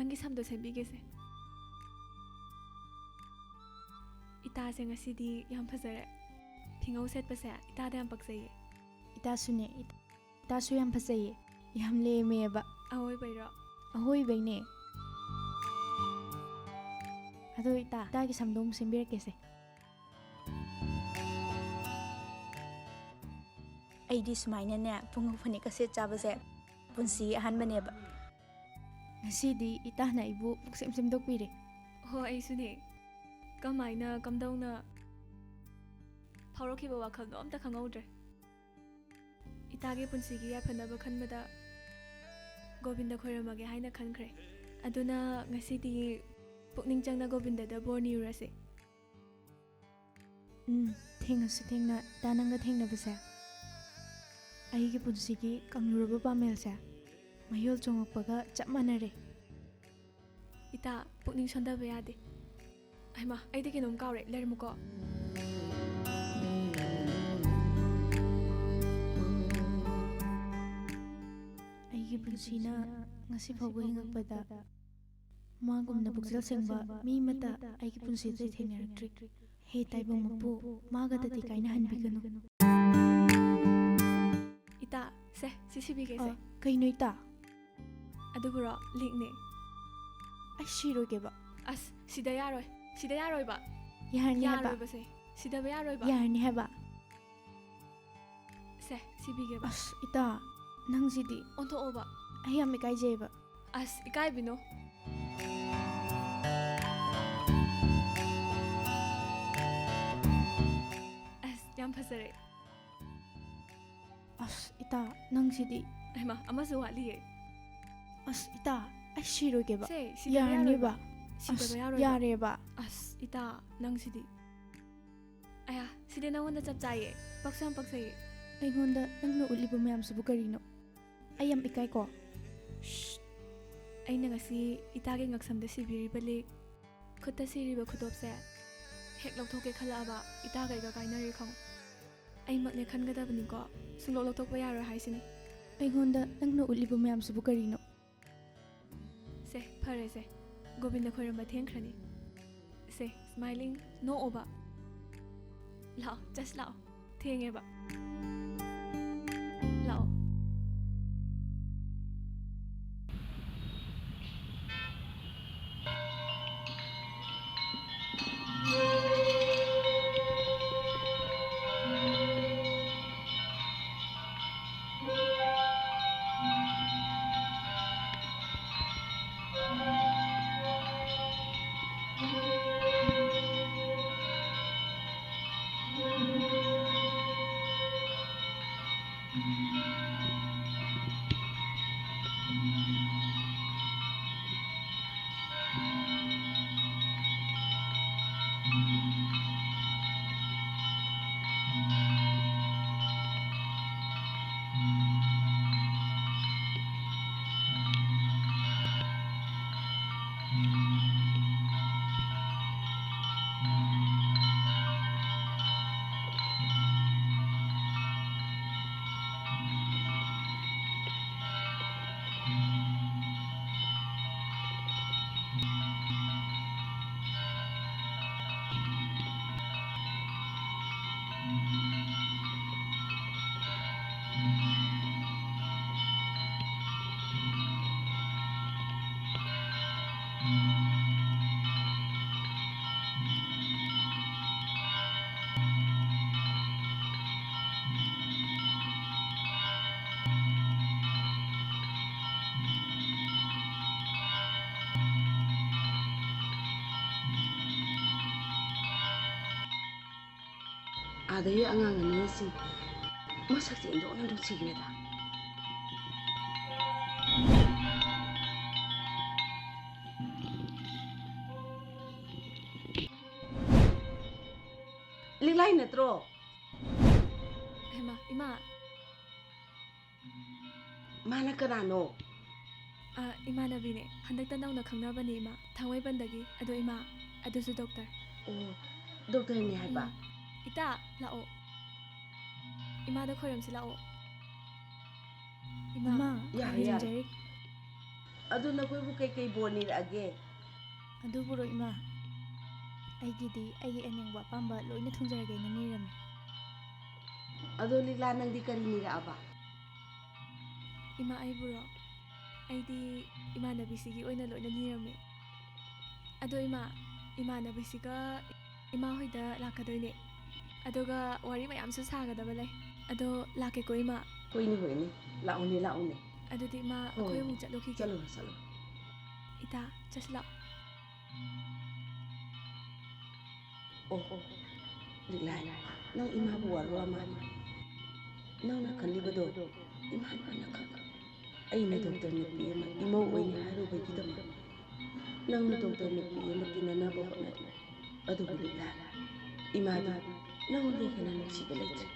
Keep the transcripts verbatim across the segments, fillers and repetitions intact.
ꯅꯪꯒꯤ ꯁꯝꯗꯣ ꯁꯦꯝꯕꯤꯒꯦꯁꯦ꯫ ꯏꯇꯥꯁꯦ ꯉꯁꯤꯗꯤ ꯌꯥꯝ ꯐꯖꯔꯦ꯫ ꯐꯤꯉꯧ ꯁꯦꯠꯄꯁꯦ ꯏꯇꯥꯗ ꯌꯥꯝ ꯄꯛꯆꯩꯌꯦ꯫ ꯏꯇꯥꯁꯨꯅꯦ, ꯏꯇꯥ-, ꯏꯇꯥꯁꯨ ꯌꯥꯝ ꯐꯖꯩꯌꯦ꯫ ꯌꯥꯝ ꯂꯦꯝꯃꯦꯕ꯫ ꯑꯋꯣꯏꯕꯩꯔꯣ? ꯑꯍꯣꯏꯕꯩꯅꯦ꯫ ꯑꯗꯣ ꯏꯇꯥ, ꯏꯇꯥꯒꯤ ꯁꯝꯗꯣ ꯑꯃꯨꯛ ꯁꯦꯝꯕꯤꯔꯛꯀꯦꯁꯦ꯫ ꯑꯩꯗꯤ ꯁꯨꯃꯥꯏꯅꯅꯦ, ꯄꯨꯡꯉꯧ ꯐꯅꯦꯛꯀ ꯁꯦꯠ ꯆꯥꯕꯁꯦ ꯄꯨꯟꯁꯤ ꯑꯍꯥꯟꯕꯅꯦꯕ꯫ ꯉꯁꯤꯗꯤ ꯏꯇꯥꯅ ꯑꯩꯕꯨ ꯄꯨꯛꯁꯦꯝ ꯁꯦꯝꯗꯣꯛꯄꯤꯔꯦ꯫ ꯍꯣ, ꯑꯩꯁꯨꯅꯦ꯫ ꯀꯃꯥꯏꯅ, ꯀꯝꯗꯧꯅ ꯐꯥꯎꯔꯛꯈꯤꯕ ꯋꯥꯈꯜꯗꯣ ꯑꯝꯇ ꯈꯪꯍꯧꯗ꯭ꯔꯦ꯫ ꯏꯇꯥꯒꯤ ꯄꯨꯟꯁꯤꯒꯤ ꯌꯥꯏꯐꯅꯕ ꯈꯟꯕꯗ ꯒꯣꯕꯤꯟꯗ ꯈꯣꯏꯔꯝꯃꯒꯦ ꯍꯥꯏꯅ ꯈꯟꯈ꯭ꯔꯦ꯫ ꯑꯗꯨꯅ ꯉꯁꯤꯗꯤ ꯄꯨꯛꯅꯤꯡ ꯆꯪꯅ ꯒꯣꯕꯤꯟꯗꯗ ꯕꯣꯔ ꯅꯤꯔꯨꯔꯁꯦ꯫ ꯎꯝ, ꯊꯦꯡꯅꯁꯨ ꯊꯦꯡꯅ ꯏꯇꯥ ꯅꯪꯒ ꯊꯦꯡꯅꯕꯁꯦ, ꯑꯩꯒꯤ ꯄꯨꯟꯁꯤꯒꯤ ꯀꯪꯂꯨꯔꯕ ꯄꯥꯃꯦꯜꯁꯦ ꯃꯌꯣꯜ ꯆꯣꯡꯉꯛꯄꯒ ꯆꯞ ꯃꯥꯟꯅꯔꯦ꯫ ꯏꯇꯥ, ꯄꯨꯛꯅꯤꯡ ꯁꯣꯟꯊꯕ ꯌꯥꯗꯦ꯫ ꯍꯩꯃꯥ, ꯑꯩꯗꯤ ꯀꯩꯅꯣꯝ ꯀꯥꯎꯔꯦ, ꯂꯩꯔꯝꯃꯨꯀꯣ꯫ ꯑꯩꯒꯤ ꯄꯨꯟꯁꯤꯅ ꯉꯁꯤ ꯐꯥꯎꯕ ꯍꯤꯡꯉꯛꯄꯗ ꯃꯥꯒꯨꯝꯅ ꯄꯨꯛꯆꯦꯜ ꯁꯦꯡꯕ ꯃꯤ ꯑꯃꯠꯇ ꯑꯩꯒꯤ ꯄꯨꯟꯁꯤꯗ ꯊꯦꯡꯅꯔꯛꯇ꯭ꯔꯤ꯫ ꯍꯦ ꯇꯥꯏꯕꯪ ꯃꯄꯨ, ꯃꯥꯒꯗꯗꯤ ꯀꯥꯏꯅꯍꯟꯕꯤꯒꯅꯨ꯫ ꯏꯇꯥ, ꯁꯦ, ꯁꯤ ꯁꯤꯕꯤꯒꯦꯁꯦ꯫ ꯑ, ꯀꯩꯅꯣ ꯏꯇꯥ? ꯑꯗꯨꯕꯨꯔꯣ, ꯂꯤꯛꯅꯦ꯫ ꯑꯩ ꯁꯤꯔꯣꯏꯒꯦꯕ꯫ ꯑꯁ, ꯁꯤꯗ ꯌꯥꯔꯣꯏ꯫ ꯁꯤꯗ ꯌꯥꯔꯣꯏꯕ꯫ ꯌꯥꯔꯅꯤ ꯍꯥꯏꯕ꯫ ꯌꯥꯔꯣꯏꯕꯁꯦ꯫ ꯁꯤꯗꯕ ꯌꯥꯔꯣꯏꯕ꯫ ꯌꯥꯔꯅꯤ ꯍꯥꯏꯕ꯫ ꯁꯦ, ꯁꯤꯕꯤꯒꯦꯕ꯫ ꯑꯁ, ꯏꯇꯥ, ꯅꯪꯁꯤꯗꯤ꯫ ꯑꯣꯟꯊꯣꯛꯑꯣꯕ꯫ ꯑꯩ ꯌꯥꯝ ꯏꯀꯥꯏꯖꯩꯕ꯫ ꯑꯁ, ꯏꯀꯥꯏꯕꯤꯅꯣ꯫ ꯑꯁ, ꯌꯥꯝ ꯐꯖꯔꯦ꯫ ꯑꯁ, ꯏꯇꯥ, ꯅꯪꯁꯤꯗꯤ꯫ ꯍꯩꯃꯥ, ꯑꯃꯁꯨ ꯋꯥꯠꯂꯤꯌꯦ꯫ ꯑꯁ, ꯏꯇꯥ, ꯑꯩ ꯁꯤꯔꯣꯏꯒꯦꯕ꯫ ꯁꯦ, ꯁꯤꯗꯕ ꯌꯥꯔꯅꯤꯕ꯫ ꯌꯥꯔꯣꯏꯕ꯫ ꯁꯤꯗꯕ ꯑꯁ, ꯌꯥꯔꯣꯏꯕ꯫ ꯌꯥꯔꯦꯕ꯫ ꯑꯁ, ꯏꯇꯥ, ꯅꯪꯁꯤꯗꯤ꯫ ꯑꯌꯥ, ꯁꯤꯗꯤ ꯅꯪꯉꯣꯟꯗ ꯆꯞ ꯆꯥꯏꯌꯦ꯫ ꯄꯛꯁꯨ ꯌꯥꯝ ꯄꯛꯆꯩꯌꯦ꯫ ꯑꯩꯉꯣꯟꯗ ꯅꯪꯅ ꯎꯠꯂꯤꯕ ꯃꯌꯥꯝꯁꯤꯕꯨ ꯀꯔꯤꯅꯣ? ꯑꯩ ꯌꯥꯝ ꯏꯀꯥꯏꯀꯣ꯫ ꯁ꯭ꯁ! ꯑꯩꯅ ꯉꯁꯤ ꯏꯇꯥꯒꯤ ꯉꯛꯁꯝꯗ ꯁꯤꯕꯤꯔꯤꯕ ꯂꯤꯛ, ꯈꯨꯠꯇ ꯁꯤꯔꯤꯕ ꯈꯨꯗꯣꯞꯁꯦ ꯍꯦꯛ ꯂꯧꯊꯣꯛꯀꯦ ꯈꯜꯂꯛꯑꯕ ꯏꯇꯥꯒ ꯑꯩꯒ ꯀꯥꯏꯅꯔꯦ ꯈꯪꯉꯨ꯫ ꯑꯩꯃꯛꯅꯦ ꯈꯟꯒꯗꯕꯅꯤꯀꯣ, ꯁꯨꯡꯂꯧ ꯂꯧꯊꯣꯛꯄ ꯌꯥꯔꯣꯏ ꯍꯥꯏꯁꯤꯅꯤ꯫ ꯑꯩꯉꯣꯟꯗ ꯅꯪꯅ ꯎꯠꯂꯤꯕ ꯃꯌꯥꯝꯁꯤꯕꯨ ꯀꯔꯤꯅꯣ? ꯁꯦ, ꯐꯔꯦꯁꯦ꯫ ꯒꯣꯕꯤꯟꯗ ꯈꯣꯏꯔꯝꯕ ꯊꯦꯡꯈ꯭ꯔꯅꯤ꯫ ꯁꯦ, smiling, ꯅꯣꯛꯑꯣꯕ꯫ ꯂꯥꯛꯑꯣ, just ꯂꯥꯛꯑꯣ꯫ ꯊꯦꯡꯉꯦꯕ꯫ ꯂꯥꯛꯑꯣ꯫ ꯑꯥꯗꯒꯤ ꯑꯉꯥꯡ ꯑꯅꯤꯁꯤꯡ ꯃꯁꯛꯁꯦ ꯏꯟꯊꯣꯛꯅ ꯅꯨꯡꯁꯤꯈ꯭ꯔꯦꯗ꯫ ꯂꯤꯛꯂꯥꯏ ꯅꯠꯇ꯭ꯔꯣ? ꯍꯩꯃꯥ, ꯏꯃꯥ꯫ ꯃꯥꯅ ꯀꯅꯥꯅꯣ? ꯑ, ꯏꯃꯥꯟꯅꯕꯤꯅꯦ꯫ ꯍꯟꯗꯛꯇ ꯅꯧꯅ ꯈꯪꯅꯕꯅꯦ, ꯏꯃꯥ꯫ ꯊꯥꯡꯃꯩꯕꯟꯗꯒꯤ꯫ ꯑꯗꯣ, ꯏꯃꯥ, ꯑꯗꯨꯁꯨ ꯗꯣꯛꯇꯔ꯫ ꯑꯣ, ꯗꯣꯛꯇꯔꯅꯦ ꯍꯥꯏꯕ? ꯎꯝ꯫ ꯏꯇꯥ, ꯂꯥꯛꯑꯣ꯫ ꯏꯃꯥꯗ ꯈꯣꯏꯔꯝꯁꯤ ꯂꯥꯛꯑꯣ꯫ ꯏꯃꯥ, ꯏꯃꯥ, ꯌꯥꯔꯦ, ꯌꯥꯔꯦ꯫ ꯈꯣꯏꯔꯝꯖꯔꯤ꯫ ꯑꯗꯨ ꯅꯈꯣꯏꯕꯨ ꯀꯩꯀꯩ ꯕꯣꯔ ꯅꯤꯔꯛꯑꯒꯦ? ꯑꯗꯨꯕꯨꯔꯣ ꯏꯃꯥ, ꯑꯩꯒꯤꯗꯤ ꯑꯩꯒꯤ ꯑꯅꯤꯡꯕ ꯑꯄꯥꯝꯕ ꯂꯣꯏꯅ ꯊꯨꯡꯖꯔꯒꯦꯅ ꯅꯤꯔꯝꯃꯤ꯫ ꯑꯗꯣ ꯂꯤꯛꯂꯥ, ꯅꯪꯗꯤ ꯀꯔꯤ ꯅꯤꯔꯛꯑꯕ? ꯏꯃꯥ, ꯑꯩꯕꯨꯔꯣ? ꯑꯩꯗꯤ ꯏꯃꯥꯟꯅꯕꯤꯁꯤꯒꯤ ꯑꯣꯏꯅ ꯂꯣꯏꯅ ꯅꯤꯔꯝꯃꯤ꯫ ꯑꯗꯣ ꯏꯃꯥ, ꯏꯃꯥꯟꯅꯕꯤꯁꯤꯒ ꯏꯃꯥ ꯍꯣꯏꯗ ꯂꯥꯛꯀꯗꯣꯏꯅꯦ꯫ ꯑꯗꯨꯒ ꯋꯥꯔꯤ ꯃꯌꯥꯝꯁꯨ ꯁꯥꯒꯗꯕ ꯂꯩ꯫ ꯑꯗꯣ ꯂꯥꯛꯀꯦꯀꯣ ꯏꯃꯥ꯫ ꯍꯣꯏꯅꯦ, ꯍꯣꯏꯅꯦ, ꯂꯥꯛꯎꯅꯦ, ꯂꯥꯛꯎꯅꯦ꯫ ꯑꯗꯨꯗꯤ ꯏꯃꯥ, ꯍꯣꯏ꯫ ꯑꯩꯈꯣꯏ ꯑꯃꯨꯛ ꯆꯠꯂꯨꯈꯤꯒꯦ꯫ ꯆꯠꯂꯨꯔꯣ, ꯆꯠꯂꯨꯔꯣ꯫ ꯏꯇꯥ, ꯆꯠꯁꯤꯂꯥꯛꯑꯣ꯫ ꯑꯣ, ꯑꯣ, ꯂꯤꯛꯂꯥꯏ, ꯅꯪ ꯏꯃꯥꯕꯨ ꯋꯥꯔꯧꯔ ꯃꯥꯜꯂꯦ꯫ ꯅꯪꯅ ꯈꯜꯂꯤꯕꯗꯣ ꯏꯃꯥꯟ ꯃꯥꯟꯅ ꯈꯛ꯫ ꯑꯩꯅ ꯗꯣꯛꯇꯔ ꯅꯨꯄꯤ ꯑꯃ ꯏꯃꯧ ꯑꯣꯏꯅꯤ ꯍꯥꯏꯔꯨꯕꯒꯤꯗꯃꯛ ꯅꯪꯅ ꯗꯣꯛꯇꯔ ꯅꯨꯄꯤ ꯑꯃ ꯇꯤꯟꯅꯅꯕ ꯍꯣꯠꯅꯔꯤ꯫ ꯑꯗꯨꯕꯨ ꯂꯤꯛꯂꯥ, ꯏꯃꯥꯗꯤ ꯅꯪꯉꯣꯟꯗ ꯍꯦꯟꯅ ꯅꯨꯡꯁꯤꯕ ꯂꯩꯇ꯭ꯔꯦ꯫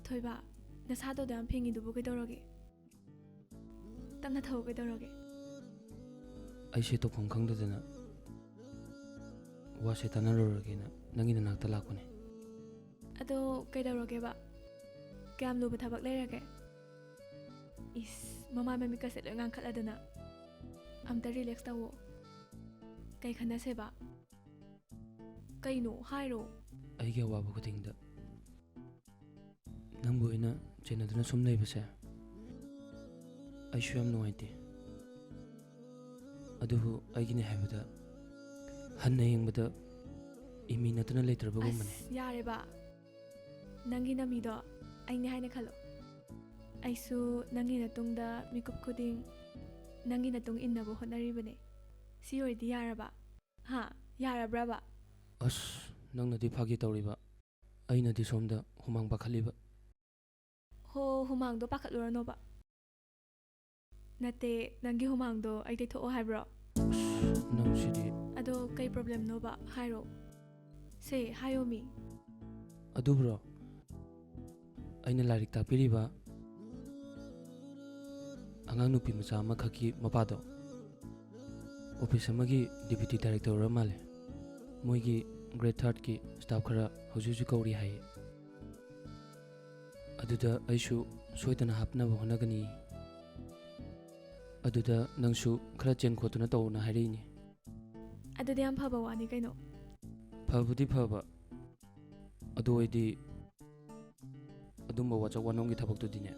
ꯊꯣꯏꯕ, ꯅꯁꯥꯗꯣ ꯑꯗꯨ ꯌꯥꯝ ꯐꯦꯡꯉꯤꯗꯨꯕꯨ ꯀꯩꯗꯧꯔꯒꯦ? ꯇꯞꯅ ꯊꯧ, ꯀꯩꯗꯧꯔꯒꯦ? ꯑꯩꯁꯦ ꯇꯧꯐꯝ ꯈꯪꯗꯗꯅ ꯋꯥꯁꯦ ꯇꯥꯟꯅꯔꯨꯔꯒꯦꯅ ꯅꯪꯒꯤ ꯅꯅꯥꯛꯇ ꯂꯥꯛꯄꯅꯦ꯫ ꯑꯗꯣ ꯀꯩꯗꯧꯔꯒꯦꯕ? ꯀꯌꯥꯝ ꯂꯨꯕ ꯊꯕꯛ ꯂꯩꯔꯒꯦ? ꯏꯁ, ꯃꯃꯥꯏ ꯃꯃꯤꯠꯀꯁꯦ ꯂꯣꯏ ꯉꯥꯡꯈꯠꯂꯗꯅ꯫ ꯑꯝꯇ ꯔꯤꯂꯦꯛꯁ ꯇꯧꯋꯣ꯫ ꯀꯩ ꯈꯟꯅꯁꯦꯕ? ꯀꯩꯅꯣ ꯍꯥꯏꯔꯣ꯫ ꯑꯩꯒꯤ ꯑꯋꯥꯕ ꯈꯨꯗꯤꯡꯗ ꯅꯪꯕꯨ ꯑꯩꯅ ꯆꯦꯟꯅꯗꯨꯅ ꯁꯨꯝ ꯂꯩꯕꯁꯦ ꯑꯩꯁꯨ ꯌꯥꯝ ꯅꯨꯡꯉꯥꯏꯇꯦ꯫ ꯑꯗꯨꯕꯨ ꯑꯩꯒꯤꯅꯦ ꯍꯥꯏꯕꯗ ꯍꯟꯅ ꯌꯦꯡꯕꯗ ꯏꯃꯤ ꯅꯠꯇꯅ ꯂꯩꯇ꯭ꯔꯕꯒꯨꯝꯕꯅꯦ꯫ ꯑꯁ, ꯌꯥꯔꯦꯕ꯫ ꯅꯪꯒꯤ ꯅꯃꯤꯗꯣ ꯑꯩꯅꯦ ꯍꯥꯏꯅ ꯈꯜꯂꯣ꯫ ꯑꯩꯁꯨ ꯅꯪꯒꯤ ꯅꯇꯨꯡꯗ ꯃꯤꯀꯨꯞ ꯈꯨꯗꯤꯡ ꯅꯪꯒꯤ ꯅꯇꯨꯡ ꯏꯟꯅꯕ ꯍꯣꯠꯅꯔꯤꯕꯅꯦ꯫ ꯁꯤ ꯑꯣꯏꯔꯗꯤ ꯌꯥꯔꯕ? ꯍꯥ? ꯌꯥꯔꯕ꯭ꯔꯕ? ꯑꯁ, ꯅꯪꯅꯗꯤ ꯐꯥꯒꯤ ꯇꯧꯔꯤꯕ, ꯑꯩꯅꯗꯤ ꯁꯣꯝꯗ ꯍꯨꯃꯥꯡ ꯄꯥꯈꯠꯂꯤꯕ꯫ ꯍꯣ, ꯍꯨꯃꯥꯡꯗꯣ ꯄꯥꯈꯠꯂꯨꯔꯅꯣꯕ꯫ ꯅꯠꯇꯦ, ꯅꯪꯒꯤ ꯍꯨꯃꯥꯡꯗꯣ ꯑꯩ ꯇꯩꯊꯣꯛꯑꯣ ꯍꯥꯏꯕ꯭ꯔꯣ? ꯑꯁ, ꯅꯪꯁꯤꯗꯤ꯫ ꯑꯗꯣ ꯀꯩ ꯄ꯭ꯔꯣꯕ꯭ꯂꯦꯝꯅꯣꯕ? ꯍꯥꯏꯔꯣ꯫ ꯁꯦ, ꯍꯥꯏꯌꯣ ꯃꯤ꯫ ꯑꯗꯨꯕꯨꯔꯣ? ꯑꯩꯅ ꯂꯥꯏꯔꯤꯛ ꯇꯥꯛꯄꯤꯔꯤꯕ ꯑꯉꯥꯡ ꯅꯨꯄꯤ ꯃꯆꯥ ꯑꯃꯈꯛꯀꯤ ꯃꯄꯥꯗꯣ, ꯑꯣꯐꯤꯁ ꯑꯃꯒꯤ ꯗꯦꯄ꯭ꯌꯨꯇꯤ ꯗꯥꯏꯔꯦꯛꯇꯔ ꯑꯣꯏꯔ ꯃꯥꯜꯂꯦ꯫ ꯃꯣꯏꯒꯤ ꯒ꯭ꯔꯦꯗ ꯊꯥꯔꯠꯀꯤ ꯁ꯭ꯇꯥꯐ ꯈꯔ ꯍꯧꯖꯤꯛ ꯍꯧꯖꯤꯛ ꯀꯧꯔꯤ ꯍꯥꯏꯌꯦ꯫ ꯑꯗꯨꯗ ꯑꯩꯁꯨ ꯁꯣꯏꯗꯅ ꯍꯥꯞꯅꯕ ꯍꯣꯠꯅꯒꯅꯤ꯫ ꯑꯗꯨꯗ ꯅꯪꯁꯨ ꯈꯔ ꯆꯦꯟ ꯈꯣꯠꯇꯨꯅ ꯇꯧꯅ ꯍꯥꯏꯔꯛꯏꯅꯦ꯫ ꯑꯗꯨꯗꯤ ꯌꯥꯝ ꯐꯕ ꯋꯥꯅꯤ ꯀꯩꯅꯣ꯫ ꯐꯕꯨꯗꯤ ꯐꯕ, ꯑꯗꯨ ꯑꯣꯏꯗꯤ ꯑꯗꯨꯝꯕ ꯋꯥꯆꯞ ꯋꯥꯅꯣꯝꯒꯤ ꯊꯕꯛꯇꯨꯗꯤꯅꯦ,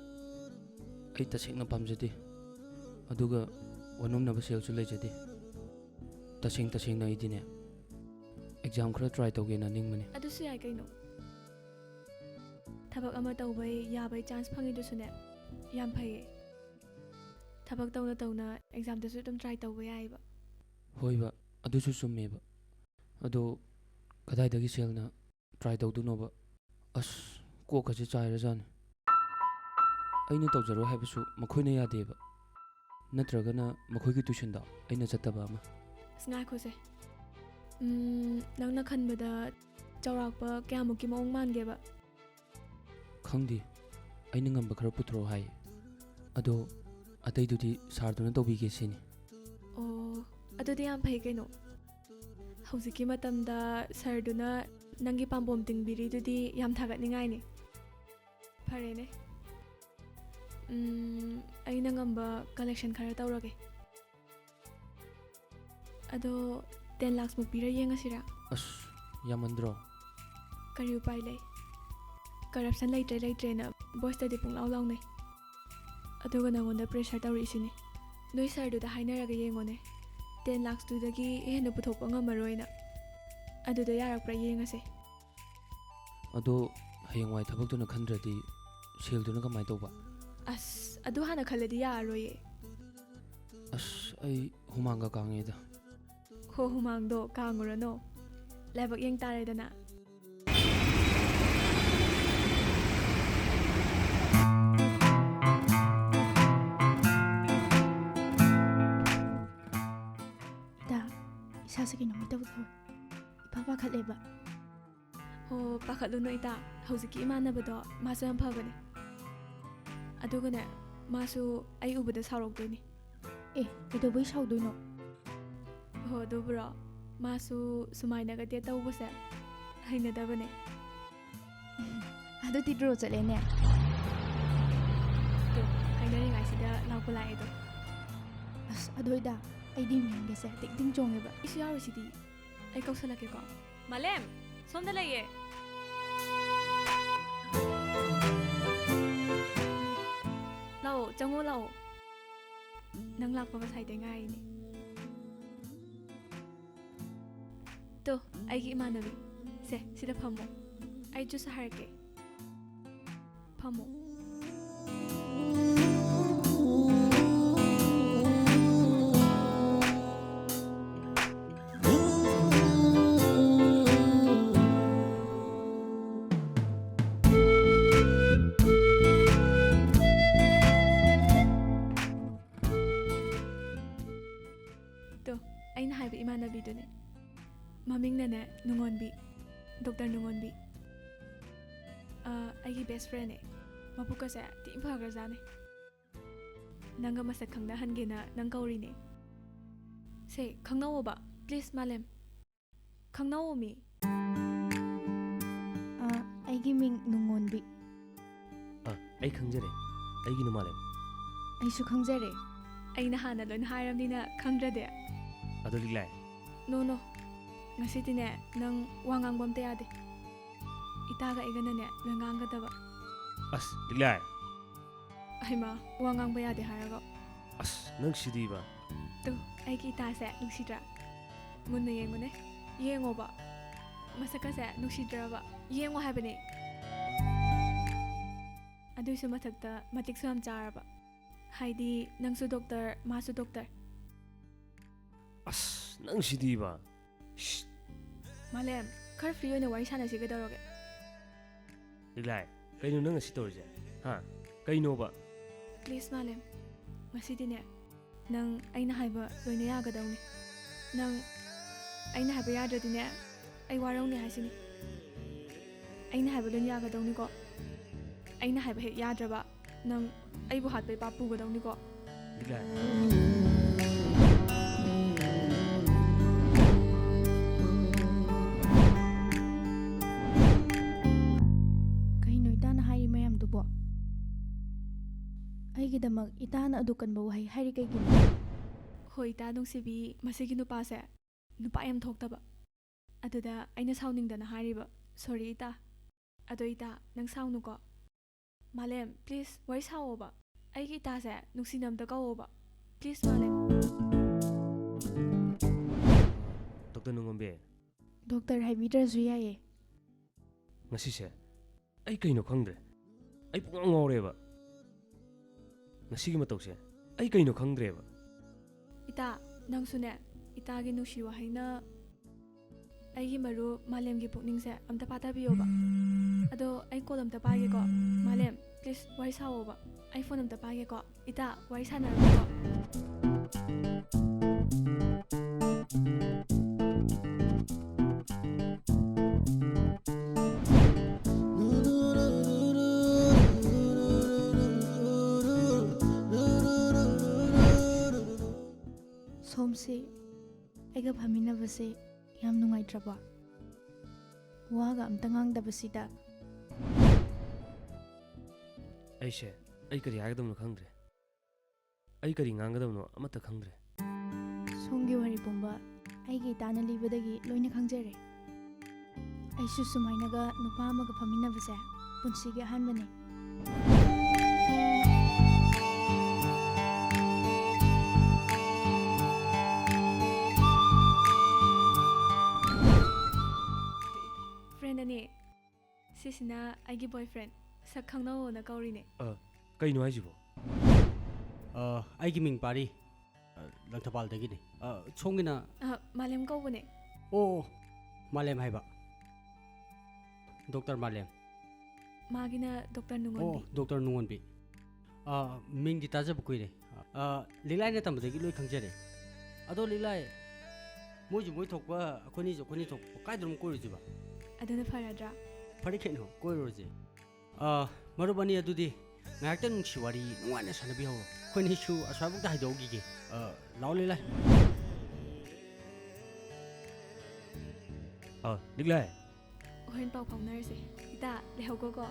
ꯑꯩ ꯇꯁꯦꯡꯅ ꯄꯥꯝꯖꯗꯦ꯫ ꯑꯗꯨꯒ ꯋꯥꯅꯣꯝꯅꯕ ꯁꯦꯜꯁꯨ ꯂꯩꯖꯗꯦ꯫ ꯇꯁꯦꯡ ꯇꯁꯦꯡꯅ ꯑꯩꯗꯤꯅꯦ, ꯑꯦꯛꯖꯥꯝ ꯈꯔ ꯇ꯭ꯔꯥꯏ ꯇꯧꯒꯦꯅ ꯅꯤꯡꯕꯅꯦ꯫ ꯑꯗꯨꯁꯨ ꯌꯥꯏ ꯀꯩꯅꯣ꯫ ꯊꯕꯛ ꯑꯃ ꯇꯧꯕꯩ ꯌꯥꯕꯩ ꯆꯥꯟꯁ ꯐꯪꯉꯤꯗꯨꯁꯨꯅꯦ, ꯌꯥꯝ ꯐꯩꯌꯦ꯫ ꯊꯕꯛ ꯇꯧꯅ ꯇꯧꯅ ꯑꯦꯛꯖꯥꯝꯗꯁꯨ ꯑꯗꯨꯝ ꯇ꯭ꯔꯥꯏ ꯇꯧꯕ ꯌꯥꯏꯌꯦꯕ꯫ ꯍꯣꯏꯕ, ꯑꯗꯨꯁꯨ ꯆꯨꯝꯃꯦꯕ꯫ ꯑꯗꯣ ꯀꯗꯥꯏꯗꯒꯤ ꯁꯦꯜꯅ ꯇ꯭ꯔꯥꯏ ꯇꯧꯗꯣꯏꯅꯣꯕ? ꯑꯁ, ꯀꯣꯛꯀꯁꯦ ꯆꯥꯏꯔꯖꯥꯠꯅꯤ꯫ ꯑꯩꯅ ꯇꯧꯖꯔꯣꯏ ꯍꯥꯏꯕꯁꯨ ꯃꯈꯣꯏꯅ ꯌꯥꯗꯦꯕ꯫ ꯅꯠꯇ꯭ꯔꯒꯅ ꯃꯈꯣꯏꯒꯤ ꯇ꯭ꯌꯨꯁꯟꯗꯣ ꯑꯩꯅ ꯆꯠꯇꯕ ꯑꯃ꯫ ꯑꯁ, ꯉꯥꯏꯈꯣꯁꯦ꯫ ꯎꯝ, ꯅꯪꯅ ꯈꯟꯕꯗ ꯆꯥꯎꯔꯥꯛꯄ ꯀꯌꯥꯃꯨꯛꯀꯤ ꯃꯑꯣꯡ ꯃꯥꯟꯒꯦꯕ? ꯈꯪꯗꯦ, ꯑꯩꯅ ꯉꯝꯕ ꯈꯔ ꯄꯨꯊꯣꯔꯛꯑꯣ ꯍꯥꯏ꯫ ꯑꯗꯣ ꯑꯇꯩꯗꯨꯗꯤ ꯁꯥꯔꯗꯨꯅ ꯇꯧꯕꯤꯒꯦ ꯁꯤꯅꯤ꯫ ꯑꯣ, ꯑꯗꯨꯗꯤ ꯌꯥꯝ ꯐꯩ ꯀꯩꯅꯣ꯫ ꯍꯧꯖꯤꯛꯀꯤ ꯃꯇꯝꯗ ꯁꯥꯔꯗꯨꯅ ꯅꯪꯒꯤ ꯄꯥꯝꯕꯣꯝ ꯇꯤꯡꯕꯤꯔꯤꯗꯨꯗꯤ ꯌꯥꯝ ꯊꯥꯒꯠꯅꯤꯡꯉꯥꯏꯅꯤ꯫ ꯐꯔꯦꯅꯦ꯫ ꯎꯝ, ꯑꯩꯅ ꯉꯝꯕ ꯀꯂꯦꯛꯁꯟ ꯈꯔ ꯇꯧꯔꯒꯦ꯫ ꯑꯗꯣ ten lakhs ꯃꯨꯛ ꯄꯤꯔ ꯌꯦꯡꯉꯁꯤꯔꯥ? ꯑꯁ, ꯌꯥꯝꯃꯟꯗ꯭ꯔꯣ? ꯀꯔꯤ ꯎꯄꯥꯏ ꯂꯩ? ꯀꯔꯞꯁꯟ ꯂꯩꯇ꯭ꯔꯦ ꯂꯩꯇ꯭ꯔꯦꯅ ꯕꯣꯁꯇꯗꯤ ꯄꯨꯡꯂꯥꯎ ꯂꯥꯎꯅꯩ꯫ ꯑꯗꯨꯒ ꯅꯉꯣꯟꯗ ꯄ꯭ꯔꯦꯁꯔ ꯇꯧꯔꯛꯏꯁꯤꯅꯤ꯫ ꯅꯣꯏ ꯁꯥꯔꯗꯨꯗ ꯍꯥꯏꯅꯔꯒ ꯌꯦꯡꯉꯣꯅꯦ, ten lakhs ꯇꯨꯗꯒꯤ ꯍꯦꯟꯅ ꯄꯨꯊꯣꯛꯄ ꯉꯝꯃꯔꯣꯏꯅ꯫ ꯑꯗꯨꯗ ꯌꯥꯔꯛꯄ꯭ꯔꯥ ꯌꯦꯡꯉꯁꯦ꯫ ꯑꯗꯣ ꯍꯌꯦꯡꯋꯥꯏ ꯊꯕꯛꯇꯨꯅ ꯈꯟꯗ꯭ꯔꯗꯤ ꯁꯦꯜꯗꯨꯅ ꯀꯃꯥꯏꯅ ꯇꯧꯕ? ꯑꯁ, ꯑꯗꯨ ꯍꯥꯟꯅ ꯈꯜꯂꯗꯤ ꯌꯥꯔꯔꯣꯏꯌꯦ꯫ ꯑꯁ, ꯑꯩ ꯍꯨꯃꯥꯡꯒ ꯀꯥꯡꯉꯦꯗ꯫ ꯍꯣ, ꯍꯨꯃꯥꯡꯗꯣ ꯀꯥꯡꯉꯨꯔꯅꯣ꯫ ꯂꯥꯏꯕꯛ ꯌꯦꯡ ꯇꯥꯔꯦꯗꯅ꯫ ꯏꯇꯥ, ꯏꯁꯥꯁꯦ ꯀꯩꯅꯣꯝꯃ ꯏꯇꯧ ꯇꯧꯋꯦ꯫ ꯏꯄꯥ ꯄꯥꯈꯠꯂꯦꯕ꯫ ꯍꯣ, ꯄꯥꯈꯠꯂꯨꯅꯨ ꯏꯇꯥ꯫ ꯍꯧꯖꯤꯛꯀꯤ ꯏꯃꯥꯟꯅꯕꯗꯣ ꯃꯥꯁꯨ ꯌꯥꯝ ꯐꯕꯅꯦ꯫ ꯑꯗꯨꯒꯅꯦ, ꯃꯥꯁꯨ ꯑꯩ ꯎꯕꯗ ꯁꯥꯎꯔꯛꯇꯣꯏꯅꯤ꯫ ꯑꯦ, ꯀꯩꯗꯧꯕꯩ ꯁꯥꯎꯗꯣꯏꯅꯣ? ꯑꯣ, ꯑꯗꯨꯕꯨꯔꯣ? ꯃꯥꯁꯨ ꯁꯨꯃꯥꯏꯅꯒ date ꯇꯧꯕꯁꯦ ꯍꯩꯅꯗꯕꯅꯦ꯫ ꯑꯗꯨꯗꯤ draw ꯆꯠꯂꯦꯅꯦ꯫ ꯇꯨ, ꯍꯥꯏꯅꯔꯤꯉꯩꯁꯤꯗ ꯂꯥꯛꯄ ꯂꯥꯛꯑꯦꯗꯣ꯫ ꯑꯁ, ꯑꯗꯣꯏꯗ, ꯑꯩꯗꯤ ꯃꯤꯡꯒꯁꯦ ꯇꯤꯡ ꯇꯤꯡ ꯆꯣꯡꯉꯦꯕ꯫ ꯑꯩꯁꯨ ꯌꯥꯎꯔꯤꯁꯤꯗꯤ꯫ ꯑꯩ ꯀꯧꯁꯜꯂꯛꯀꯦꯀꯣ꯫ ꯃꯥꯂꯦꯝ, ꯁꯣꯝꯗ ꯂꯩꯌꯦ꯫ ꯂꯥꯛꯑꯣ, ꯆꯪꯉꯣ, ꯂꯥꯛꯑꯣ꯫ ꯅꯪ ꯂꯥꯛꯄ ꯉꯁꯥꯏꯗꯩ ꯉꯥꯏꯔꯤꯅꯦ꯫ ꯇꯣ, ꯑꯩꯒꯤ ꯏꯃꯥꯟꯅꯕꯤ꯫ ꯁꯦ, ꯁꯤꯗ ꯐꯝꯃꯣ꯫ ꯑꯩ juice ꯍꯥꯏꯔꯛꯀꯦ꯫ ꯐꯝꯃꯣ꯫ ꯇꯣ, ꯑꯩꯅ ꯍꯥꯏꯕ ꯏꯃꯥꯟꯅꯕꯤꯗꯨꯅꯦ꯫ ꯃꯃꯤꯡꯅꯅꯦ ꯅꯨꯡꯉꯣꯟꯕꯤ, Doctor ꯅꯨꯡꯉꯣꯟꯕꯤ꯫ ꯑ, ꯑꯩꯒꯤ best friendꯅꯦ꯫ ꯃꯕꯨꯛꯀꯁꯦ ꯊꯤ ꯐꯈ꯭ꯔꯖꯥꯠꯅꯦ꯫ ꯅꯪꯒ ꯃꯁꯛ ꯈꯪꯅꯍꯟꯒꯦꯅ ꯅꯪ ꯀꯧꯔꯤꯅꯦ꯫ ꯁꯦ, ꯈꯪꯅꯧꯋꯣꯕ, please, ꯃꯥꯂꯦꯝ꯫ ꯈꯪꯅꯧꯋꯣꯃꯤ꯫ ꯑ, ꯑꯩꯒꯤ ꯃꯤꯡ ꯅꯨꯡꯉꯣꯟꯕꯤ꯫ ꯑ, ꯑꯩ ꯈꯪꯖꯔꯦ꯫ ꯑꯩꯒꯤꯅ ꯃꯥꯂꯦꯝ꯫ ꯑꯩꯁꯨ ꯈꯪꯖꯔꯦ꯫ ꯑꯩꯅ ꯍꯥꯟꯅ ꯂꯣꯏꯅ ꯍꯥꯏꯔꯕꯅꯤꯅ ꯈꯪꯗ꯭ꯔꯗꯤ? ꯑꯗꯣ ꯂꯤꯛꯂꯥꯏ꯫ No, no꯫ ꯉꯁꯤꯗꯤꯅꯦ, ꯅꯪ ꯋꯥ ꯉꯥꯡꯕ ꯑꯝꯇ ꯌꯥꯗꯦ꯫ ꯏꯇꯥꯒ ꯑꯩꯒꯅꯅꯦ, ꯂꯣꯏ ꯉꯥꯡꯒꯗꯕ꯫ ꯑꯁ, ꯂꯤꯛꯂꯥꯏ꯫ ꯍꯩꯃꯥ, ꯋꯥ ꯉꯥꯡꯕ ꯌꯥꯗꯦ ꯍꯥꯏꯔꯒ꯫ ꯑꯁ, ꯅꯪ ꯁꯤꯗꯤꯕ꯫ ꯇꯨ, ꯑꯩꯒꯤ ꯏꯇꯥꯁꯦ ꯅꯨꯡꯁꯤꯗ꯭ꯔꯥ? ꯃꯨꯟꯅ ꯌꯦꯡꯉꯨꯅꯦ꯫ ꯌꯦꯡꯉꯣꯕ꯫ ꯃꯁꯛꯀꯁꯦ ꯅꯨꯡꯁꯤꯗ꯭ꯔꯕ? ꯌꯦꯡꯉꯣ ꯍꯥꯏꯕꯅꯦ꯫ ꯑꯗꯨꯏꯁꯨ ꯃꯊꯛꯇ ꯃꯇꯤꯛꯁꯨ ꯌꯥꯝ ꯆꯥꯔꯕ꯫ ꯍꯥꯏꯗꯤ ꯅꯪꯁꯨ doctor, ꯃꯥꯁꯨ doctor꯫ ꯑꯁ, ꯅꯪ ꯁꯤꯗꯤꯕ꯫ ꯁꯤꯠ꯫ ꯃꯥꯂꯦꯝ, ꯈꯔ free ꯑꯣꯏꯅ ꯋꯥꯔꯤ ꯁꯥꯟꯅꯁꯤ ꯀꯩꯗꯧꯔꯒꯦ? ꯂꯤꯛꯂꯥꯏ, ꯀꯩꯅꯣ ꯅꯪ ꯉꯁꯤ ꯇꯧꯔꯤꯁꯦ? ꯍꯥ? ꯀꯩꯅꯣꯕ? Please, ꯃꯥꯂꯦꯝ꯫ ꯉꯁꯤꯗꯤꯅꯦ, ꯅꯪ ꯑꯩꯅ ꯍꯥꯏꯕ ꯂꯣꯏꯅ ꯌꯥꯒꯗꯧꯅꯤ꯫ ꯅꯪ ꯑꯩꯅ ꯍꯥꯏꯕ ꯌꯥꯗ꯭ꯔꯗꯤꯅꯦ, ꯑꯩ ꯋꯥꯔꯧꯅꯤ ꯍꯥꯏꯁꯤꯅꯤ꯫ ꯑꯩꯅ ꯍꯥꯏꯕ ꯂꯣꯏꯅ ꯌꯥꯒꯗꯧꯅꯤꯀꯣ꯫ ꯑꯩꯅ ꯍꯥꯏꯕ ꯍꯦꯛ ꯌꯥꯗ꯭ꯔꯕ, ꯅꯪ ꯑꯩꯕꯨ ꯍꯥꯠꯄꯩ ꯄꯥꯞ ꯄꯨꯒꯗꯧꯅꯤꯀꯣ꯫ ꯂꯤꯛꯂꯥꯏ꯫ ꯑꯩꯒꯤꯗꯃꯛ ꯏꯇꯥꯅ ꯑꯗꯨ ꯀꯟꯕ ꯋꯥꯍꯩ ꯍꯥꯏꯔꯤ ꯀꯩꯒꯤꯅꯣ? ꯍꯣꯏ, ꯏꯇꯥ ꯅꯨꯡꯁꯤꯕꯤ, ꯃꯁꯤꯒꯤ ꯅꯨꯄꯥꯁꯦ ꯅꯨꯄꯥ ꯌꯥꯝ ꯊꯣꯛꯇꯕ꯫ ꯑꯗꯨꯗ ꯑꯩꯅ ꯁꯥꯎꯅꯤꯡꯗꯅ ꯍꯥꯏꯔꯤꯕ꯫ ꯁꯣꯔꯤ ꯏꯇꯥ꯫ ꯑꯗꯣ ꯏꯇꯥ, ꯅꯪ ꯁꯥꯎꯅꯨꯀꯣ꯫ ꯃꯥꯂꯦꯝ, ꯄ꯭ꯂꯤꯖ, ꯋꯥꯔꯤ ꯁꯥꯎꯋꯣꯕ꯫ ꯑꯩꯒꯤ ꯏꯇꯥꯁꯦ ꯅꯨꯡꯁꯤꯅ ꯑꯝꯇ ꯀꯧꯋꯣꯕ꯫ ꯄ꯭ꯂꯤꯖ, ꯃꯥꯂꯦꯝ꯫ ꯗꯣꯛꯇꯔ ꯅꯨꯡꯉꯣꯝꯕꯤ꯫ ꯗꯣꯛꯇꯔ ꯍꯥꯏꯕꯤꯗ꯭ꯔꯁꯨ ꯌꯥꯏꯌꯦ꯫ ꯉꯁꯤꯁꯦ ꯑꯩ ꯀꯩꯅꯣ ꯈꯪꯗ꯭ꯔꯦ꯫ ꯑꯩ ꯄꯨꯡꯉꯥꯎ ꯉꯥꯎꯔꯦꯕ꯫ ꯉꯁꯤꯒꯤ ꯃꯇꯧꯁꯦ ꯑꯩ ꯀꯩꯅꯣ ꯈꯪꯗ꯭ꯔꯦꯕ꯫ ꯏꯇꯥ, ꯅꯪꯁꯨꯅꯦ, ꯏꯇꯥꯒꯤ ꯅꯨꯡꯁꯤ ꯋꯥꯍꯩꯅ ꯑꯩꯒꯤ ꯃꯔꯨꯞ ꯃꯥꯂꯦꯝꯒꯤ ꯄꯨꯛꯅꯤꯡꯁꯦ ꯑꯝꯇ ꯄꯥꯊꯕꯤꯌꯣꯕ꯫ ꯑꯗꯣ ꯑꯩ ꯀꯣꯜ ꯑꯝꯇ ꯄꯥꯏꯒꯦꯀꯣ꯫ ꯃꯥꯂꯦꯝ, ꯄ꯭ꯂꯤꯖ, ꯋꯥꯔꯤ ꯁꯥꯎꯋꯣꯕ꯫ ꯑꯩ ꯐꯣꯟ ꯑꯝꯇ ꯄꯥꯏꯒꯦꯀꯣ꯫ ꯏꯇꯥ, ꯋꯥꯔꯤ ꯁꯥꯟꯅꯔꯒꯀꯣ꯫ ꯁꯣꯝꯁꯤ ꯑꯩꯒ ꯐꯝꯃꯤꯟꯅꯕꯁꯦ ꯌꯥꯝ ꯅꯨꯡꯉꯥꯏꯇ꯭ꯔꯕꯣ? ꯋꯥꯒ ꯑꯝꯇ ꯉꯥꯡꯗꯕꯁꯤꯗ꯫ ꯑꯩꯁꯦ, ꯑꯩ ꯀꯔꯤ ꯍꯥꯏꯒꯗꯕꯅꯣ ꯈꯪꯗ꯭ꯔꯦ꯫ ꯑꯩ ꯀꯔꯤ ꯉꯥꯡꯒꯗꯕꯅꯣ ꯑꯃꯠꯇ ꯈꯪꯗ꯭ꯔꯦ꯫ ꯁꯣꯝꯒꯤ ꯋꯥꯔꯤ ꯄꯨꯝꯕ ꯑꯩꯒꯤ ꯏꯇꯥꯅ ꯂꯤꯕꯗꯒꯤ ꯂꯣꯏꯅ ꯈꯪꯖꯔꯦ꯫ ꯑꯩꯁꯨ ꯁꯨꯃꯥꯏꯅꯒ ꯅꯨꯄꯥ ꯑꯃꯒ ꯐꯝꯃꯤꯟꯅꯕꯁꯦ ꯄꯨꯟꯁꯤꯒꯤ ꯑꯍꯥꯟꯕꯅꯤ꯫ ꯐ꯭ꯔꯦꯟ ꯑꯅꯤ, ꯁꯤꯁꯤꯅ ꯑꯩꯒꯤ ꯕꯣꯏꯐ꯭ꯔꯦꯟ꯫ ꯁꯛ ꯈꯪꯅꯧꯅ ꯀꯧꯔꯤꯅꯦ꯫ ꯑ, ꯀꯩꯅꯣ ꯍꯥꯏꯁꯤꯕꯣ? ꯑ, ꯑꯩꯒꯤ ꯃꯤꯡ ꯄꯥꯔꯤ꯫ ꯑ, ꯂꯪꯊꯕꯥꯜꯗꯒꯤꯅꯤ꯫ ꯑ, ꯁꯣꯝꯒꯤꯅ? ꯑ, ꯃꯥꯂꯦꯝ ꯀꯧꯕꯅꯦ꯫ ꯑꯣ, ꯑꯣ, ꯃꯥꯂꯦꯝ ꯍꯥꯏꯕ꯫ ꯗꯣꯛꯇꯔ ꯃꯥꯂꯦꯝ꯫ ꯃꯥꯒꯤꯅ ꯗꯣꯛꯇꯔ ꯅꯨꯡꯉꯣꯟꯕꯤ꯫ ꯑꯣ, ꯗꯣꯛꯇꯔ ꯅꯨꯡꯉꯣꯟꯕꯤ꯫ ꯑ, ꯃꯤꯡꯗꯤ ꯇꯥꯖꯕ ꯀꯨꯏꯔꯦ꯫ ꯑ, ꯂꯤꯂꯥꯏꯅ ꯇꯝꯕꯗꯒꯤ ꯂꯣꯏ ꯈꯪꯖꯔꯦ꯫ ꯑꯗꯣ ꯂꯤꯂꯥꯏ, ꯃꯣꯏꯁꯨ ꯃꯣꯏ ꯊꯣꯛꯄ, ꯑꯩꯈꯣꯏꯅꯤꯁꯨ ꯑꯩꯈꯣꯏꯅꯤ ꯊꯣꯛꯄ, ꯀꯥꯏꯗꯅꯣꯝ ꯀꯣꯏꯔꯨꯁꯤꯕ? ꯑꯗꯨꯅ ꯐꯔꯗ꯭ꯔꯥ? ꯐꯔꯦ ꯀꯩꯅꯣ, ꯀꯣꯏꯔꯨꯔꯁꯦ꯫ ꯑ, ꯃꯔꯨꯞ ꯑꯅꯤ ꯑꯗꯨꯗꯤ ꯉꯥꯏꯍꯥꯛꯇꯪ ꯅꯨꯡꯁꯤ ꯋꯥꯔꯤ ꯅꯨꯡꯉꯥꯏꯅ ꯁꯥꯟꯅꯕꯤꯍꯧꯔꯣ꯫ ꯑꯩꯈꯣꯏꯅꯤꯁꯨ ꯑꯁ꯭ꯋꯥꯏꯐꯥꯎꯗ ꯍꯥꯏꯗꯣꯛꯎꯈꯤꯒꯦ꯫ ꯑ, ꯂꯥꯛꯑꯣ ꯂꯤꯂꯥꯏ꯫ ꯑ, ꯂꯤꯂꯥꯏ꯫ ꯍꯣꯔꯦꯟ ꯄꯥꯎ ꯐꯥꯎꯅꯔꯁꯦ꯫ ꯏꯇꯥ, ꯂꯩꯍꯧꯀꯣꯀꯣ꯫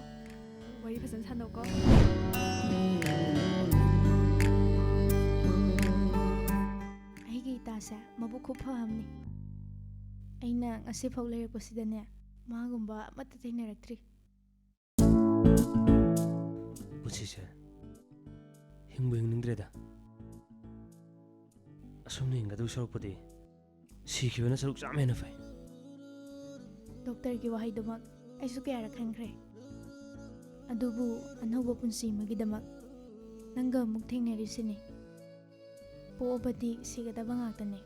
ꯋꯥꯔꯤ ꯐꯖꯅ ꯁꯥꯟꯅꯧꯀꯣ꯫ ꯁꯦ ꯃꯕꯨꯛ ꯈꯨꯐ ꯑꯃꯅꯤ꯫ ꯑꯩꯅ ꯉꯁꯤꯐꯥꯎ ꯂꯩꯔꯛꯄꯁꯤꯗꯅꯦ, ꯃꯥꯒꯨꯝꯕ ꯑꯃꯠꯇ ꯊꯦꯡꯅꯔꯛꯇ꯭ꯔꯤ꯫ ꯄꯨꯟꯁꯤꯁꯦ ꯍꯤꯡꯕꯨ ꯍꯤꯡꯅꯤꯡꯗ꯭ꯔꯦꯗ꯫ ꯑꯁꯨꯝꯅ ꯍꯤꯡꯒꯗꯧ ꯁꯔꯨꯛꯄꯨꯗꯤ ꯁꯤꯈꯤꯕꯅ ꯁꯔꯨꯛ ꯆꯥꯝꯃ ꯍꯦꯟꯅ ꯐꯩ꯫ ꯗꯣꯛꯇꯔꯒꯤ ꯋꯥꯍꯩꯗꯨꯃꯛ ꯑꯩꯁꯨ ꯀꯌꯥꯔꯛ ꯈꯟꯈ꯭ꯔꯦ꯫ ꯑꯗꯨꯕꯨ ꯑꯅꯧꯕ ꯄꯨꯟꯁꯤ ꯑꯃꯒꯤꯗꯃꯛ ꯅꯪꯒ ꯑꯃꯨꯛ ꯊꯦꯡꯅꯔꯤꯁꯤꯅꯤ꯫ ꯄꯣꯛꯑꯕꯗꯤ ꯁꯤꯒꯗꯕ ꯉꯥꯛꯇꯅꯤ꯫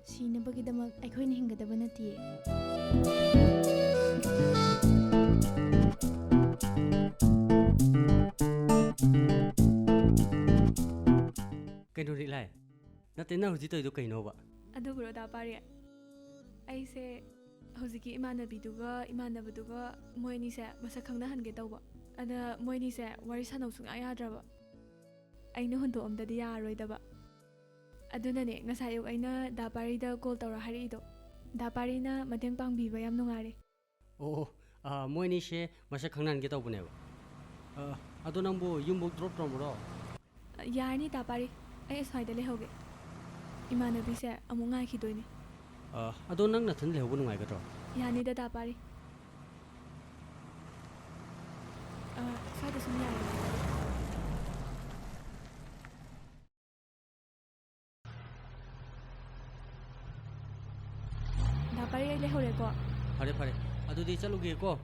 ꯁꯤꯅꯕꯒꯤꯗꯃꯛ ꯑꯩꯈꯣꯏꯅ ꯍꯤꯡꯒꯗꯕ ꯅꯠꯇꯤꯌꯦ꯫ ꯀꯩꯅꯣ ꯔꯤꯛꯂꯥꯏ? ꯅꯠꯇꯦ, ꯅꯪ ꯍꯧꯖꯤꯛ ꯇꯧꯔꯤꯗꯣ ꯀꯩꯅꯣꯕ? ꯑꯗꯨꯕꯨꯔꯣ ꯗꯥ ꯄꯥꯔꯤ? ꯑꯩꯁꯦ ꯍꯧꯖꯤꯛꯀꯤ ꯏꯃꯥꯟꯅꯕꯤꯗꯨꯒ ꯏꯃꯥꯟꯅꯕꯗꯨꯒ ꯃꯣꯏ ꯑꯅꯤꯁꯦ ꯃꯁꯛ ꯈꯪꯅꯍꯟꯒꯦ ꯇꯧꯕ꯫ ꯑꯗ ꯃꯣꯏ ꯑꯅꯤꯁꯦ ꯋꯥꯔꯤ ꯁꯥꯟꯅꯧ ꯁꯨꯡꯌꯥ ꯌꯥꯗ꯭ꯔꯕ꯫ ꯑꯩꯅ ꯍꯨꯟꯗꯣꯛꯑꯝꯗꯗꯤ ꯌꯥꯔꯔꯣꯏꯗꯕ꯫ ꯑꯗꯨꯅꯅꯦ ꯉꯁꯥꯏ ꯑꯌꯨꯛ ꯑꯩꯅ ꯗꯥ ꯄꯥꯔꯤꯗ ꯀꯣꯜ ꯇꯧꯔ ꯍꯥꯏꯔꯛꯏꯗꯣ꯫ ꯗꯥ ꯄꯥꯔꯤꯅ ꯃꯇꯦꯡ ꯄꯥꯡꯕꯤꯕ ꯌꯥꯝ ꯅꯨꯡꯉꯥꯏꯔꯦ꯫ ꯑꯣ, ꯑꯥ, ꯃꯣꯏ ꯑꯅꯤꯁꯦ ꯃꯁꯛ ꯈꯪꯅꯍꯟꯒꯦ ꯇꯧꯕꯅꯦꯕ꯫ ꯑꯥ, ꯑꯗꯣ ꯅꯪꯕꯨ ꯌꯨꯝꯕꯨꯛ ꯗ꯭ꯔꯣꯞ ꯇꯧꯔꯝꯃꯨꯔꯣ? ꯌꯥꯔꯅꯤ ꯗꯥ ꯄꯥꯔꯤ, ꯑꯩ ꯑꯁ꯭ꯋꯥꯏꯗ ꯂꯩꯍꯧꯒꯦ꯫ ꯏꯃꯥꯟꯅꯕꯤꯁꯦ ꯑꯃꯨꯛ ꯉꯥꯏꯈꯤꯗꯣꯏꯅꯦ꯫ ꯑꯥ, ꯑꯗꯣ ꯅꯪ ꯅꯊꯟ ꯂꯩꯍꯧꯕ ꯅꯨꯡꯉꯥꯏꯒꯗ꯭ꯔꯣ? ꯌꯥꯅꯤꯗ ꯗꯥ ꯄꯥꯔꯤ꯫ ꯑꯥ, ꯁ꯭ꯋꯥꯏꯗ ꯁꯨꯝ ꯌꯥꯔꯦ꯫ ꯗꯥ ꯄꯥꯔꯤ, ꯑꯩ ꯂꯩꯍꯧꯔꯦꯀꯣ꯫ ꯐꯔꯦ ꯐꯔꯦ, ꯑꯗꯨꯗꯤ ꯆꯠꯂꯨꯒꯦꯀꯣ꯫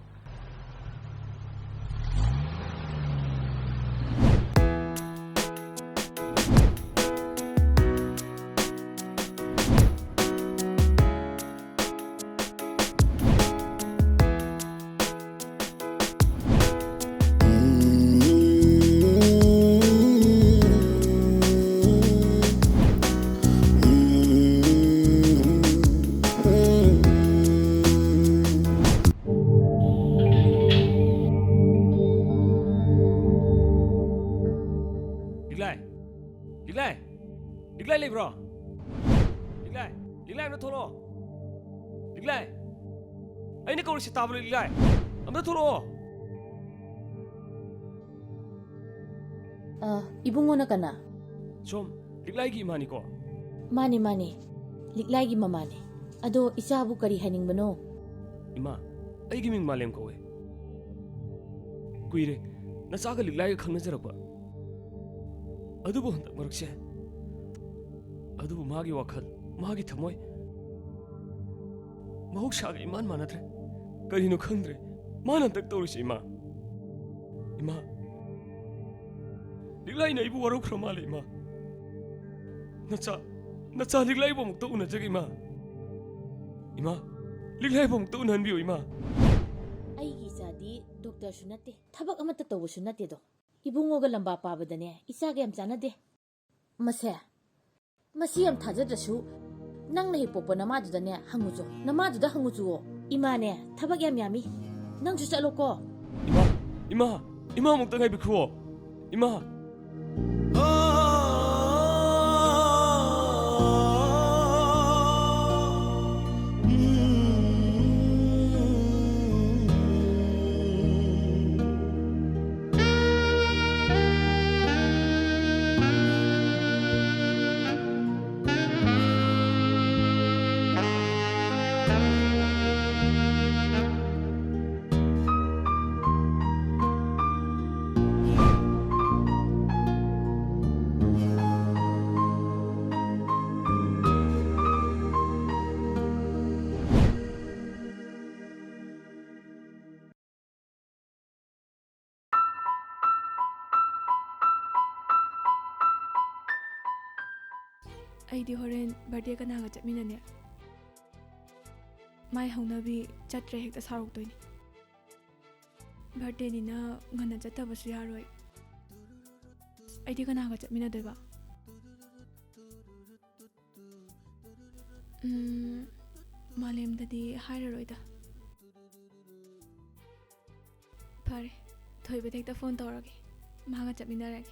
ꯂꯤꯛꯂꯥꯏ! ꯂꯤꯛꯂꯥꯏ! ꯂꯤꯛꯂꯥꯏ ꯂꯩꯕ꯭ꯔꯣ? ꯂꯤꯛꯂꯥꯏ! ꯂꯤꯛꯂꯥꯏ, ꯑꯝꯇ ꯊꯣꯛꯂꯛꯑꯣ! ꯂꯤꯛꯂꯥꯏ! ꯑꯩꯅ ꯀꯧꯔꯤꯁꯤ ꯇꯥꯕ꯭ꯔꯣ, ꯂꯤꯛꯂꯥꯏ? ꯑꯝꯇ ꯊꯣꯛꯂꯛꯑꯣ! ꯑ, ꯏꯕꯨꯡꯉꯣꯅ ꯀꯅꯥ? ꯁꯣꯝ, ꯂꯤꯛꯂꯥꯏꯒꯤ ꯏꯃꯥꯅꯤꯀꯣ? ꯃꯥꯅꯦ, ꯃꯥꯅꯦ꯫ ꯂꯤꯛꯂꯥꯏꯒꯤ ꯃꯃꯥꯅꯦ꯫ ꯑꯗꯣ ꯏꯆꯥꯕꯨ ꯀꯔꯤ ꯍꯥꯏꯅꯤꯡꯕꯅꯣ? ꯏꯃꯥ, ꯑꯩꯒꯤ ꯃꯤꯡ ꯃꯥꯂꯦꯝ ꯀꯧꯋꯦ꯫ ꯀꯨꯏꯔꯦ ꯅꯆꯥꯒ ꯂꯤꯛꯂꯥꯏꯒ ꯈꯪꯅꯖꯔꯛꯄ꯫ ꯑꯗꯨꯕꯨ ꯍꯟꯗꯛ ꯃꯔꯛꯁꯦ, ꯑꯗꯨꯕꯨ ꯃꯥꯒꯤ ꯋꯥꯈꯜ, ꯃꯥꯒꯤ ꯊꯃꯣꯏ ꯃꯍꯧꯁꯥꯒ ꯏꯃꯥꯟ ꯃꯥꯟꯅꯗ꯭ꯔꯦ꯫ ꯀꯔꯤꯅꯣ ꯈꯪꯗ꯭ꯔꯦ ꯃꯥꯅ ꯍꯟꯗꯛ ꯇꯧꯔꯤꯁꯦ, ꯏꯃꯥ꯫ ꯏꯃꯥ, ꯂꯤꯛꯂꯥꯏꯅ ꯑꯩꯕꯨ ꯋꯥꯔꯧꯈ꯭ꯔ ꯃꯥꯜꯂꯦ, ꯏꯃꯥ꯫ ꯅꯆꯥ, ꯅꯆꯥ ꯂꯤꯛꯂꯥꯏꯕꯨ ꯑꯃꯨꯛꯇ ꯎꯅꯖꯒꯦ, ꯏꯃꯥ꯫ ꯏꯃꯥ, ꯂꯤꯛꯂꯥꯏꯕꯨ ꯑꯃꯨꯛꯇ ꯎꯅꯍꯟꯕꯤꯌꯨ, ꯏꯃꯥ꯫ ꯑꯩꯒꯤ ꯏꯆꯥꯗꯤ ꯗꯣꯛꯇꯔꯁꯨ ꯅꯠꯇꯦ, ꯊꯕꯛ ꯑꯃꯠꯇ ꯇꯧꯕꯁꯨ ꯅꯠꯇꯦꯗꯣ꯫ ꯏꯕꯨꯡꯉꯣꯒ ꯂꯝꯕꯥ ꯄꯥꯕꯗꯅꯦ ꯏꯆꯥꯒ ꯌꯥꯝ ꯆꯥꯟꯅꯗꯦ꯫ ꯃꯁꯦ, ꯃꯁꯤ ꯌꯥꯝ ꯊꯥꯖꯗ꯭ꯔꯁꯨ ꯅꯪꯅ ꯍꯦꯛ ꯄꯣꯛꯄ ꯅꯃꯥꯗꯨꯗꯅꯦ ꯍꯪꯉꯨꯆꯣ, ꯅꯃꯥꯗꯨꯗ ꯍꯪꯉꯨꯆꯨꯑꯣ꯫ ꯏꯃꯥꯅꯦ ꯊꯕꯛ ꯌꯥꯝ ꯌꯥꯝꯃꯤ, ꯅꯪꯁꯨ ꯆꯠꯂꯣꯀꯣ꯫ ꯏꯃꯥ, ꯏꯃꯥ, ꯏꯃꯥ ꯑꯃꯨꯛꯇ ꯉꯥꯏꯕꯤꯈꯣ꯫ ꯏꯃꯥ꯫ ꯑꯩꯗꯤ ꯍꯣꯔꯦꯟ ꯕꯥꯔꯗꯦ ꯀꯅꯥꯒ ꯆꯠꯃꯤꯟꯅꯅꯤ? ꯃꯥꯏ ꯍꯧꯅꯕꯤ ꯆꯠꯇ꯭ꯔꯦ ꯍꯦꯛꯇ ꯁꯥꯎꯔꯛꯇꯣꯏꯅꯤ꯫ ꯕꯥꯔꯗꯦꯅꯤꯅ ꯉꯟꯅ ꯆꯠꯇꯕꯁꯨ ꯌꯥꯔꯣꯏ꯫ ꯑꯩꯗꯤ ꯀꯅꯥꯒ ꯆꯠꯃꯤꯟꯅꯗꯣꯏꯕ? ꯎꯝ, ꯃꯥꯂꯦꯝꯗꯗꯤ ꯍꯥꯏꯔꯔꯣꯏꯗ꯫ ꯐꯔꯦ, ꯊꯣꯏꯕꯗ ꯍꯦꯛꯇ ꯐꯣꯟ ꯇꯧꯔꯒꯦ, ꯃꯥꯒ ꯆꯠꯃꯤꯟꯅꯔꯒꯦ꯫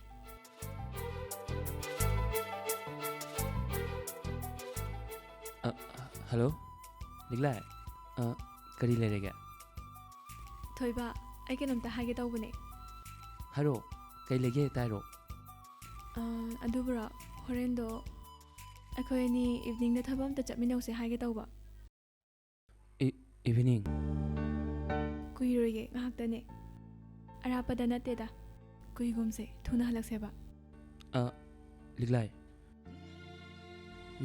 ꯑ, ꯍꯜꯂꯣ, ꯂꯤꯛꯂꯥꯏ꯫ ꯑ, ꯀꯔꯤ ꯂꯩꯔꯒꯦ? ꯊꯣꯏꯕ, ꯑꯩ ꯀꯩꯅꯣꯝꯇ ꯍꯥꯏꯒꯦ ꯇꯧꯕꯅꯦ꯫ ꯍꯥꯏꯔꯣ, ꯀꯩ ꯂꯩꯒꯦ ꯍꯦꯛꯇ ꯍꯥꯏꯔꯣ꯫ ꯑ, ꯑꯗꯨꯕꯨꯔꯣ, ꯍꯣꯔꯦꯟꯗꯣ ꯑꯩꯈꯣꯏ ꯑꯅꯤ ꯏꯚꯤꯅꯤꯡꯗ ꯊꯕꯛ ꯑꯝꯇ ꯆꯠꯃꯤꯟꯅꯧꯁꯦ ꯍꯥꯏꯒꯦ ꯇꯧꯕ꯫ ꯏꯚꯤꯅꯤꯡ? ꯀꯨꯏꯔꯣꯏꯌꯦ, ꯉꯥꯏꯍꯥꯛꯇꯅꯦ꯫ ꯑꯔꯥꯞꯄꯗ ꯅꯠꯇꯦꯗ, ꯀꯨꯏꯒꯨꯝꯁꯦ, ꯊꯨꯅ ꯍꯜꯂꯛꯁꯦꯕ꯫ ꯑ, ꯂꯤꯛꯂꯥꯏ,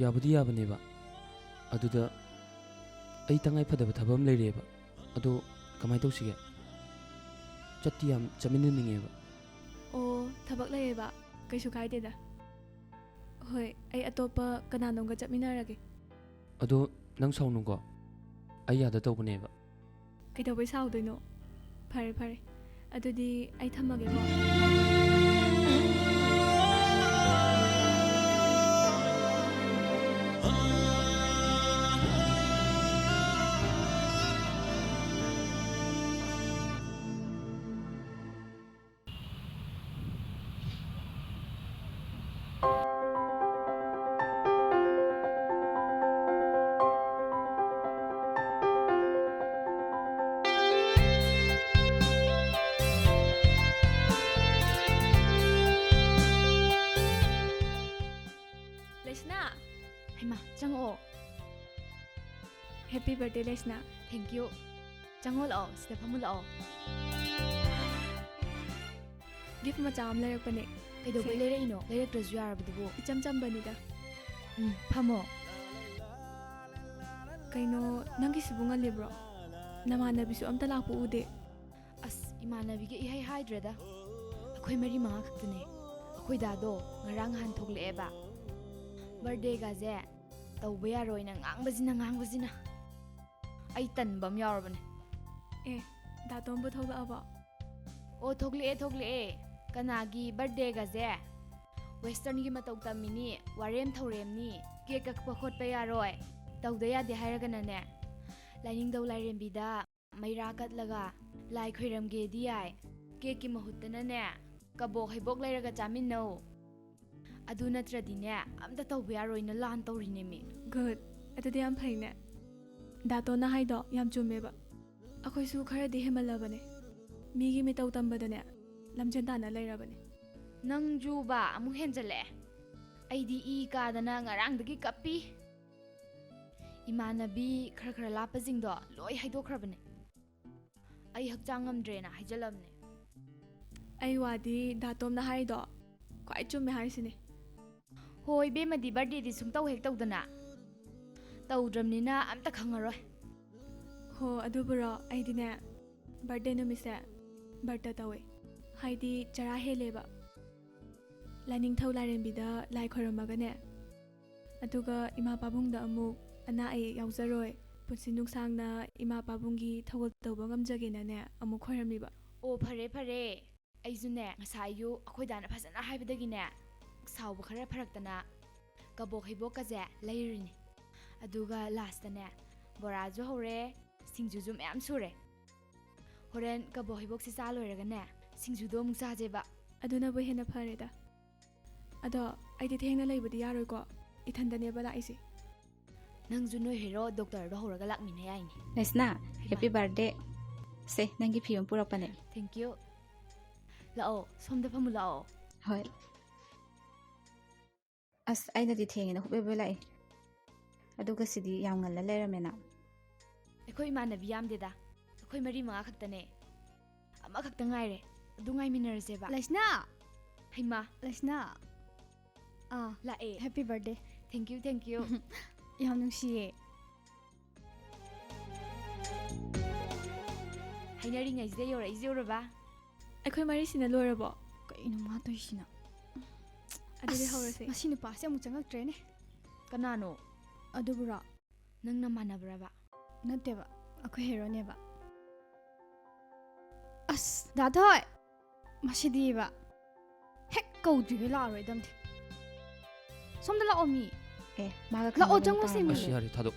ꯌꯥꯕꯨꯗꯤ ꯌꯥꯕꯅꯦꯕ, ꯑꯗꯨꯗ ꯑꯩ ꯇꯉꯥꯏ ꯐꯗꯕ ꯊꯕꯛ ꯑꯃ ꯂꯩꯔꯦꯕ꯫ ꯑꯗꯣ ꯀꯃꯥꯏꯅ ꯇꯧꯁꯤꯒꯦ? ꯆꯠꯇꯤ ꯌꯥꯝ ꯆꯠꯃꯤꯟꯅꯅꯤꯡꯉꯦꯕ꯫ ꯑꯣ, ꯊꯕꯛ ꯂꯩꯌꯦꯕ? ꯀꯩꯁꯨ ꯀꯥꯏꯗꯦꯗ꯫ ꯍꯣꯏ, ꯑꯩ ꯑꯇꯣꯞꯄ ꯀꯅꯥꯅꯣꯝꯒ ꯆꯠꯃꯤꯟꯅꯔꯒꯦ꯫ ꯑꯗꯣ ꯅꯪ ꯁꯥꯎꯅꯨꯀꯣ, ꯑꯩ ꯌꯥꯗ ꯇꯧꯕꯅꯦꯕ꯫ ꯀꯩꯗꯧꯕꯩ ꯁꯥꯎꯗꯣꯏꯅꯣ? ꯐꯔꯦ ꯐꯔꯦ, ꯑꯗꯨꯗꯤ ꯑꯩ ꯊꯝꯃꯒꯦꯀꯣ꯫ ꯂꯩꯁꯅꯥ! ꯍꯩꯃꯥ, ꯆꯪꯉꯛꯑꯣ꯫ Happy birthday, ꯂꯩꯁꯅꯥ꯫ Thank you. ꯆꯪꯉꯣ ꯂꯥꯛꯑꯣ, ꯁꯤꯗ ꯐꯝꯃꯨ ꯂꯥꯛꯑꯣ꯫ Gift ꯃꯆꯥ ꯑꯃ ꯂꯩꯔꯛꯄꯅꯦ꯫ ꯀꯩꯗꯧꯕꯩ ꯁꯦ꯫ ꯂꯩꯔꯛꯏꯅꯣ? ꯂꯩꯔꯛꯇ꯭ꯔꯁꯨ ꯌꯥꯔꯕꯗꯨꯕꯨ꯫ ꯏꯆꯝ ꯆꯝꯕꯅꯤꯗ꯫ ꯎꯝ, ꯐꯝꯃꯣ꯫ ꯀꯩꯅꯣ, ꯅꯪꯒꯤꯁꯤꯕꯨ ꯉꯜꯂꯤꯕ꯭ꯔꯣ? ꯅꯃꯥꯟꯅꯕꯤꯁꯨ ꯑꯝꯇ ꯂꯥꯛꯄ ꯎꯗꯦ꯫ ꯑꯁ, ꯏꯃꯥꯟꯅꯕꯤꯒ ꯏꯍꯩ ꯍꯥꯏꯗ꯭ꯔꯦꯗ꯫ ꯑꯩꯈꯣꯏ ꯃꯔꯤ ꯃꯉꯥ ꯈꯛꯇꯅꯦ꯫ ꯑꯩꯈꯣꯏ ꯗꯥꯗꯣ ꯉꯔꯥꯡ ꯅꯍꯥꯟ ꯊꯣꯛꯂꯛꯑꯦꯕ꯫ Birthdayꯒꯁꯦ ꯇꯧꯕ ꯌꯥꯔꯣꯏꯅ ꯉꯥꯡꯕꯁꯤꯅ ꯉꯥꯡꯕꯁꯤꯅ꯫ ꯑꯩ ꯇꯟꯕ ꯑꯃ ꯌꯥꯎꯔꯕꯅꯦ꯫ ꯑꯦ, ꯗꯥꯇꯣꯝꯕꯨ ꯊꯣꯛꯂꯛꯑꯕꯣ? ꯑꯣ, ꯊꯣꯛꯂꯛꯑꯦ, ꯊꯣꯛꯂꯛꯑꯦ꯫ ꯀꯅꯥꯒꯤ birthdayꯒꯁꯦ? Westernꯒꯤ ꯃꯇꯧ ꯇꯝꯃꯤꯅꯤ, ꯋꯥꯔꯦꯝ ꯊꯧꯔꯦꯝꯅꯤ, cake ꯀꯛꯄ ꯈꯣꯠꯄ ꯌꯥꯔꯣꯏ, ꯇꯧꯗ ꯌꯥꯗꯦ ꯍꯥꯏꯔꯒꯅꯅꯦ, ꯂꯥꯏꯅꯤꯡꯊꯧ ꯂꯥꯏꯔꯦꯝꯕꯤꯗ ꯃꯩꯔꯥ ꯀꯠꯂꯒ ꯂꯥꯏ ꯈꯣꯏꯔꯝꯒꯦꯗꯤ ꯌꯥꯏ, cakeꯀꯤ ꯃꯍꯨꯠꯇꯅꯅꯦ, ꯀꯕꯣꯛ ꯍꯩꯕꯣꯛ ꯂꯩꯔꯒ ꯆꯥꯃꯤꯟꯅꯧ꯫ ꯑꯗꯨ ꯅꯠꯇ꯭ꯔꯗꯤꯅꯦ, ꯑꯝꯇ ꯇꯧꯕ ꯌꯥꯔꯣꯏꯅ ꯂꯥꯟ ꯇꯧꯔꯤꯅꯦꯃꯤ꯫ Good, ꯑꯗꯨꯗꯤ ꯌꯥꯝ ꯐꯩꯅꯦ꯫ ꯗꯥꯇꯣꯟꯅ ꯍꯥꯏꯗꯣ ꯌꯥꯝ ꯆꯨꯝꯃꯦꯕ꯫ ꯑꯩꯈꯣꯏꯁꯨ ꯈꯔꯗꯤ ꯍꯦꯟꯃꯜꯂꯕꯅꯦ꯫ ꯃꯤꯒꯤ ꯃꯤꯇꯧ ꯇꯝꯕꯗꯅꯦ, ꯂꯝꯖꯦꯟ ꯇꯥꯟꯅ ꯂꯩꯔꯕꯅꯦ꯫ ꯅꯪꯖꯨꯕ ꯑꯃꯨꯛ ꯍꯦꯟꯖꯜꯂꯛꯑꯦ꯫ ꯑꯩꯗꯤ ꯏ ꯀꯥꯗꯅ ꯉꯔꯥꯡꯗꯒꯤ ꯀꯞꯄꯤ꯫ ꯏꯃꯥꯟꯅꯕꯤ ꯈꯔ ꯈꯔ ꯂꯥꯞꯄꯁꯤꯡꯗꯣ ꯂꯣꯏ ꯍꯥꯏꯗꯣꯛꯈ꯭ꯔꯕꯅꯦ꯫ ꯑꯩ ꯍꯛꯆꯥꯡ ꯉꯝꯗ꯭ꯔꯦꯅ ꯍꯥꯏꯖꯜꯂꯕꯅꯦ꯫ ꯑꯩ ꯋꯥꯗꯤ ꯗꯥꯇꯣꯝꯅ ꯍꯥꯏꯗꯣ ꯈ꯭ꯋꯥꯏ ꯆꯨꯝꯃꯦ ꯍꯥꯏꯁꯤꯅꯦ꯫ ꯍꯣ, ꯏꯕꯦꯝꯃꯗꯤ ꯕꯥꯔꯗꯦꯗꯤ ꯁꯨꯡꯇꯧ ꯍꯦꯛ ꯇꯧꯗꯅ꯫ ꯇꯧꯗ꯭ꯔꯕꯅꯤꯅ ꯑꯝꯇ ꯈꯪꯉꯔꯣꯏ꯫ ꯍꯣ, ꯑꯗꯨꯕꯨꯔꯣ, ꯑꯩꯗꯤꯅꯦ, ꯕꯥꯔꯗꯦ ꯅꯨꯃꯤꯠꯁꯦ ꯕꯔꯇ ꯇꯧꯋꯦ꯫ ꯍꯥꯏꯗꯤ ꯆꯔꯥ ꯍꯦꯜꯂꯦꯕ꯫ ꯂꯥꯏꯅꯤꯡꯊꯧ ꯂꯥꯏꯔꯦꯝꯕꯤꯗ ꯂꯥꯏ ꯈꯣꯏꯔꯝꯃꯒꯅꯦ, ꯑꯗꯨꯒ ꯏꯃꯥ ꯄꯥꯕꯨꯡꯗ ꯑꯃꯨꯛ ꯑꯅꯥ ꯑꯌꯦꯛ ꯌꯥꯎꯖꯔꯣꯏ, ꯄꯨꯟꯁꯤ ꯅꯨꯡꯁꯥꯡꯅ ꯏꯃꯥ ꯄꯥꯕꯨꯡꯒꯤ ꯊꯧꯒꯜ ꯇꯧꯕ ꯉꯝꯖꯒꯦꯅꯅꯦ ꯑꯃꯨꯛ ꯈꯣꯏꯔꯝꯃꯤꯕ꯫ ꯑꯣ, ꯐꯔꯦ ꯐꯔꯦ꯫ ꯑꯩꯁꯨꯅꯦ, ꯉꯁꯥꯏ ꯑꯌꯨꯛ ꯑꯩꯈꯣꯏ ꯗꯥꯅ ꯐꯖꯅ ꯍꯥꯏꯕꯗꯒꯤꯅꯦ, ꯁꯥꯎꯕ ꯈꯔ ꯐꯔꯛꯇꯅ ꯀꯕꯣꯛ ꯍꯩꯕꯣꯛꯀꯁꯦ ꯂꯩꯔꯨꯔꯤꯅꯤ꯫ ꯑꯗꯨꯒ ꯂꯥꯁꯇꯅꯦ, ꯕꯣꯔꯥꯁꯨ ꯍꯧꯔꯦ, ꯁꯤꯡꯖꯨꯁꯨ ꯃꯌꯥꯝ ꯁꯨꯔꯦ꯫ ꯍꯣꯔꯦꯟ ꯀꯕꯣꯛ ꯍꯩꯕꯣꯛꯁꯦ ꯆꯥ ꯂꯣꯏꯔꯒꯅꯦ, ꯁꯤꯡꯖꯨꯗꯣ ꯑꯃꯨꯛ ꯆꯥꯁꯦꯕ꯫ ꯑꯗꯨꯅꯕꯨ ꯍꯦꯟꯅ ꯐꯔꯦꯗ꯫ ꯑꯗꯣ ꯑꯩꯗꯤ ꯊꯦꯡꯅ ꯂꯩꯕꯗꯤ ꯌꯥꯔꯣꯏꯀꯣ, ꯏꯊꯟꯗꯅꯦꯕ ꯂꯥꯛꯏꯁꯦ꯫ ꯅꯪꯁꯨ ꯅꯣꯏ ꯍꯦꯔꯣ ꯗꯣꯛꯇꯔꯗꯣ ꯍꯧꯔꯒ ꯂꯥꯛꯃꯤꯟꯅ ꯌꯥꯏꯅꯦ꯫ ꯂꯩꯁꯅꯥ, ꯍꯦꯄꯤ ꯕꯥꯔꯗꯦ꯫ ꯁꯦ, ꯅꯪꯒꯤ ꯐꯤ ꯑꯃ ꯄꯨꯔꯛꯄꯅꯦ꯫ Thank you꯫ ꯂꯥꯛꯑꯣ, ꯁꯣꯝꯗ ꯐꯝꯃꯨ ꯂꯥꯛꯑꯣ꯫ ꯍꯣꯏ꯫ ꯑꯁ, ꯑꯩꯅꯗꯤ ꯊꯦꯡꯉꯦꯅ ꯍꯨꯞ ꯍꯦꯞꯄ ꯂꯥꯛꯏ꯫ ꯑꯗꯨꯒ ꯁꯤꯗꯤ ꯌꯥꯝ ꯉꯜꯂ ꯂꯩꯔꯝꯃꯦꯅ꯫ ꯑꯩꯈꯣꯏ ꯏꯃꯥꯟꯅꯕꯤ ꯌꯥꯝꯗꯦꯗ, ꯑꯩꯈꯣꯏ ꯃꯔꯤ ꯃꯉꯥ ꯈꯛꯇꯅꯦ꯫ ꯑꯃꯈꯛꯇ ꯉꯥꯏꯔꯦ, ꯑꯗꯨ ꯉꯥꯏꯃꯤꯟꯅꯔꯁꯦꯕ꯫ ꯂꯩꯁꯅꯥ! ꯍꯩꯃꯥ, ꯂꯩꯁꯅꯥ! ꯑꯥ, ꯂꯥꯛꯑꯦ꯫ Happy birthday. Thank you, thank you꯫ ꯌꯥꯝ ꯅꯨꯡꯁꯤꯌꯦ꯫ ꯍꯥꯏꯅꯔꯤꯉꯩꯁꯤꯗ ꯌꯧꯔꯛꯏꯁꯦ ꯎꯔꯕ? ꯑꯩꯈꯣꯏ ꯃꯔꯤꯁꯤꯅ ꯂꯣꯏꯔꯕꯣ? ꯀꯩꯅꯣ ꯃꯥ ꯇꯧꯔꯤꯁꯤꯅ? ꯑꯗꯨꯗꯤ ꯑꯁ, ꯍꯧꯔꯁꯦ꯫ ꯃꯁꯤ ꯅꯨꯄꯥꯁꯦ ꯑꯃꯨꯛ ꯆꯪꯉꯛꯇ꯭ꯔꯦꯅꯦ꯫ ꯀꯅꯥꯅꯣ? ꯑꯗꯨꯕꯨꯔꯣ? ꯅꯪ ꯅꯃꯥꯟꯅꯕ꯭ꯔꯕ? ꯅꯠꯇꯦꯕ, ꯑꯩꯈꯣꯏ ꯍꯦꯔꯣꯅꯦꯕ꯫ ꯑꯁ, ꯗꯥꯊꯣꯏ! ꯃꯁꯤꯗꯤꯕ, ꯍꯦꯛ ꯀꯧꯗ꯭ꯔꯤꯈꯩ ꯂꯥꯛꯑꯔꯣꯏꯗꯝꯗꯤ꯫ ꯁꯣꯝꯗ ꯂꯥꯛꯑꯣ ꯃꯤ꯫ ꯑꯦ, ꯃꯥꯒ ꯂꯥꯛꯑꯣ, ꯈꯪꯅꯕ ꯆꯪꯉꯨꯁꯦ ꯅꯨꯄꯥ ꯃꯤ꯫ ꯑꯃ ꯑꯁ, ꯌꯥꯔꯦ, ꯊꯥꯗꯣꯛ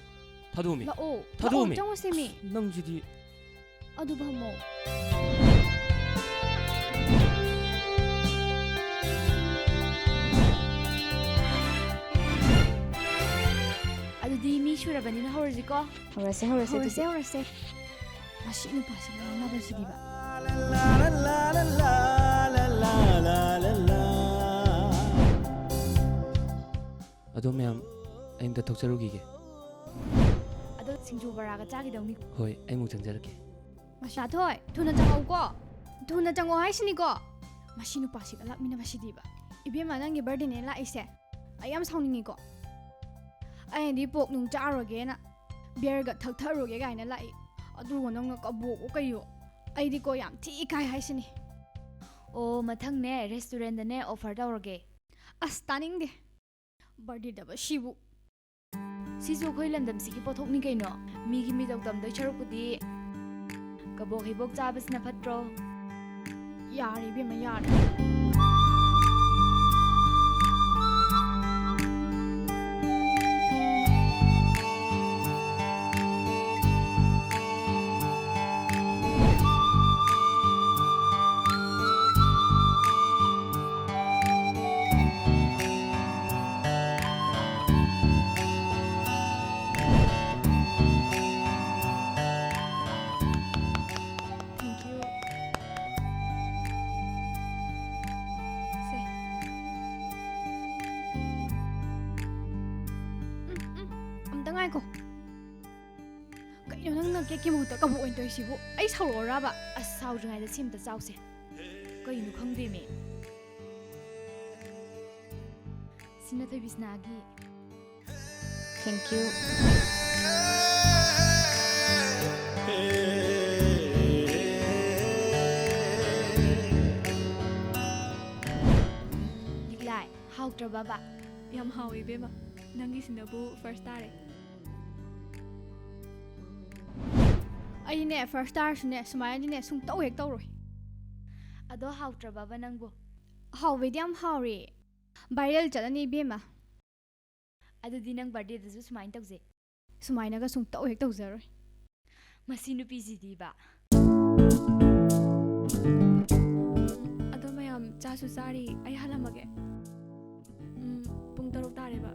ꯊꯥꯗꯣꯛꯑꯣ ꯃꯤ꯫ ꯂꯥꯛꯑꯣ꯫ ꯊꯥꯗꯣꯛꯑꯣ ꯂꯥꯛꯑꯣ, ꯃꯤ꯫ ꯆꯪꯉꯨꯁꯦ ꯃꯤ꯫ ꯅꯪꯁꯤꯗꯤ꯫ ꯑꯗꯨ ꯐꯝꯃꯣ꯫ ꯑꯗꯨꯗꯤ ꯃꯤ ꯁꯨꯔꯕꯅꯤꯅ ꯍꯧꯔꯁꯤꯀꯣ꯫ ꯍꯧꯔꯁꯦ, ꯍꯧꯔꯁꯦ ꯍꯧꯔꯁꯦ, ꯑꯗꯨꯗꯤ꯫ ꯍꯧꯔꯁꯦ꯫ ꯃꯁꯤ ꯅꯨꯄꯥꯁꯤꯒ ꯉꯥꯡꯅꯕꯁꯤꯗꯤꯕ꯫ ꯑꯗꯣ ꯃꯌꯥꯝ, ꯑꯩ ꯑꯝꯇ ꯊꯣꯛꯆꯔꯨꯈꯤꯒꯦ꯫ ꯑꯗꯣ ꯁꯤꯡꯖꯨ ꯕꯣꯔꯥꯒ ꯆꯥꯈꯤꯗꯧꯅꯤ꯫ ꯍꯣꯏ, ꯑꯩ ꯑꯃꯨꯛ ꯆꯪꯖꯔꯛꯀꯦ꯫ ꯃꯁꯥꯊꯣꯏ, ꯊꯨꯅ ꯆꯪꯉꯧꯀꯣ꯫ ꯊꯨꯅ ꯆꯪꯉꯣ ꯍꯥꯏꯁꯤꯅꯤꯀꯣ꯫ ꯃꯁꯤ ꯅꯨꯄꯥꯁꯤꯒ ꯂꯥꯛꯃꯤꯟꯅꯕꯁꯤꯗꯤꯕ꯫ ꯏꯕꯦꯝꯃ, ꯅꯪꯒꯤ ꯕꯥꯔꯗꯦꯅꯦ ꯂꯥꯛꯏꯁꯦ꯫ ꯑꯩ ꯌꯥꯝ ꯁꯥꯎꯅꯤꯡꯉꯤꯀꯣ꯫ ꯑꯩꯅꯗꯤ ꯄꯣꯛ ꯅꯨꯡ ꯆꯥꯔꯨꯔꯒꯦꯅ ꯕꯤꯌꯔꯒ ꯊꯛꯊꯔꯨꯔꯒꯦ ꯀꯥꯏꯅ ꯂꯥꯛꯏ꯫ ꯑꯗꯨꯒ ꯅꯪꯅ ꯀꯕꯣꯛꯑꯣ ꯀꯩꯌꯣ꯫ ꯑꯩꯗꯤꯀꯣ ꯌꯥꯝ ꯊꯤ ꯏꯀꯥꯏ ꯍꯥꯏꯁꯤꯅꯤ꯫ ꯑꯣ, ꯃꯊꯪꯅꯦ ꯔꯦꯁꯇꯨꯔꯦꯟꯗꯅꯦ ꯑꯣꯐꯔ ꯇꯧꯔꯒꯦ꯫ ꯑꯁ, ꯇꯥꯅꯤꯡꯗꯦ꯫ ꯕꯥꯔꯗꯦꯗꯕ ꯁꯤꯕꯨ꯫ ꯁꯤꯁꯨ ꯑꯩꯈꯣꯏ ꯂꯝꯗꯝꯁꯤꯒꯤ ꯄꯣꯠꯊꯣꯛꯅꯤ ꯀꯩꯅꯣ꯫ ꯃꯤꯒꯤ ꯃꯤꯇꯧ ꯇꯝꯗꯣꯏ ꯁꯔꯨꯛꯄꯨꯗꯤ ꯀꯕꯣꯛ ꯍꯩꯕꯣꯛ ꯆꯥꯕꯁꯤꯅ ꯐꯠꯇ꯭ꯔꯣ? ꯌꯥꯔꯦ ꯏꯕꯦꯝꯃ, ꯌꯥꯔꯦ꯫ Thank you. ꯁꯦ꯫ ꯎꯝ, ꯎꯝ꯫ ꯑꯝꯇ ꯉꯥꯏꯈꯣ꯫ ꯀꯩꯅꯣ ꯅꯪꯅ ꯀꯦꯛꯀꯤ ꯃꯍꯨꯠꯇ ꯀꯕꯣꯛ ꯑꯣꯏꯅ ꯇꯧꯔꯤꯁꯤꯕꯨ? ꯑꯩ ꯁꯥꯎꯔꯛꯑꯣꯔꯕ? ꯑꯁ, ꯁꯥꯎꯗ꯭ꯔꯤꯉꯩꯗ ꯁꯤ ꯑꯝꯇ ꯆꯥꯎꯁꯦ꯫ ꯀꯩꯅꯣ ꯈꯪꯗꯦꯃꯤ꯫ ꯁꯤꯅ ꯊꯣꯏꯕꯤ ꯁꯅꯥꯒꯤ꯫ Thank you. ꯂꯤꯛꯂꯥꯏ, ꯍꯥꯎꯇ꯭ꯔꯕꯕ? ꯌꯥꯝ ꯍꯥꯎꯋꯦ ꯏꯕꯦꯝꯃ꯫ ꯅꯪꯒꯤꯁꯤꯅꯕꯨ ꯐꯥꯔꯁ ꯇꯥꯔꯦ꯫ ꯑꯩꯅꯦ ꯐꯥꯔꯁ ꯇꯥꯔꯁꯨꯅꯦ ꯁꯨꯃꯥꯏꯅꯗꯤꯅꯦ ꯁꯨꯡꯇꯧ ꯍꯦꯛ ꯇꯧꯔꯣꯏ꯫ ꯑꯗꯣ ꯍꯥꯎꯇ꯭ꯔꯕꯕ ꯅꯪꯕꯨ? ꯍꯥꯎꯕꯩꯗꯤ ꯌꯥꯝ ꯍꯥꯎꯔꯦ꯫ ꯚꯥꯏꯔꯦꯜ ꯆꯠꯂꯅꯤ ꯏꯕꯦꯝꯃ꯫ ꯑꯗꯨꯗꯤ ꯅꯪ ꯕꯥꯔꯗꯦꯗꯁꯨ ꯁꯨꯃꯥꯏꯅ ꯇꯧꯁꯦ꯫ ꯁꯨꯃꯥꯏꯅꯒ ꯁꯨꯡꯇꯧ ꯍꯦꯛ ꯇꯧꯖꯔꯣꯏ꯫ ꯃꯁꯤ ꯅꯨꯄꯤꯁꯤꯗꯤꯕ꯫ ꯑꯗꯣ ꯃꯌꯥꯝ ꯆꯥꯁꯨ ꯆꯥꯔꯤ, ꯑꯩ ꯍꯜꯂꯝꯃꯒꯦ꯫ ꯎꯝ, ꯄꯨꯡ ꯇꯔꯨꯛ ꯇꯥꯔꯦꯕ꯫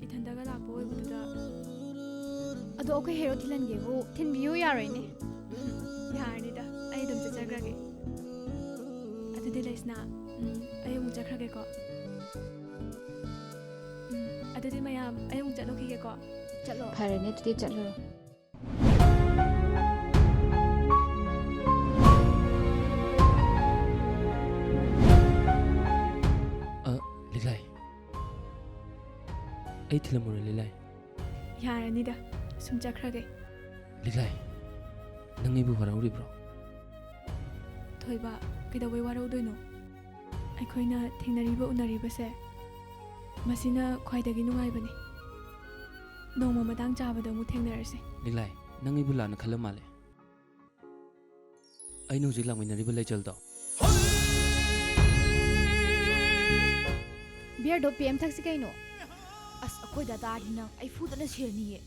ꯏꯊꯟꯗꯒ ꯂꯥꯛꯄ ꯑꯣꯏꯕꯗꯨꯗ꯫ ꯑꯗꯣ ꯑꯩꯈꯣꯏ ꯍꯦꯔꯣ ꯊꯤꯜꯍꯟꯒꯦꯕꯨ ꯊꯤꯟꯕꯤꯌꯨ ꯌꯥꯔꯣꯏꯅꯦ꯫ ꯌꯥꯔꯅꯤꯗ, ꯑꯩ ꯑꯗꯨꯝ ꯆꯠꯆꯈ꯭ꯔꯒꯦ꯫ ꯑꯗꯨꯗꯤ ꯂꯩꯁꯅꯥ, ꯎꯝ, ꯑꯩ ꯑꯃꯨꯛ ꯆꯠꯈ꯭ꯔꯒꯦꯀꯣ꯫ ꯎꯝ, ꯑꯗꯨꯗꯤ ꯃꯌꯥꯝ, ꯑꯩ ꯑꯃꯨꯛ ꯆꯠꯂꯨꯈꯤꯒꯦꯀꯣ꯫ ꯆꯠꯂꯣ꯫ ꯐꯔꯦꯅꯦ, ꯑꯗꯨꯗꯤ ꯆꯠꯂꯨꯔꯣ꯫ ꯑ, ꯂꯤꯂꯥꯏ꯫ ꯑꯩ ꯊꯤꯜꯂꯝꯃꯨꯔꯦ, ꯂꯤꯂꯥꯏ꯫ ꯌꯥꯔꯅꯤꯗ, ꯁꯨꯝ ꯆꯠꯈ꯭ꯔꯒꯦ꯫ ꯂꯤꯂꯥꯏ, ꯅꯪ ꯑꯩꯕꯨ ꯋꯥꯔꯧꯔꯤꯕ꯭ꯔꯣ? ꯊꯣꯏꯕ, ꯀꯩꯗꯧꯕꯩ ꯋꯥꯔꯧꯗꯣꯏꯅꯣ? ꯑꯩꯈꯣꯏꯅ ꯊꯦꯡꯅꯔꯤꯕ ꯎꯅꯔꯤꯕꯁꯦ, ꯃꯁꯤꯅ ꯈ꯭ꯋꯥꯏꯗꯒꯤ ꯅꯨꯡꯉꯥꯏꯕꯅꯤ꯫ ꯅꯣꯡꯃ ꯃꯇꯥꯡ ꯆꯥꯕꯗ ꯑꯃꯨꯛ ꯊꯦꯡꯅꯔꯁꯦ꯫ ꯂꯤꯂꯥꯏ, ꯅꯪ ꯑꯩꯕꯨ ꯂꯥꯟꯅ ꯈꯜꯂ ꯃꯥꯜꯂꯦ꯫ ꯑꯩꯅ ꯍꯧꯖꯤꯛ ꯂꯥꯛꯃꯤꯟꯅꯔꯤꯕ ꯂꯩꯆꯜꯗꯣ꯫ ꯕꯤꯌꯔꯗꯣ ꯄꯤ ꯑꯦꯝ ꯊꯛꯁꯤ ꯀꯩꯅꯣ꯫ ꯑꯁ, ꯑꯩꯈꯣꯏ ꯗꯥꯗꯥꯗꯤ ꯅꯪ ꯑꯩ ꯐꯨꯗꯅ ꯁꯤꯔꯅꯤꯌꯦ꯫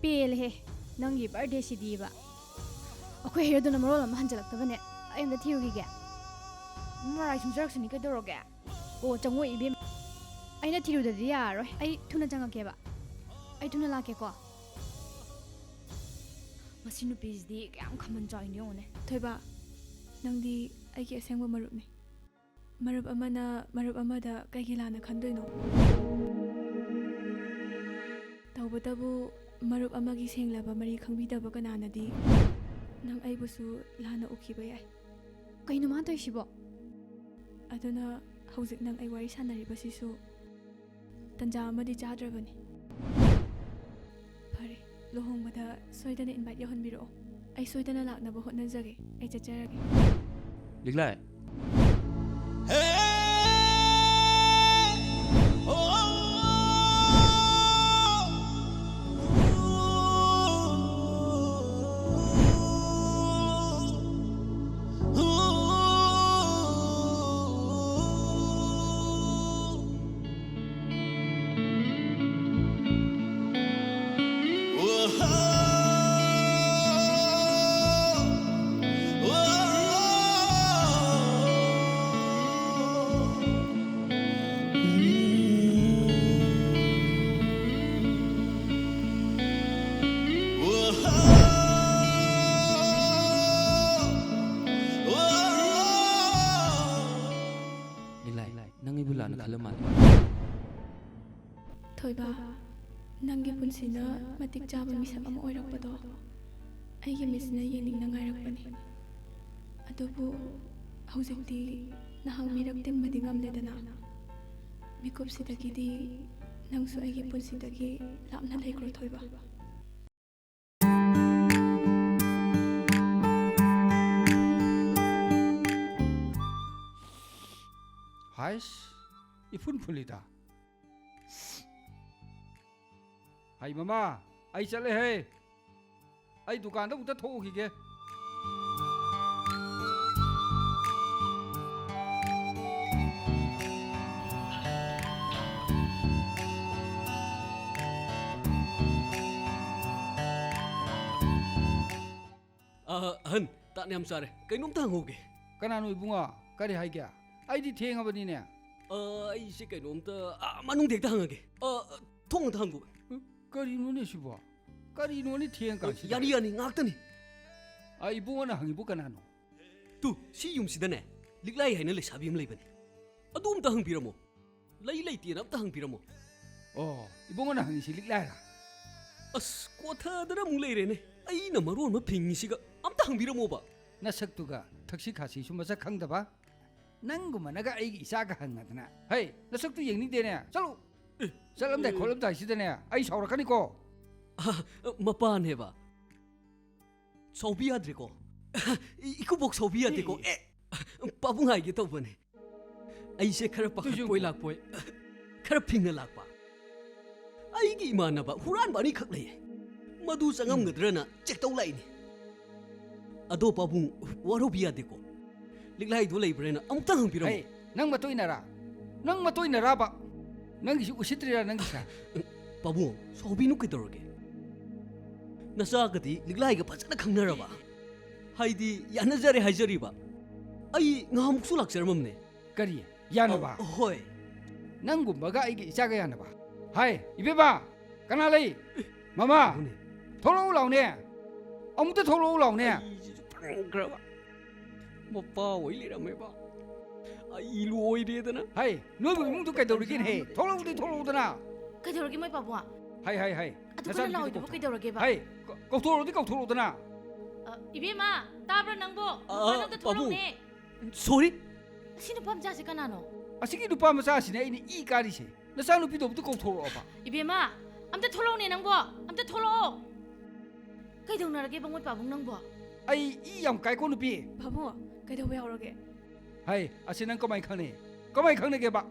ꯄꯦꯜꯂꯦꯍꯦ, ꯅꯪꯒꯤ ꯕꯥꯔꯗꯦꯁꯤꯗꯤꯕ꯫ ꯑꯩꯈꯣꯏ ꯍꯦꯔꯣꯗꯨꯅ ꯃꯔꯣꯜ ꯑꯃ ꯍꯟꯖꯜꯂꯛꯇꯕꯅꯦ꯫ ꯑꯩ ꯑꯝꯇ ꯊꯤꯔꯨꯈꯤꯒꯦ꯫ ꯃꯔꯥꯏ ꯁꯨꯝꯖꯔꯛꯁꯅꯤ ꯀꯩꯗꯧꯔꯒꯦ? ꯑꯣ, ꯆꯪꯉꯣ ꯏꯕꯦꯝ꯫ ꯑꯩꯅ ꯊꯤꯔꯨꯗꯗꯤ ꯌꯥꯔꯔꯣꯏ꯫ ꯑꯩ ꯊꯨꯅ ꯆꯪꯉꯛꯀꯦꯕ꯫ ꯑꯩ ꯊꯨꯅ ꯂꯥꯛꯀꯦꯀꯣ꯫ ꯃꯁꯤ ꯅꯨꯄꯤꯁꯤꯗꯤ ꯀꯌꯥꯝ ꯈꯝꯕꯟ ꯆꯥꯎꯏꯅꯣ ꯌꯦꯡꯉꯨꯅꯦ꯫ ꯊꯣꯏꯕ, ꯅꯪꯗꯤ ꯑꯩꯒꯤ ꯑꯁꯦꯡꯕ ꯃꯔꯨꯞꯅꯤ꯫ ꯃꯔꯨꯞ ꯑꯃꯅ ꯃꯔꯨꯞ ꯑꯃꯗ ꯀꯩꯒꯤ ꯂꯥꯟꯅ ꯈꯟꯗꯣꯏꯅꯣ? ꯇꯧꯕꯇꯕꯨ ꯃꯔꯨꯞ ꯑꯃꯒꯤ ꯁꯦꯡꯂꯕ ꯃꯔꯤ ꯈꯪꯕꯤꯗꯕ ꯀꯅꯥꯅꯗꯤ ꯅꯪ ꯑꯩꯕꯨꯁꯨ ꯂꯥꯟꯅ ꯎꯈꯤꯕ ꯌꯥꯏ꯫ ꯀꯩꯅꯣ ꯃꯥ ꯇꯧꯔꯤꯁꯤꯕꯣ? ꯑꯗꯨꯅ ꯍꯧꯖꯤꯛ ꯅꯪ ꯑꯩ ꯋꯥꯔꯤ ꯁꯥꯟꯅꯔꯤꯕꯁꯤꯁꯨ ꯇꯟꯖꯥ ꯑꯃꯗꯤ ꯆꯥꯗ꯭ꯔꯕꯅꯤ꯫ ꯐꯔꯦ, ꯂꯨꯍꯣꯡꯕꯗ ꯁꯣꯏꯗꯅ invite ꯌꯧꯍꯟꯕꯤꯔꯛꯑꯣ꯫ ꯑꯩ ꯁꯣꯏꯗꯅ ꯂꯥꯛꯅꯕ ꯍꯣꯠꯅꯖꯒꯦ꯫ ꯑꯩ ꯆꯠꯆꯔꯒꯦ꯫ ꯂꯤꯛꯂꯥꯏ꯫ ꯂꯤꯛꯂꯥꯏ, ꯅꯪ ꯑꯩꯕꯨ ꯂꯥꯟꯅ ꯈꯜꯂ ꯃꯥꯜꯂꯦ꯫ ꯊꯣꯏꯕ, ꯅꯪꯒꯤ ꯄꯨꯟꯁꯤꯅ ꯃꯇꯤꯛ ꯆꯥꯕ ꯃꯤꯁꯛ ꯑꯃ ꯑꯣꯏꯔꯛꯄꯗꯣ ꯑꯩꯒꯤ ꯃꯤꯠꯁꯤꯅ ꯌꯦꯡꯅꯤꯡꯅ ꯉꯥꯏꯔꯛꯄꯅꯤ꯫ ꯑꯗꯨꯕꯨ ꯍꯧꯖꯤꯛꯇꯤ ꯅꯍꯥꯛ ꯃꯤꯔꯛ ꯇꯤꯟꯕꯗꯤ ꯉꯝꯂꯦꯗꯅ꯫ ꯃꯤꯀꯨꯞꯁꯤꯗꯒꯤꯗꯤ ꯅꯪꯁꯨ ꯑꯩꯒꯤ ꯄꯨꯟꯁꯤꯗꯒꯤ ꯂꯥꯞꯅ ꯂꯩꯈ꯭ꯔꯣ, ꯊꯣꯏꯕ꯫ ꯍꯥꯏꯁ, ꯏꯐꯨꯟ ꯐꯨꯜꯂꯤꯗ꯫ ꯍꯩ ꯃꯃꯥ, ꯑꯩ ꯆꯠꯂꯦꯍꯦ꯫ ꯑꯩ ꯗꯨꯀꯥꯟꯗ ꯑꯃꯨꯛꯇ ꯊꯣꯛꯎꯈꯤꯒꯦ꯫ ꯑ, ꯑꯍꯟ, ꯇꯥꯟ ꯌꯥꯝ ꯆꯥꯔꯦ꯫ ꯀꯩꯅꯣꯝꯇ ꯍꯪꯍꯧꯒꯦ꯫ ꯀꯅꯥꯅꯣ ꯏꯕꯨꯡꯉꯣ? ꯀꯔꯤ ꯍꯥꯏꯒꯦ? ꯑꯩꯗꯤ ꯊꯦꯡꯉꯕꯅꯤꯅꯦ꯫ ꯑ, ꯑꯩꯁꯦ ꯀꯩꯅꯣꯝꯇ, ꯑ, ꯃꯅꯨꯡꯗ ꯍꯦꯛꯇ ꯍꯪꯉꯒꯦ꯫ ꯑ, ꯊꯣꯡ ꯑꯝꯇ ꯍꯥꯡꯗꯣꯛꯑꯣ꯫ ꯀꯔꯤꯅꯣꯅꯦ ꯁꯤꯕꯣ? ꯀꯔꯤꯅꯣꯅꯦ ꯊꯦꯡ ꯀꯥꯟꯁꯤꯗ? ꯌꯥꯅꯤ, ꯌꯥꯅꯤ, ꯉꯥꯛꯇꯅꯤ꯫ ꯑ, ꯏꯕꯨꯡꯉꯣꯅ ꯍꯪꯉꯤꯕꯨ ꯀꯅꯥꯅꯣ? ꯇꯨ, ꯁꯤ ꯌꯨꯝꯁꯤꯗꯅꯦ, ꯂꯤꯛꯂꯥꯏ ꯍꯥꯏꯅ ꯂꯩꯁꯥꯕꯤ ꯑꯃ ꯂꯩꯕꯅꯤ꯫ ꯑꯗꯨ ꯑꯝꯇ ꯍꯪꯕꯤꯔꯝꯃꯣ꯫ ꯂꯩ ꯂꯩꯇꯦꯅ ꯑꯝꯇ ꯍꯪꯕꯤꯔꯝꯃꯣ꯫ ꯑꯣ, ꯏꯕꯨꯡꯉꯣꯅ ꯍꯪꯉꯤꯁꯤ ꯂꯤꯛꯂꯥꯏꯔꯥ? ꯑꯁ, ꯀꯣꯊꯗꯅ ꯑꯃꯨꯛ ꯂꯩꯔꯦꯅꯦ꯫ ꯑꯩꯅ ꯃꯔꯣꯟ ꯑꯃ ꯐꯤꯡꯉꯤꯁꯤꯒ꯫ ꯑꯝꯇ ꯍꯪꯕꯤꯔꯝꯃꯣꯕ꯫ ꯅꯁꯛꯇꯨꯒ ꯊꯛꯁꯤ ꯈꯥꯁꯤꯁꯨ ꯃꯁꯛ ꯈꯪꯗꯕ꯫ ꯅꯪꯒꯨꯝꯕꯅꯒ ꯑꯩꯒꯤ ꯏꯆꯥꯒ ꯍꯪꯉꯗꯅ꯫ ꯍꯩ, ꯅꯁꯛꯇꯨ ꯌꯦꯡꯅꯤꯡꯗꯦꯅꯦ꯫ ꯆꯠꯂꯨ꯫ ꯑꯦ, ꯆꯠꯂꯝꯗꯥꯏ ꯑꯦ꯫ ꯈꯣꯠꯂꯝꯗꯥꯏꯁꯤꯗꯅꯦ, ꯑꯩ ꯁꯥꯎꯔꯛꯀꯅꯤꯀꯣ꯫ ꯑ, ꯃꯄꯥꯅꯦꯕ꯫ ꯁꯥꯎꯕꯤ ꯌꯥꯗ꯭ꯔꯦꯀꯣ꯫ ꯏ-, ꯏꯀꯨꯕꯣꯛ ꯁꯥꯎꯕꯤ ꯌꯥꯗꯦꯀꯣ꯫ ꯑꯦ꯫ ꯑꯦ, ꯄꯥꯕꯨꯡ ꯍꯥꯏꯒꯦ ꯇꯧꯕꯅꯦ꯫ ꯑꯩꯁꯦ ꯈꯔ ꯄꯥꯈꯠꯄꯣꯏ ꯂꯥꯛꯄꯣꯏ, ꯈꯔ ꯐꯤꯡꯅ ꯂꯥꯛꯄ꯫ ꯑꯩꯒꯤ ꯏꯃꯥꯟꯅꯕ ꯍꯨꯔꯥꯟꯕ ꯑꯅꯤꯈꯛ ꯂꯩꯌꯦ꯫ ꯃꯗꯨ ꯆꯪꯉꯝꯒꯗ꯭ꯔꯅ ꯆꯦꯛ ꯇꯧ ꯂꯥꯛꯏꯅꯦ꯫ ꯑꯗꯣ ꯄꯥꯕꯨꯡ, ꯋꯥꯔꯧꯕꯤ ꯌꯥꯗꯦꯀꯣ꯫ ꯂꯤꯛꯂꯥꯏꯗꯣ ꯂꯩꯕ꯭ꯔꯥꯅ ꯑꯃꯨꯛꯇ ꯍꯪꯕꯤꯔꯝꯃꯣ꯫ ꯍꯩ, ꯅꯪ ꯃꯇꯣꯏꯅꯔꯥ? ꯅꯪ ꯃꯇꯣꯏꯅꯔꯥꯕ? ꯅꯪꯒꯤꯁꯤ ꯎꯁꯤꯠꯇ꯭ꯔꯤꯔꯥ ꯅꯪꯒꯤꯁꯦ? ꯄꯥꯕꯨꯡ, ꯁꯥꯎꯕꯤꯅꯨ ꯀꯩꯗꯧꯔꯒꯦ? ꯅꯆꯥꯒꯗꯤ ꯂꯤꯛꯂꯥꯏꯒ ꯐꯖꯅ ꯈꯪꯅꯔꯕ? ꯍꯥꯏꯗꯤ ꯌꯥꯅꯖꯔꯦ ꯍꯥꯏꯖꯔꯤꯕ? ꯑꯩ ꯉꯍꯥꯟꯃꯨꯛꯁꯨ ꯂꯥꯛꯆꯔꯝꯃꯝꯅꯦ꯫ ꯀꯔꯤ? ꯌꯥꯅꯕ? ꯑ, ꯍꯣꯏ꯫ ꯅꯪꯒꯨꯝꯕꯒ ꯑꯩꯒꯤ ꯏꯆꯥꯒ ꯌꯥꯅꯕ? ꯍꯥꯏ, ꯏꯕꯦꯝꯃ! ꯀꯅꯥ ꯂꯩ? ꯃꯃꯥ! ꯑꯗꯨꯅꯦ꯫ ꯊꯣꯛꯂꯛꯎ ꯂꯥꯎꯅꯦ! ꯑꯃꯨꯛꯇ ꯊꯣꯛꯂꯛꯎ ꯂꯥꯎꯅꯦ! ꯑꯩꯁꯤꯁꯨ ꯐꯪꯈ꯭ꯔꯕ꯫ ꯃꯄꯥ ꯑꯣꯏ ꯂꯩꯔꯝꯃꯦꯕ꯫ ꯑꯩ ꯂꯣꯏꯔꯦꯗꯅ꯫ ꯍꯩ, ꯅꯣꯏꯕꯨ ꯏꯃꯨꯡꯗꯨ ꯀꯩꯗꯧꯔꯤꯒꯦꯅꯦꯍꯦ? ꯊꯣꯛꯂꯛꯎꯗꯤ ꯊꯣꯛꯂꯛꯎꯗꯅ! ꯀꯩꯗꯧꯔꯒꯦ ꯃꯣꯏ ꯄꯥꯕꯨꯡ? ꯍꯥꯏ, ꯍꯥꯏ, ꯍꯥꯏ꯫ ꯑꯗꯨ ꯀꯟꯅ ꯂꯥꯎꯔꯤꯗꯨꯕꯨ ꯀꯩꯗꯧꯔꯒꯦꯕ? ꯍꯥꯏ, ꯀ-, ꯀꯧꯊꯣꯔꯛꯑꯣꯗꯤ ꯀꯧꯊꯣꯔꯛꯑꯣꯗꯅ꯫ ꯑ, ꯏꯕꯦꯝꯃ, ꯇꯥꯕ꯭ꯔꯥ ꯅꯪꯕꯣ? ꯑ, ꯃꯄꯥꯟ ꯑꯝꯇ ꯄꯥꯕꯨꯡ꯫ ꯊꯣꯛꯂꯛꯎꯅꯦ꯫ Sorry꯫ ꯑꯁꯤ ꯅꯨꯄꯥ ꯃꯆꯥꯁꯤ ꯀꯅꯥꯅꯣ? ꯑꯁꯤꯒꯤ ꯅꯨꯄꯥ ꯃꯆꯥꯁꯤꯅꯦ ꯑꯩꯅ ꯏ ꯀꯥꯔꯤꯁꯦ꯫ ꯅꯆꯥꯅꯨꯄꯤꯗꯣ ꯑꯝꯇ ꯀꯧꯊꯣꯔꯛꯑꯣꯕ꯫ ꯏꯕꯦꯝꯃ, ꯑꯝꯇ ꯊꯣꯛꯂꯛꯎꯅꯦ ꯅꯪꯕꯣ꯫ ꯑꯝꯇ ꯊꯣꯛꯂꯛꯑꯣ꯫ ꯀꯩꯗꯧꯅꯔꯒꯦꯕ ꯃꯣꯏ ꯄꯥꯕꯨꯡ ꯅꯪꯕꯣ? ꯑꯩ ꯏ ꯌꯥꯝ ꯀꯥꯏꯀꯣ ꯅꯨꯄꯤ꯫ ꯄꯥꯕꯨꯡ, ꯀꯩꯗꯧꯕ ꯌꯥꯎꯔꯒꯦ? ꯍꯥꯏ, ꯑꯁꯤ ꯅꯪ ꯀꯃꯥꯏ ꯈꯪꯅꯩ? ꯀꯃꯥꯏ ꯈꯪꯅꯒꯦꯕ?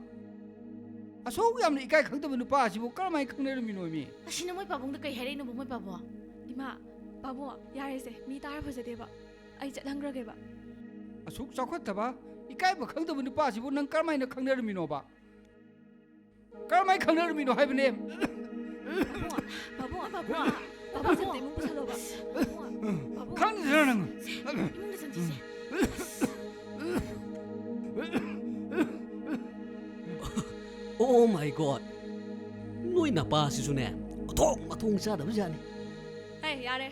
ꯑꯁꯨꯛ ꯌꯥꯝꯅ ꯏꯀꯥꯏ ꯈꯪꯗꯕ ꯅꯨꯄꯥ ꯑꯁꯤꯕꯨ ꯀꯔꯝꯍꯥꯏꯅ ꯈꯪꯅꯔꯝꯃꯤꯅꯣ ꯃꯤ? ꯑꯁꯤꯅ ꯃꯣꯏ ꯄꯥꯕꯨꯡꯗ ꯀꯩ ꯍꯥꯏꯔꯛꯏꯅꯣꯕ ꯃꯣꯏ ꯄꯥꯕꯨꯡ? ꯏꯃꯥ, ꯄꯥꯕꯨꯡ, ꯌꯥꯔꯦꯁꯦ, ꯃꯤ ꯇꯥꯔ ꯐꯖꯗꯦꯕ꯫ ꯑꯩ ꯆꯠꯍꯟꯈ꯭ꯔꯒꯦꯕ꯫ ꯑꯁꯨꯛ ꯆꯥꯎꯈꯠꯇꯕ, ꯏꯀꯥꯏꯕ ꯈꯪꯗꯕ ꯅꯨꯄꯥ ꯑꯁꯤꯕꯨ ꯅꯪ ꯀꯔꯝꯍꯥꯏꯅ ꯈꯪꯅꯔꯝꯃꯤꯅꯣꯕ? ꯀꯔꯝꯍꯥꯏꯅ ꯈꯪꯅꯔꯝꯃꯤꯅꯣ ꯍꯥꯏꯕꯅꯦ? ꯄꯥꯕꯨꯡ, ꯄꯥꯕꯨꯡ, ꯄꯥꯕꯨꯡ, ꯄꯥꯕꯨꯡ, ꯏꯃꯨꯡ ꯄꯨꯁꯜꯂꯣꯕ꯫ ꯄꯥꯕꯨꯡ, ꯄꯥꯕꯨꯡ꯫ ꯈꯪꯗ꯭ꯔ ꯅꯪ? ꯏꯃꯨꯡꯗ ꯆꯪꯁꯤꯁꯦ꯫ Oh my God! ꯅꯣꯏ ꯅꯄꯥꯁꯤꯁꯨꯅꯦ, ꯃꯊꯣꯡ ꯃꯊꯣꯡ ꯆꯥꯗꯕ ꯖꯥꯠꯅꯤ꯫ ꯍꯦ, ꯌꯥꯔꯦ꯫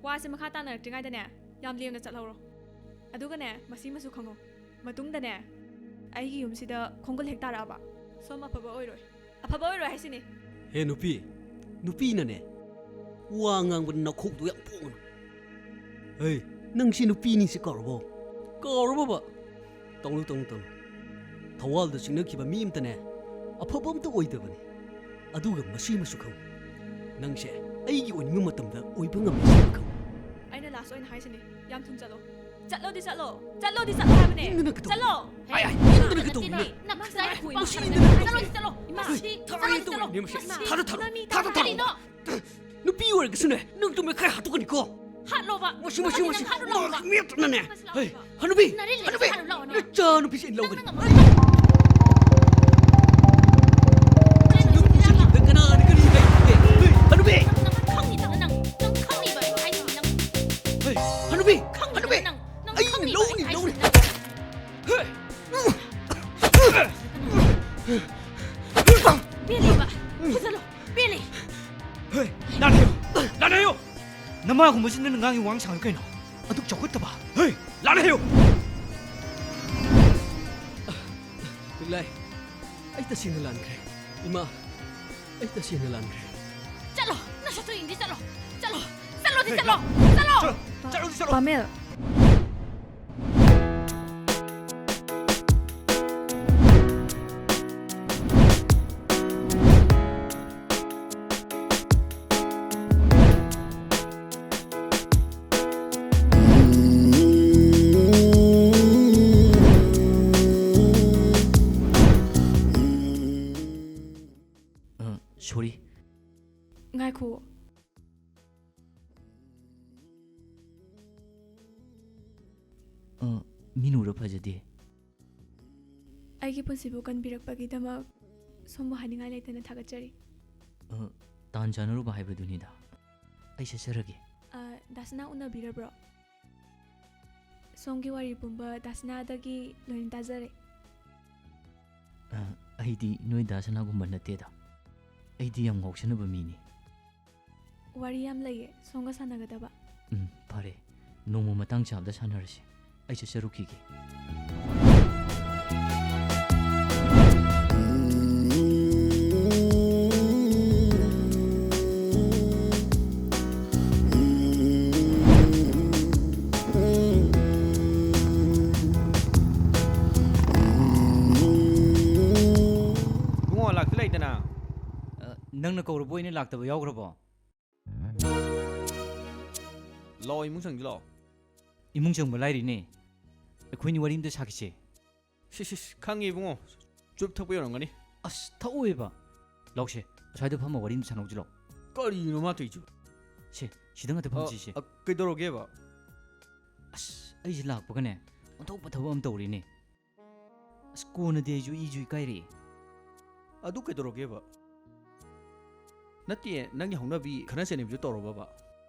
ꯋꯥꯁꯦ ꯃꯈꯥ ꯇꯥꯅꯔꯛꯇ꯭ꯔꯤꯉꯩꯗꯅꯦ, ꯌꯥꯝ ꯂꯦꯝꯅ ꯆꯠꯍꯧꯔꯣ꯫ ꯑꯗꯨꯒꯅꯦ, ꯃꯁꯤꯃꯁꯨ ꯈꯪꯉꯣ, ꯃꯇꯨꯡꯗꯅꯦ, ꯑꯩꯒꯤ ꯌꯨꯝꯁꯤꯗ ꯈꯣꯡꯒꯨꯜ ꯍꯦꯛ ꯇꯥꯔꯛꯑꯕ, ꯁꯣꯝ ꯑꯐꯕ ꯑꯣꯏꯔꯣꯏ꯫ ꯑꯐꯕ ꯑꯣꯏꯔꯣꯏ ꯍꯥꯏꯁꯤꯅꯤ꯫ ꯍꯦ ꯅꯨꯄꯤ, ꯅꯨꯄꯤꯅꯅꯦ, ꯋꯥ ꯉꯥꯡꯕꯗ ꯅꯈꯣꯛꯇꯣ ꯌꯥꯝ ꯄꯣꯡꯉꯅꯨ꯫ ꯍꯦ, ꯅꯪꯁꯤ ꯅꯨꯄꯤꯅꯤ ꯁꯤ ꯀꯥꯎꯔꯕꯣ? ꯀꯥꯎꯔꯕꯣꯕ? ꯇꯧꯅꯨ, ꯇꯧꯅꯨ, ꯇꯧꯅꯨ꯫ ꯊꯋꯥꯜꯗ ꯆꯤꯡꯅꯈꯤꯕ ꯃꯤ ꯑꯝꯇꯅꯦ, ꯑꯐꯕ ꯑꯝꯇ ꯑꯣꯏꯗꯕꯅꯤ꯫ ꯑꯗꯨꯒ ꯃꯁꯤ ꯑꯃꯁꯨ ꯈꯪꯉꯨ, ꯅꯪꯁꯦ ꯑꯩꯒꯤ ꯑꯣꯏꯅꯤꯡꯕ ꯃꯇꯝꯗ ꯑꯣꯏꯕ ꯉꯝꯃꯤ ꯁꯤ ꯑꯃ ꯈꯪꯉꯨ꯫ ꯑꯩꯅ ꯂꯥꯁ ꯑꯣꯏꯅ ꯍꯥꯏꯁꯤꯅꯤ, ꯌꯥꯝ ꯊꯨꯅ ꯆꯠꯂꯣ꯫ ꯆꯠꯂꯣꯗꯤ ꯆꯠꯂꯣ, ꯆꯠꯂꯣꯗꯤ ꯆꯠꯂꯣ ꯍꯥꯏꯕꯅꯦ꯫ ꯏꯪꯗꯅ ꯀꯩꯗꯧ-, ꯆꯠꯂꯣ꯫ ꯑꯩ, ꯑꯩ, ꯏꯪꯗꯅ ꯀꯩꯗꯧꯔꯤꯅꯣ? ꯅꯪ ꯉꯁꯥꯏ ꯈꯨꯄꯥꯛ ꯃꯁꯤ ꯈꯔ ꯏꯪꯗꯅ ꯆꯠꯂꯣꯗꯤ ꯆꯠꯂꯣ꯫ ꯏꯃꯥ, ꯃꯁꯤ ꯆꯠꯂꯣꯗꯤ ꯊꯥꯔꯣꯏ ꯆꯠꯂꯣ꯫ ꯇꯧꯔꯤꯅꯦ ꯃꯁꯤ꯫ ꯏꯃꯥ, ꯊꯥꯗ ꯊꯥꯔꯣ, ꯏꯃꯥ, ꯃꯤ ꯊꯥꯗ ꯊꯥꯔꯣ꯫ ꯀꯔꯤꯅꯣ? ꯅꯨꯄꯤ ꯑꯣꯏꯔꯒꯁꯨꯅꯦ, ꯅꯪ ꯇꯨꯝꯃꯦ ꯈꯔ ꯍꯥꯠꯇꯣꯛꯀꯅꯤꯀꯣ꯫ ꯍꯥꯠꯂꯣꯕ꯫ ꯃꯁꯤ, ꯃꯁꯤ, ꯑꯗꯨꯗꯤ ꯃꯁꯤ꯫ ꯅꯪ ꯍꯥꯠꯂꯨ ꯂꯥꯎꯕ꯫ ꯃꯤ ꯑꯇꯅꯅꯦ꯫ ꯅꯪ ꯉꯁꯤ ꯍꯦ, ꯂꯥꯛꯑꯣꯕ꯫ ꯍꯅꯨꯕꯤ, ꯅꯔꯦꯟ ꯂꯩꯔꯗꯤ ꯍꯅꯨꯕꯤ, ꯍꯥꯠꯂꯨ ꯂꯥꯎꯑꯣꯅꯦ꯫ ꯅꯆꯥ ꯅꯨꯄꯤꯁꯦ ꯑꯩ ꯂꯧꯒꯅꯤ꯫ ꯅꯪꯅ ꯉꯝꯃꯣꯏ꯫ ꯅꯨꯄꯤꯁꯤꯡꯗ ꯀꯅꯥꯅ ꯀꯔꯤ ꯍꯥꯏꯒꯦ? ꯍꯦ, ꯍꯅꯨꯕꯤ! ꯅꯪ, ꯅꯪ ꯈꯪꯉꯤꯗꯅ ꯅꯪ꯫ ꯅꯪ ꯈꯪꯉꯤꯕ ꯑꯩ ꯍꯥꯏꯁꯤꯅꯤ ꯅꯪ꯫ ꯍꯦ, ꯍꯅꯨꯕꯤ! ꯈꯪꯉꯤꯗꯅ ꯍꯅꯨꯕꯤ! ꯅꯪ꯫ ꯅꯪ ꯑꯩꯅ ꯈꯪꯉꯤꯕ ꯂꯧꯅꯤ, ꯑꯩ ꯂꯧꯅꯤ꯫ ꯍꯥꯏꯁꯤꯅꯤ ꯅꯪ꯫ ꯍꯦ! ꯄꯦꯜꯂꯦꯕ꯫ ꯐꯨꯖꯜꯂꯣ꯫ ꯄꯦꯜꯂꯦ꯫ ꯍꯦ, ꯂꯥꯟꯍꯦꯌꯣ! ꯂꯥꯟꯍꯦꯌꯣ! ꯅꯃꯥꯒꯨꯝꯕꯁꯤ ꯅꯪꯅ ꯉꯥꯡꯉꯤ ꯋꯥꯉꯥꯡ ꯁꯉꯥꯡꯗꯣ ꯀꯩꯅꯣ? ꯑꯗꯨꯛ ꯆꯥꯎꯈꯠꯇꯕ? ꯍꯦ! ꯂꯥꯟꯍꯦꯌꯣ! ꯂꯤꯛꯂꯥꯏ, ꯑꯩ ꯇꯁꯦꯡꯅ ꯂꯥꯟꯈ꯭ꯔꯦ꯫ ꯏꯃꯥ, ꯑꯩ ꯇꯁꯦꯡꯅ ꯂꯥꯟꯈ꯭ꯔꯦ꯫ ꯆꯠꯂꯣ꯫ ꯅꯁꯛꯇꯣ ꯌꯦꯡꯗꯤ ꯆꯠꯂꯣ꯫ ꯆꯠꯂꯣ꯫ ꯆꯠꯂꯣꯗꯤ ꯆꯠꯂꯣ꯫ ꯆꯠꯂꯣ꯫ ꯆꯠꯂꯣꯗꯤ ꯆꯠꯂꯣ꯫ ꯄꯥꯃꯦꯜ꯫ ꯑ, ꯁꯣꯔꯤ꯫ ꯉꯥꯏꯈꯣ꯫ ꯑ, ꯃꯤꯅ ꯎꯔ ꯐꯖꯗꯦ꯫ ꯑꯩꯒꯤ ꯄꯨꯟꯁꯤꯕꯨ ꯀꯟꯕꯤꯔꯛꯄꯒꯤꯗꯃꯛ ꯁꯣꯝꯕꯨ ꯍꯥꯏꯅꯤꯡꯉꯥꯏ ꯂꯩꯇꯅ ꯊꯥꯒꯠꯆꯔꯤ꯫ ꯑ, ꯇꯥꯟ ꯆꯥꯟꯅꯔꯨꯕ ꯍꯥꯏꯕꯗꯨꯅꯤꯗ꯫ ꯑꯩ ꯆꯠꯆꯔꯒꯦ꯫ ꯑ, ꯗꯥ ꯁꯅꯥ ꯎꯅꯕꯤꯔꯕ꯭ꯔꯣ? ꯁꯣꯝꯒꯤ ꯋꯥꯔꯤ ꯄꯨꯝꯕ ꯗꯥ ꯁꯅꯥꯗꯒꯤ ꯂꯣꯏꯅ ꯇꯥꯖꯔꯦ꯫ ꯑ, ꯑꯩꯗꯤ ꯅꯣꯏ ꯗꯥ ꯁꯅꯥꯒꯨꯝꯕ ꯅꯠꯇꯦꯗ꯫ ꯑꯩꯗꯤ ꯌꯥꯝ ꯉꯥꯎꯁꯟꯅꯕ ꯃꯤꯅꯤ꯫ ꯋꯥꯔꯤ ꯌꯥꯝ ꯂꯩꯌꯦ ꯁꯣꯝꯒ ꯁꯥꯟꯅꯒꯗꯕ꯫ ꯎꯝ, ꯐꯔꯦ꯫ ꯅꯣꯡꯃ ꯃꯇꯥꯡ ꯆꯥꯕꯗ ꯁꯥꯟꯅꯔꯁꯤ꯫ ꯑꯩ ꯆꯠꯆꯔꯨꯈꯤꯒꯦ꯫ ꯏꯕꯨꯡꯉꯣ, ꯂꯥꯛꯇꯤ ꯂꯩꯗꯅ꯫ ꯑ, ꯅꯪꯅ ꯀꯧꯔꯕ ꯑꯣꯏꯅ ꯂꯥꯛꯇꯕ ꯌꯥꯎꯈ꯭ꯔꯕꯣ? ꯂꯥꯛꯑꯣ, ꯏꯃꯨꯡ ꯆꯪꯁꯤ ꯂꯥꯛꯑꯣ꯫ ꯏꯃꯨꯡ ꯆꯪꯕ ꯂꯥꯏꯔꯤꯅꯦ꯫ ꯑꯩꯈꯣꯏꯅꯤ ꯋꯥꯔꯤ ꯑꯝꯇ ꯁꯥꯈꯤꯁꯦ꯫ ꯁꯤ, ꯁꯤ, ꯁꯤ, ꯈꯪꯉꯦ ꯏꯕꯨꯡꯉꯣ꯫ ꯆꯨꯔꯨꯞ ꯊꯛꯄ ꯌꯧꯔꯝꯒꯅꯤ꯫ ꯑꯁ, ꯊꯛꯑꯣꯏꯕ꯫ ꯂꯥꯎꯁꯦ, ꯑꯁ꯭ꯋꯥꯏꯗ ꯐꯝꯃ ꯋꯥꯔꯤ ꯑꯝꯇ ꯁꯥꯟꯅꯧꯁꯤ ꯂꯥꯎ꯫ ꯀꯔꯤꯅꯣ ꯃꯥ ꯇꯧꯔꯤꯁꯤꯕꯣ? ꯁꯦ, ꯁꯤꯗ ꯉꯥꯛꯇ ꯐꯝꯁꯤꯁꯦ꯫ ꯑ, ꯀꯩꯗꯧꯔꯒꯦꯕ? ꯑꯁ, ꯑꯩꯁꯦ ꯂꯥꯛꯄꯒꯅꯦ, ꯑꯣꯟꯊꯣꯛꯄ ꯊꯕꯛ ꯑꯃ ꯇꯧꯔꯤꯅꯦ꯫ ꯑꯁ, ꯀꯣꯟꯅꯗꯤ ꯑꯩꯁꯨ ꯏꯁꯨ ꯏꯀꯥꯏꯔꯛꯑꯦ꯫ ꯑꯗꯨ ꯀꯩꯗꯧꯔꯒꯦꯕ? ꯅꯠꯇꯦ, ꯅꯪꯒꯤ ꯍꯧꯅꯕꯤ ꯈꯠꯅ ꯆꯩꯅꯕꯤꯗꯣ ꯇꯧꯔꯕꯕ?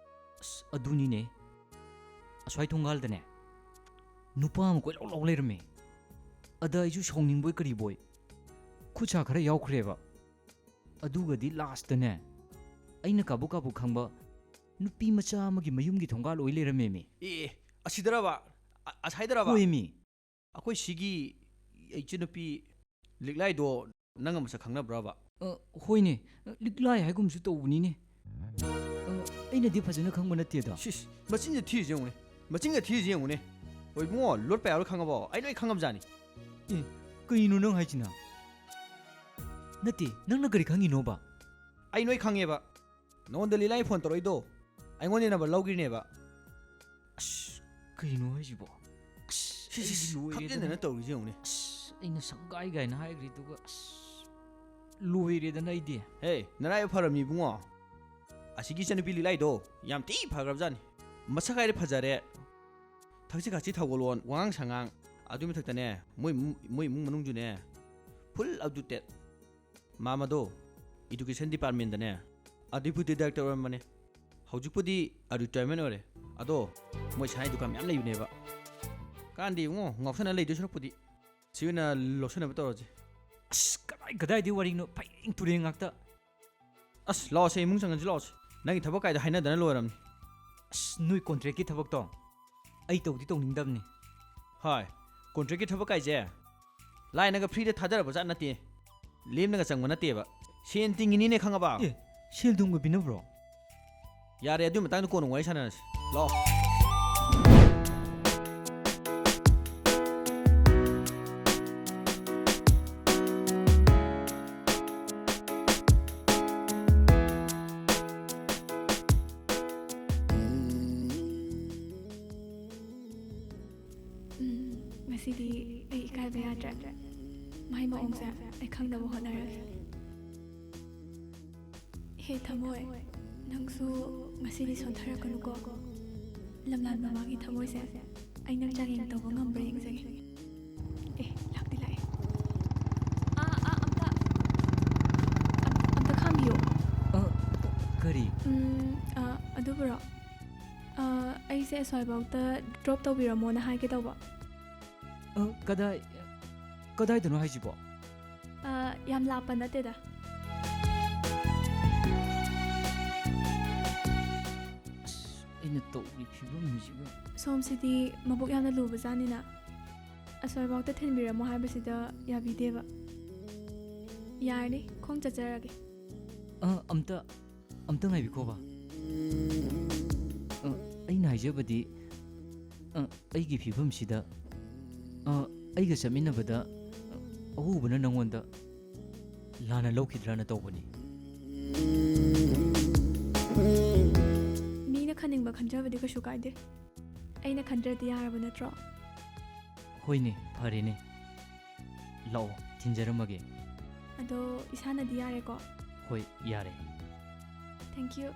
ꯑꯁ, ꯑꯗꯨꯅꯤꯅꯦ꯫ ꯑꯁ꯭ꯋꯥꯏ ꯊꯣꯡꯒꯥꯜꯗꯅꯦ, ꯅꯨꯄꯥ ꯑꯃ ꯀꯣꯏꯂꯥꯎ ꯂꯥꯎ ꯂꯩꯔꯝꯃꯦ꯫ ꯑꯗ ꯑꯩꯁꯨ ꯁꯥꯎꯅꯤꯡꯕꯣꯏ ꯀꯔꯤꯕꯣꯏ, ꯈꯨꯠ ꯁꯥ ꯈꯔ ꯌꯥꯎꯈ꯭ꯔꯦꯕ꯫ ꯑꯗꯨꯒꯗꯤ ꯂꯥꯁꯇꯅꯦ, ꯑꯩꯅ ꯀꯥꯕꯨ ꯀꯥꯕꯨ ꯈꯪꯕ ꯅꯨꯄꯤ ꯃꯆꯥ ꯑꯃꯒꯤ ꯃꯌꯨꯝꯒꯤ ꯊꯣꯡꯒꯥꯜ ꯑꯣꯏ ꯂꯩꯔꯝꯃꯦꯃꯤ꯫ ꯑꯦ, ꯑꯦ, ꯑꯁꯤꯗꯔꯕ? ꯑ-, ꯑꯁꯥꯏꯗꯔꯕ? ꯍꯣꯏꯃꯤ꯫ ꯑꯩꯈꯣꯏ ꯁꯤꯒꯤ ꯏꯆꯟꯅꯨꯄꯤ ꯂꯤꯛꯂꯥꯏꯗꯣ ꯅꯪ ꯃꯁꯛ ꯈꯪꯅꯕ꯭ꯔꯕ? ꯑ, ꯍꯣꯏꯅꯦ, ꯂꯤꯛꯂꯥꯏ ꯍꯥꯏꯒꯨꯝꯁꯨ ꯇꯧꯕꯅꯤꯅꯦ꯫ ꯑ, ꯑꯩꯅꯗꯤ ꯐꯖꯅ ꯈꯪꯕ ꯅꯠꯇꯦꯗ꯫ ꯁꯤꯁ, ꯃꯆꯤꯟꯁꯦ ꯊꯤꯔꯤꯁꯦ ꯌꯦꯡꯉꯨꯅꯦ꯫ ꯃꯆꯤꯟꯒ ꯊꯤꯔꯤꯁꯦ ꯌꯦꯡꯉꯨꯅꯦ꯫ ꯍꯣꯏ ꯏꯕꯨꯡꯉꯣ, ꯂꯣꯠꯄ ꯌꯥꯔꯣꯏ ꯈꯪꯉꯕꯣ? ꯑꯩ ꯂꯣꯏ ꯈꯪꯉꯕꯖꯥꯠꯅꯤ꯫ ꯑꯦ, ꯀꯩꯅꯣ ꯅꯪ ꯍꯥꯏꯁꯤꯅ? ꯅꯠꯇꯦ, ꯅꯪꯅ ꯀꯔꯤ ꯈꯪꯉꯤꯅꯣꯕ? ꯑꯩ ꯂꯣꯏ ꯈꯪꯉꯦꯕ꯫ ꯅꯉꯣꯟꯗ ꯂꯤꯂꯥꯏ ꯐꯣꯟ ꯇꯧꯔꯛꯏꯗꯣ ꯑꯩꯉꯣꯟꯗ ꯅꯝꯕꯔ ꯂꯧꯈ꯭ꯔꯤꯅꯦꯕ꯫ ꯑꯁ, ꯀꯩꯅꯣ ꯍꯥꯏꯁꯤꯕꯣ? ꯑꯁ, ꯁꯤ, ꯁꯤ, ꯑꯩꯗꯤ ꯁꯤ, ꯂꯣꯏꯔꯦꯗꯅ꯫ ꯈꯞꯆꯦꯟꯗꯅ ꯇꯧꯔꯤꯁꯦ ꯌꯦꯡꯉꯨꯅꯦ꯫ ꯑꯁ, ꯑꯩꯅ ꯁꯪꯒꯥꯏ ꯀꯥꯏꯅ ꯍꯥꯏꯈ꯭ꯔꯤꯗꯨꯒ, ꯑꯁ, ꯂꯣꯏꯔꯦꯗꯅ ꯑꯩꯗꯤ꯫ ꯍꯦ, ꯅꯔꯥꯏꯕꯛ ꯐꯔꯕꯅꯤ ꯏꯕꯨꯡꯉꯣ꯫ ꯑꯁꯤꯒꯤ ꯏꯆꯟꯅꯨꯄꯤ ꯂꯤꯂꯥꯏꯗꯣ ꯌꯥꯝ ꯊꯤ ꯐꯈ꯭ꯔꯕꯖꯥꯠꯅꯤ꯫ ꯃꯁꯛ ꯍꯥꯏꯔꯦ ꯐꯖꯔꯦ, ꯊꯛꯁꯤ ꯈꯥꯁꯤ ꯊꯧꯒꯜꯂꯣꯟ, ꯋꯥꯉꯥꯡ ꯁꯉꯥꯡ, ꯑꯗꯨꯒꯤ ꯃꯊꯛꯇꯅꯦ, ꯃꯣꯏ ꯏꯃꯨꯡ, ꯃꯣꯏ ꯏꯃꯨꯡ ꯃꯅꯨꯡꯁꯨꯅꯦ, full up to date꯫ ꯃꯥꯃꯗꯣ education departmentꯗꯅꯦ deputy director ꯑꯣꯏꯔꯝꯕꯅꯦ꯫ ꯍꯧꯖꯤꯛꯄꯨꯗꯤ retirement ꯑꯣꯏꯔꯦ꯫ ꯑꯗꯣ ꯃꯣꯏ ꯁꯅꯥꯒꯤ ꯗꯨꯀꯥꯟ ꯃꯌꯥꯝ ꯂꯩꯕꯅꯦꯕ꯫ ꯀꯥꯟꯗꯦ ꯏꯕꯨꯡꯉꯣ, ꯉꯥꯎꯁꯟꯅ ꯂꯩꯗꯣꯏ ꯁꯔꯨꯛꯄꯨꯗꯤ꯫ ꯁꯤ ꯑꯣꯏꯅ ꯂꯧꯁꯟꯅꯕ ꯇꯧꯔꯁꯦ꯫ ꯑꯁ, ꯀꯗꯥꯏ ꯀꯗꯥꯏꯗꯤ ꯋꯥꯔꯤꯅꯣ ꯐꯩꯔꯦꯡ ꯇꯨꯔꯦꯡ ꯉꯥꯛꯇ꯫ ꯑꯁ, ꯂꯥꯛꯑꯣꯁꯦ, ꯏꯃꯨꯡ ꯆꯪꯉꯁꯤ, ꯂꯥꯛꯑꯣꯁꯦ꯫ ꯅꯪꯒꯤ ꯊꯕꯛ ꯀꯥꯏꯗꯣ ꯍꯥꯏꯅꯗꯅ ꯂꯣꯏꯔꯝꯅꯤ꯫ ꯑꯁ, ꯅꯣꯏ contractꯀꯤ ꯊꯕꯛꯇꯣ ꯑꯩ ꯇꯧꯗꯤ ꯇꯧꯅꯤꯡꯗꯕꯅꯤ꯫ ꯍꯣꯏ, contractꯀꯤ ꯊꯕꯛ ꯀꯥꯏꯁꯦ ꯂꯥꯏꯅꯒ freeꯗ ꯊꯥꯗꯔꯕ ꯖꯥꯠ ꯅꯠꯇꯦ꯫ ꯂꯦꯝꯅꯒ ꯆꯪꯕ ꯅꯠꯇꯦꯕ꯫ ꯁꯦꯟ ꯇꯤꯡꯉꯤꯅꯤꯅꯦ, ꯈꯪꯉꯕ? ꯑꯦ, ꯁꯦꯜ ꯊꯨꯝꯒ ꯄꯤꯅꯕ꯭ꯔꯣ? ꯌꯥꯔꯦ, ꯑꯗꯨꯒꯤ ꯃꯇꯥꯡꯗ ꯀꯣꯟꯅ ꯋꯥꯔꯤ ꯁꯥꯟꯅꯔꯁꯤ꯫ ꯂꯥꯛꯑꯣ꯫ ꯎꯝ, ꯉꯁꯤꯗꯤ ꯑꯩ ꯏꯀꯥꯏꯕ ꯌꯥꯗ꯭ꯔꯦ꯫ ꯃꯥꯏ ꯃꯑꯣꯡꯁꯦ ꯑꯩ ꯈꯪꯅꯕ ꯍꯣꯠꯅꯔꯒꯦ꯫ ꯍꯦ ꯊꯃꯣꯏ, ꯅꯪꯁꯨ ꯉꯁꯤꯗꯤ ꯁꯣꯟꯊꯔꯛꯀꯅꯨꯀꯣ꯫ ꯂꯝꯂꯥꯟ ꯃꯃꯥꯒꯤ ꯊꯃꯣꯏꯁꯦ ꯑꯩ ꯅꯪ ꯆꯥꯡꯌꯦꯡ ꯇꯧꯕ ꯉꯝꯕ꯭ꯔꯥ ꯌꯦꯡꯖꯒꯦ꯫ ꯑꯦ, ꯂꯥꯛꯇꯤ ꯂꯥꯛꯑꯦ꯫ ꯑꯥ, ꯑꯥ, ꯑꯝꯇ, ꯑꯝ-, ꯑꯝꯇ ꯈꯥꯝꯕꯤꯌꯨ꯫ ꯑ, ꯀꯔꯤ? ꯎꯝ, ꯑ, ꯑꯗꯨꯕꯨꯔꯣ? ꯑ, ꯑꯩꯁꯦ ꯑꯁ꯭ꯋꯥꯏꯐꯥꯎꯇ drop ꯇꯧꯕꯤꯔꯝꯃꯣꯅ ꯍꯥꯏꯒꯦ ꯇꯧꯕ꯫ ꯑ, ꯀꯗꯥꯏ, ꯀꯗꯥꯏꯗꯅꯣ ꯍꯥꯏꯁꯤꯕꯣ? ꯑ, ꯌꯥꯝ ꯂꯥꯞꯄ ꯅꯠꯇꯦꯗ꯫ ꯑꯁ, ꯑꯩꯅ ꯇꯧꯔꯤ ꯐꯤꯕꯝꯁꯤꯒ꯫ ꯁꯣꯝꯁꯤꯗꯤ ꯃꯕꯨꯛ ꯌꯥꯝꯅ ꯂꯨꯕꯖꯥꯠꯅꯤꯅ꯫ ꯑꯁ꯭ꯋꯥꯏꯐꯥꯎꯇ ꯊꯤꯟꯕꯤꯔꯝꯃꯣ ꯍꯥꯏꯕꯁꯤꯗ ꯌꯥꯕꯤꯗꯦꯕ꯫ ꯌꯥꯔꯅꯤ, ꯈꯣꯡ ꯆꯠꯆꯔꯒꯦ꯫ ꯑ, ꯑꯝꯇ, ꯑꯝꯇ ꯉꯥꯏꯕꯤꯈꯣꯕ꯫ ꯑ, ꯑꯩꯅ ꯍꯥꯏꯖꯕꯗꯤ, ꯑ, ꯑꯩꯒꯤ ꯐꯤꯕꯝꯁꯤꯗ, ꯑ, ꯑꯩꯒ ꯆꯠꯃꯤꯟꯅꯕꯗ, ꯑ, ꯑꯎꯕꯅ ꯅꯉꯣꯟꯗ ꯂꯥꯟꯅ ꯂꯧꯈꯤꯗ꯭ꯔꯅ ꯇꯧꯕꯅꯤ꯫ ꯃꯤꯅ ꯈꯟꯅꯤꯡꯕ ꯈꯟꯖꯕꯗꯤ ꯀꯩꯁꯨ ꯀꯥꯏꯗꯦ꯫ ꯑꯩꯅ ꯈꯟꯗ꯭ꯔꯗꯤ ꯌꯥꯔꯕ ꯅꯠꯇ꯭ꯔꯣ? ꯍꯣꯏꯅꯦ, ꯐꯔꯦꯅꯦ꯫ ꯂꯥꯛꯑꯣ, ꯊꯤꯟꯖꯔꯝꯃꯒꯦ꯫ ꯑꯗꯣ ꯏꯁꯥꯅꯗꯤ ꯌꯥꯔꯦꯀꯣ? ꯍꯣꯏ, ꯌꯥꯔꯦ꯫ Thank you꯫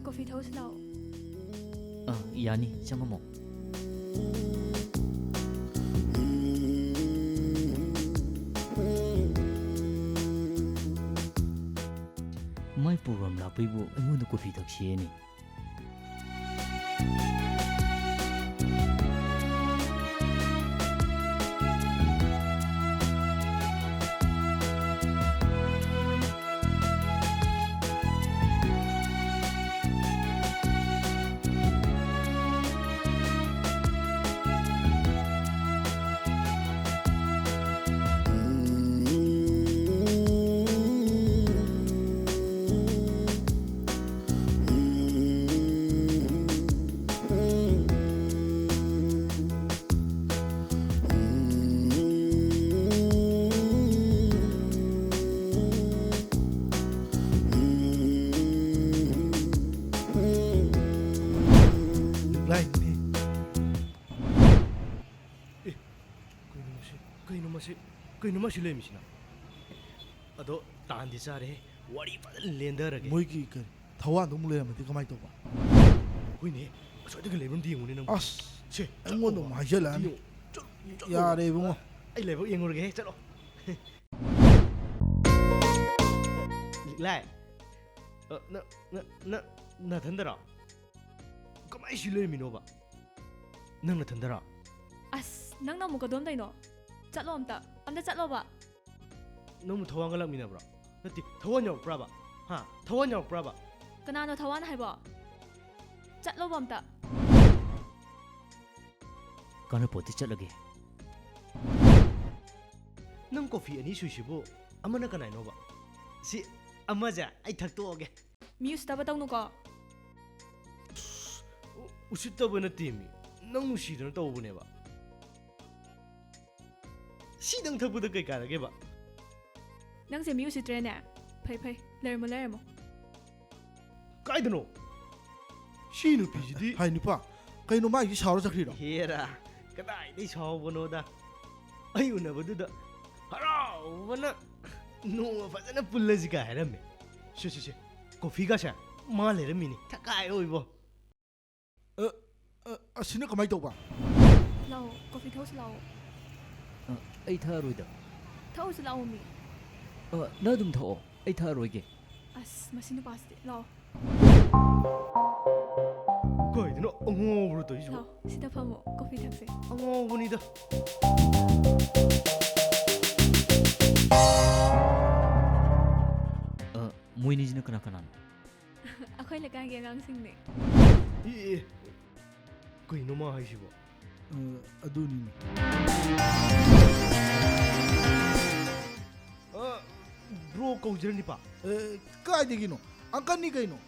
ꯀꯣꯐꯤ ꯊꯛꯎꯁꯤ ꯂꯥꯛꯑꯣ꯫ ꯑꯥ, ꯌꯥꯅꯤ, ꯆꯪꯉꯝꯃꯣ꯫ ꯃꯥꯏ program ꯂꯥꯛꯄꯩꯕꯨ ꯑꯩꯉꯣꯟꯗ ꯀꯣꯐꯤ ꯊꯛꯁꯦꯅꯦ꯫ ꯇꯥꯏꯅꯦ꯫ ꯑꯦ, ꯀꯩꯅꯣ ꯃꯁꯤ? ꯀꯩꯅꯣ ꯃꯁꯤ? ꯀꯩꯅꯣ ꯃꯁꯤ ꯂꯩꯔꯝꯃꯤꯁꯤꯅ? ꯑꯗꯣ ꯇꯥꯟꯗꯤ ꯆꯥꯔꯦꯍꯦ꯫ ꯋꯥꯔꯤ ꯐꯖꯅ ꯂꯦꯟꯗꯔꯒꯦ꯫ ꯃꯣꯏꯒꯤ ꯀꯔꯤ? ꯊꯋꯥꯟꯗꯣ ꯑꯃꯨꯛ ꯂꯩꯔꯝꯃꯗꯤ ꯀꯃꯥꯏ ꯇꯧꯕ? ꯍꯣꯏꯅꯦ꯫ ꯑꯁ꯭ꯋꯥꯏꯗꯒ ꯂꯩꯕ꯭ꯔ ꯑꯝꯇ ꯌꯦꯡꯉꯨꯅꯦ ꯅꯪꯕꯣ꯫ ꯑꯁ, ꯁꯦ, ꯑꯩꯉꯣꯟꯗ ꯆꯠꯂꯣ꯫ ꯑꯃꯨꯛ ꯍꯥꯏꯖꯜꯂꯛꯑꯅꯤ꯫ ꯆꯠꯂꯣ, ꯆꯠꯂꯣ꯫ ꯌꯥꯔꯦ ꯏꯕꯨꯡꯉꯣ꯫ ꯑꯩ ꯂꯥꯏꯕꯛ ꯌꯦꯡꯉꯨꯔꯒꯦꯍꯦ, ꯆꯠꯂꯣ꯫ ꯂꯤꯛꯂꯥꯏ꯫ ꯑ, ꯅ-, ꯅ-, ꯅ-, ꯅꯊꯟꯗꯔꯣ? ꯀꯃꯥꯏ ꯁꯤ ꯂꯩꯔꯝꯃꯤꯅꯣꯕ? ꯅꯪ ꯅꯊꯟꯗꯔꯣ? ꯑꯁ, ꯅꯪꯅ ꯑꯃꯨꯛ ꯀꯗꯣꯝꯗꯩꯅꯣ? ꯆꯠꯂꯣ ꯑꯝꯇ꯫ ꯑꯝꯇ ꯆꯠꯂꯣꯕ꯫ ꯅꯪꯕꯨ ꯊꯋꯥꯟꯒ ꯂꯥꯛꯃꯤꯟꯅꯕ꯭ꯔꯣ? ꯅꯠꯇꯦ, ꯊꯋꯥꯟ ꯌꯥꯎꯔꯛꯄ꯭ꯔꯥꯕ? ꯍꯥ? ꯊꯋꯥꯟ ꯌꯥꯎꯔꯛꯄ꯭ꯔꯥꯕ? ꯀꯅꯥꯅꯣ ꯊꯋꯥꯟ ꯍꯥꯏꯕꯣ? ꯆꯠꯂꯣꯕ ꯑꯝꯇ꯫ ꯀꯥꯟꯅꯄꯣꯠꯇꯦ, ꯆꯠꯂꯒꯦ꯫ ꯅꯪ ꯀꯣꯐꯤ ꯑꯅꯤ ꯁꯨꯏꯁꯤꯕꯨ ꯑꯃꯅ ꯀꯅꯥꯏꯅꯣꯕ? ꯁꯤ ꯑꯃꯁꯦ ꯑꯩ ꯊꯛꯇꯣꯛꯑꯒꯦ꯫ ꯃꯤ ꯎꯁꯤꯠꯇꯕ ꯇꯧꯅꯨꯀꯣ꯫ ꯎ-, ꯎꯁꯤꯠꯇꯕ ꯅꯠꯇꯦꯃꯤ꯫ ꯅꯪ ꯅꯨꯡꯁꯤꯗꯅ ꯇꯧꯕꯅꯦꯕ꯫ ꯁꯤꯗꯪ ꯊꯛꯄꯗ ꯀꯩ ꯀꯥꯟꯅꯒꯦꯕ? ꯅꯪꯁꯦ ꯃꯤ ꯎꯁꯤꯠꯇ꯭ꯔꯦꯅꯦ꯫ ꯐꯩ, ꯐꯩ꯫ ꯂꯩꯔꯝꯃꯣ, ꯂꯩꯔꯝꯃꯣ꯫ ꯀꯥꯏꯗꯅꯣ? ꯁꯤ ꯅꯨꯄꯤꯁꯤꯗꯤ꯫ ꯍꯥꯏ ꯅꯨꯄꯥ, ꯀꯩꯅꯣ ꯃꯥꯒꯤꯁꯤ ꯁꯥꯎꯔ ꯆꯠꯈ꯭ꯔꯤꯔꯣ? ꯍꯦꯔꯥ, ꯀꯗꯥꯏꯗꯩ ꯁꯥꯎꯕꯅꯣꯗ? ꯑꯩ ꯎꯅꯕꯗꯨꯗ ꯍꯔꯥꯎꯕꯅ ꯅꯣꯡꯃ ꯐꯖꯅ ꯄꯨꯜꯂꯁꯤꯒ ꯍꯥꯏꯔꯝꯃꯦ꯫ ꯁꯦ, ꯁꯦ, ꯁꯦ, ꯀꯣꯐꯤꯒꯁꯦ ꯃꯥ ꯂꯩꯔꯝꯃꯤꯅꯤ꯫ ꯊꯛꯀꯥꯏ ꯑꯣꯏꯕꯣ꯫ ꯑ, ꯑ, ꯑꯁꯤꯅ ꯀꯃꯥꯏ ꯇꯧꯕ? ꯂꯥꯛꯑꯣ, ꯀꯣꯐꯤ ꯊꯛꯎꯁꯤ ꯂꯥꯛꯑꯣ꯫ ꯑ, ꯑꯩ ꯊꯛꯑꯔꯣꯏꯗ꯫ ꯊꯛꯎꯁꯤ ꯂꯥꯛꯑꯣ ꯃꯤ꯫ ꯑ, ꯅꯪ ꯑꯗꯨꯝ ꯊꯛꯑꯣ, ꯑꯩ ꯊꯛꯑꯔꯣꯏꯒꯦ꯫ ꯑꯁ, ꯃꯁꯤ ꯅꯨꯄꯥꯁꯤꯗꯤ꯫ ꯂꯥꯛꯑꯣ꯫ ꯀꯩꯗꯅꯣ ꯑꯉꯥꯎꯕ꯭ꯔꯣ ꯇꯧꯔꯤꯁꯤꯕꯣ? ꯂꯥꯛꯑꯣ, ꯁꯤꯗ ꯐꯝꯃꯣ, ꯀꯣꯐꯤ ꯊꯛꯁꯦ꯫ ꯑꯉꯥꯎꯕꯅꯤꯗ꯫ ꯑ, ꯃꯣꯏꯅꯤꯁꯤꯅ ꯀꯅꯥ ꯀꯅꯥꯅꯣ? ꯑꯩꯈꯣꯏ ꯂꯩꯀꯥꯏꯒꯤ ꯑꯉꯥꯡꯁꯤꯡꯅꯦ꯫ ꯑꯦ, ꯑꯦ, ꯀꯩꯅꯣ ꯃꯥ ꯍꯥꯏꯁꯤꯕꯣ? ꯑ, ꯑꯗꯨꯅꯤꯅꯦ꯫ ꯑ, ꯕ꯭ꯔꯣ ꯀꯧꯖꯔꯅꯤꯄꯥ꯫ ꯑ, ꯀꯥꯏꯗꯒꯤꯅꯣ? ꯑꯪꯀꯜꯅꯤ ꯀꯩꯅꯣ꯫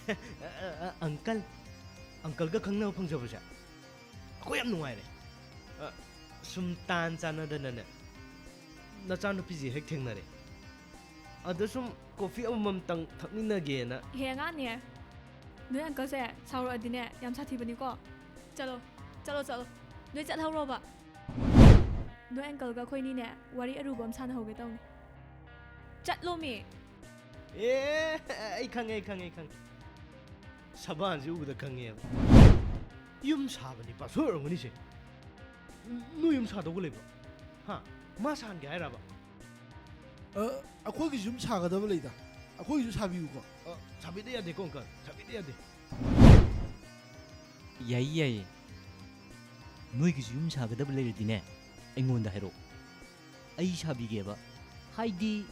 ꯑ, ꯑ, ꯑ, ꯑꯪꯀꯜ, ꯑꯪꯀꯜꯒ ꯈꯪꯅꯕ ꯐꯪꯖꯕꯁꯦ ꯑꯩꯈꯣꯏ ꯌꯥꯝ ꯅꯨꯡꯉꯥꯏꯔꯦ꯫ ꯑ, ꯁꯨꯝ ꯇꯥꯟ ꯆꯥꯟꯅꯗꯅꯅꯦ, ꯅꯆꯥꯅꯨꯄꯤꯁꯦ ꯍꯦꯛ ꯊꯦꯡꯅꯔꯦ꯫ ꯑꯗ ꯁꯨꯝ ꯀꯣꯐꯤ ꯑꯃꯃꯝꯇꯪ ꯊꯛꯃꯤꯟꯅꯒꯦꯅ꯫ ꯍꯦ ꯑꯉꯥꯡꯅꯦ, ꯅꯣꯏ ꯑꯪꯀꯜꯁꯦ ꯁꯥꯎꯔꯛꯑꯗꯤꯅꯦ ꯌꯥꯝ ꯁꯥꯊꯤꯕꯅꯤꯀꯣ꯫ ꯆꯠꯂꯣ, ꯆꯠꯂꯣ, ꯆꯠꯂꯣ꯫ ꯅꯣꯏ ꯆꯠꯍꯧꯔꯣꯕ꯫ ꯅꯣꯏ ꯑꯪꯀꯜꯒ ꯑꯩꯈꯣꯏꯅꯤꯅꯦ ꯋꯥꯔꯤ ꯑꯔꯨꯕ ꯑꯃ ꯁꯥꯟꯅꯍꯧꯒꯦ ꯇꯧꯅꯤ꯫ ꯆꯠꯂꯣꯃꯤ꯫ ꯑꯦ, ꯑꯩ ꯈꯪꯉꯦ, ꯑꯩ ꯈꯪꯉꯦ, ꯑꯩ ꯈꯪꯉꯦ꯫ ꯁꯕꯥꯟꯁꯤ ꯎꯕꯗ ꯈꯪꯉꯦꯕ꯫ ꯌꯨꯝ ꯁꯥꯕ ꯅꯤꯄꯥ ꯁꯣꯏ ꯑꯣꯏꯔꯝꯒꯅꯤꯁꯦ꯫ ꯅꯣꯏ ꯌꯨꯝ ꯁꯥꯗꯧꯕ ꯂꯩꯕ꯭ꯔꯣ? ꯍꯥ? ꯃꯥ ꯁꯥꯍꯟꯒꯦ ꯍꯥꯏꯔꯕ? ꯑ, ꯑꯩꯈꯣꯏꯒꯤꯁꯨ ꯌꯨꯝ ꯁꯥꯒꯗꯕ ꯂꯩꯗ꯫ ꯑꯩꯈꯣꯏꯒꯤꯁꯨ ꯁꯥꯕꯤꯌꯨꯀꯣ꯫ ꯑ, ꯁꯥꯕꯤꯗ ꯌꯥꯗꯦꯀꯣ, ꯑꯪꯀꯜ꯫ ꯁꯥꯕꯤꯗ ꯌꯥꯗꯦ꯫ ꯌꯥꯏꯌꯦ, ꯌꯥꯏꯌꯦ꯫ ꯅꯣꯏꯒꯤꯁꯨ ꯌꯨꯝ ꯁꯥꯒꯗꯕ ꯂꯩꯔꯗꯤꯅꯦ, ꯑꯩꯉꯣꯟꯗ ꯍꯥꯏꯔꯛꯑꯣ꯫ ꯑꯩ ꯁꯥꯕꯤꯒꯦꯕ꯫ ꯍꯥꯏꯗꯤ,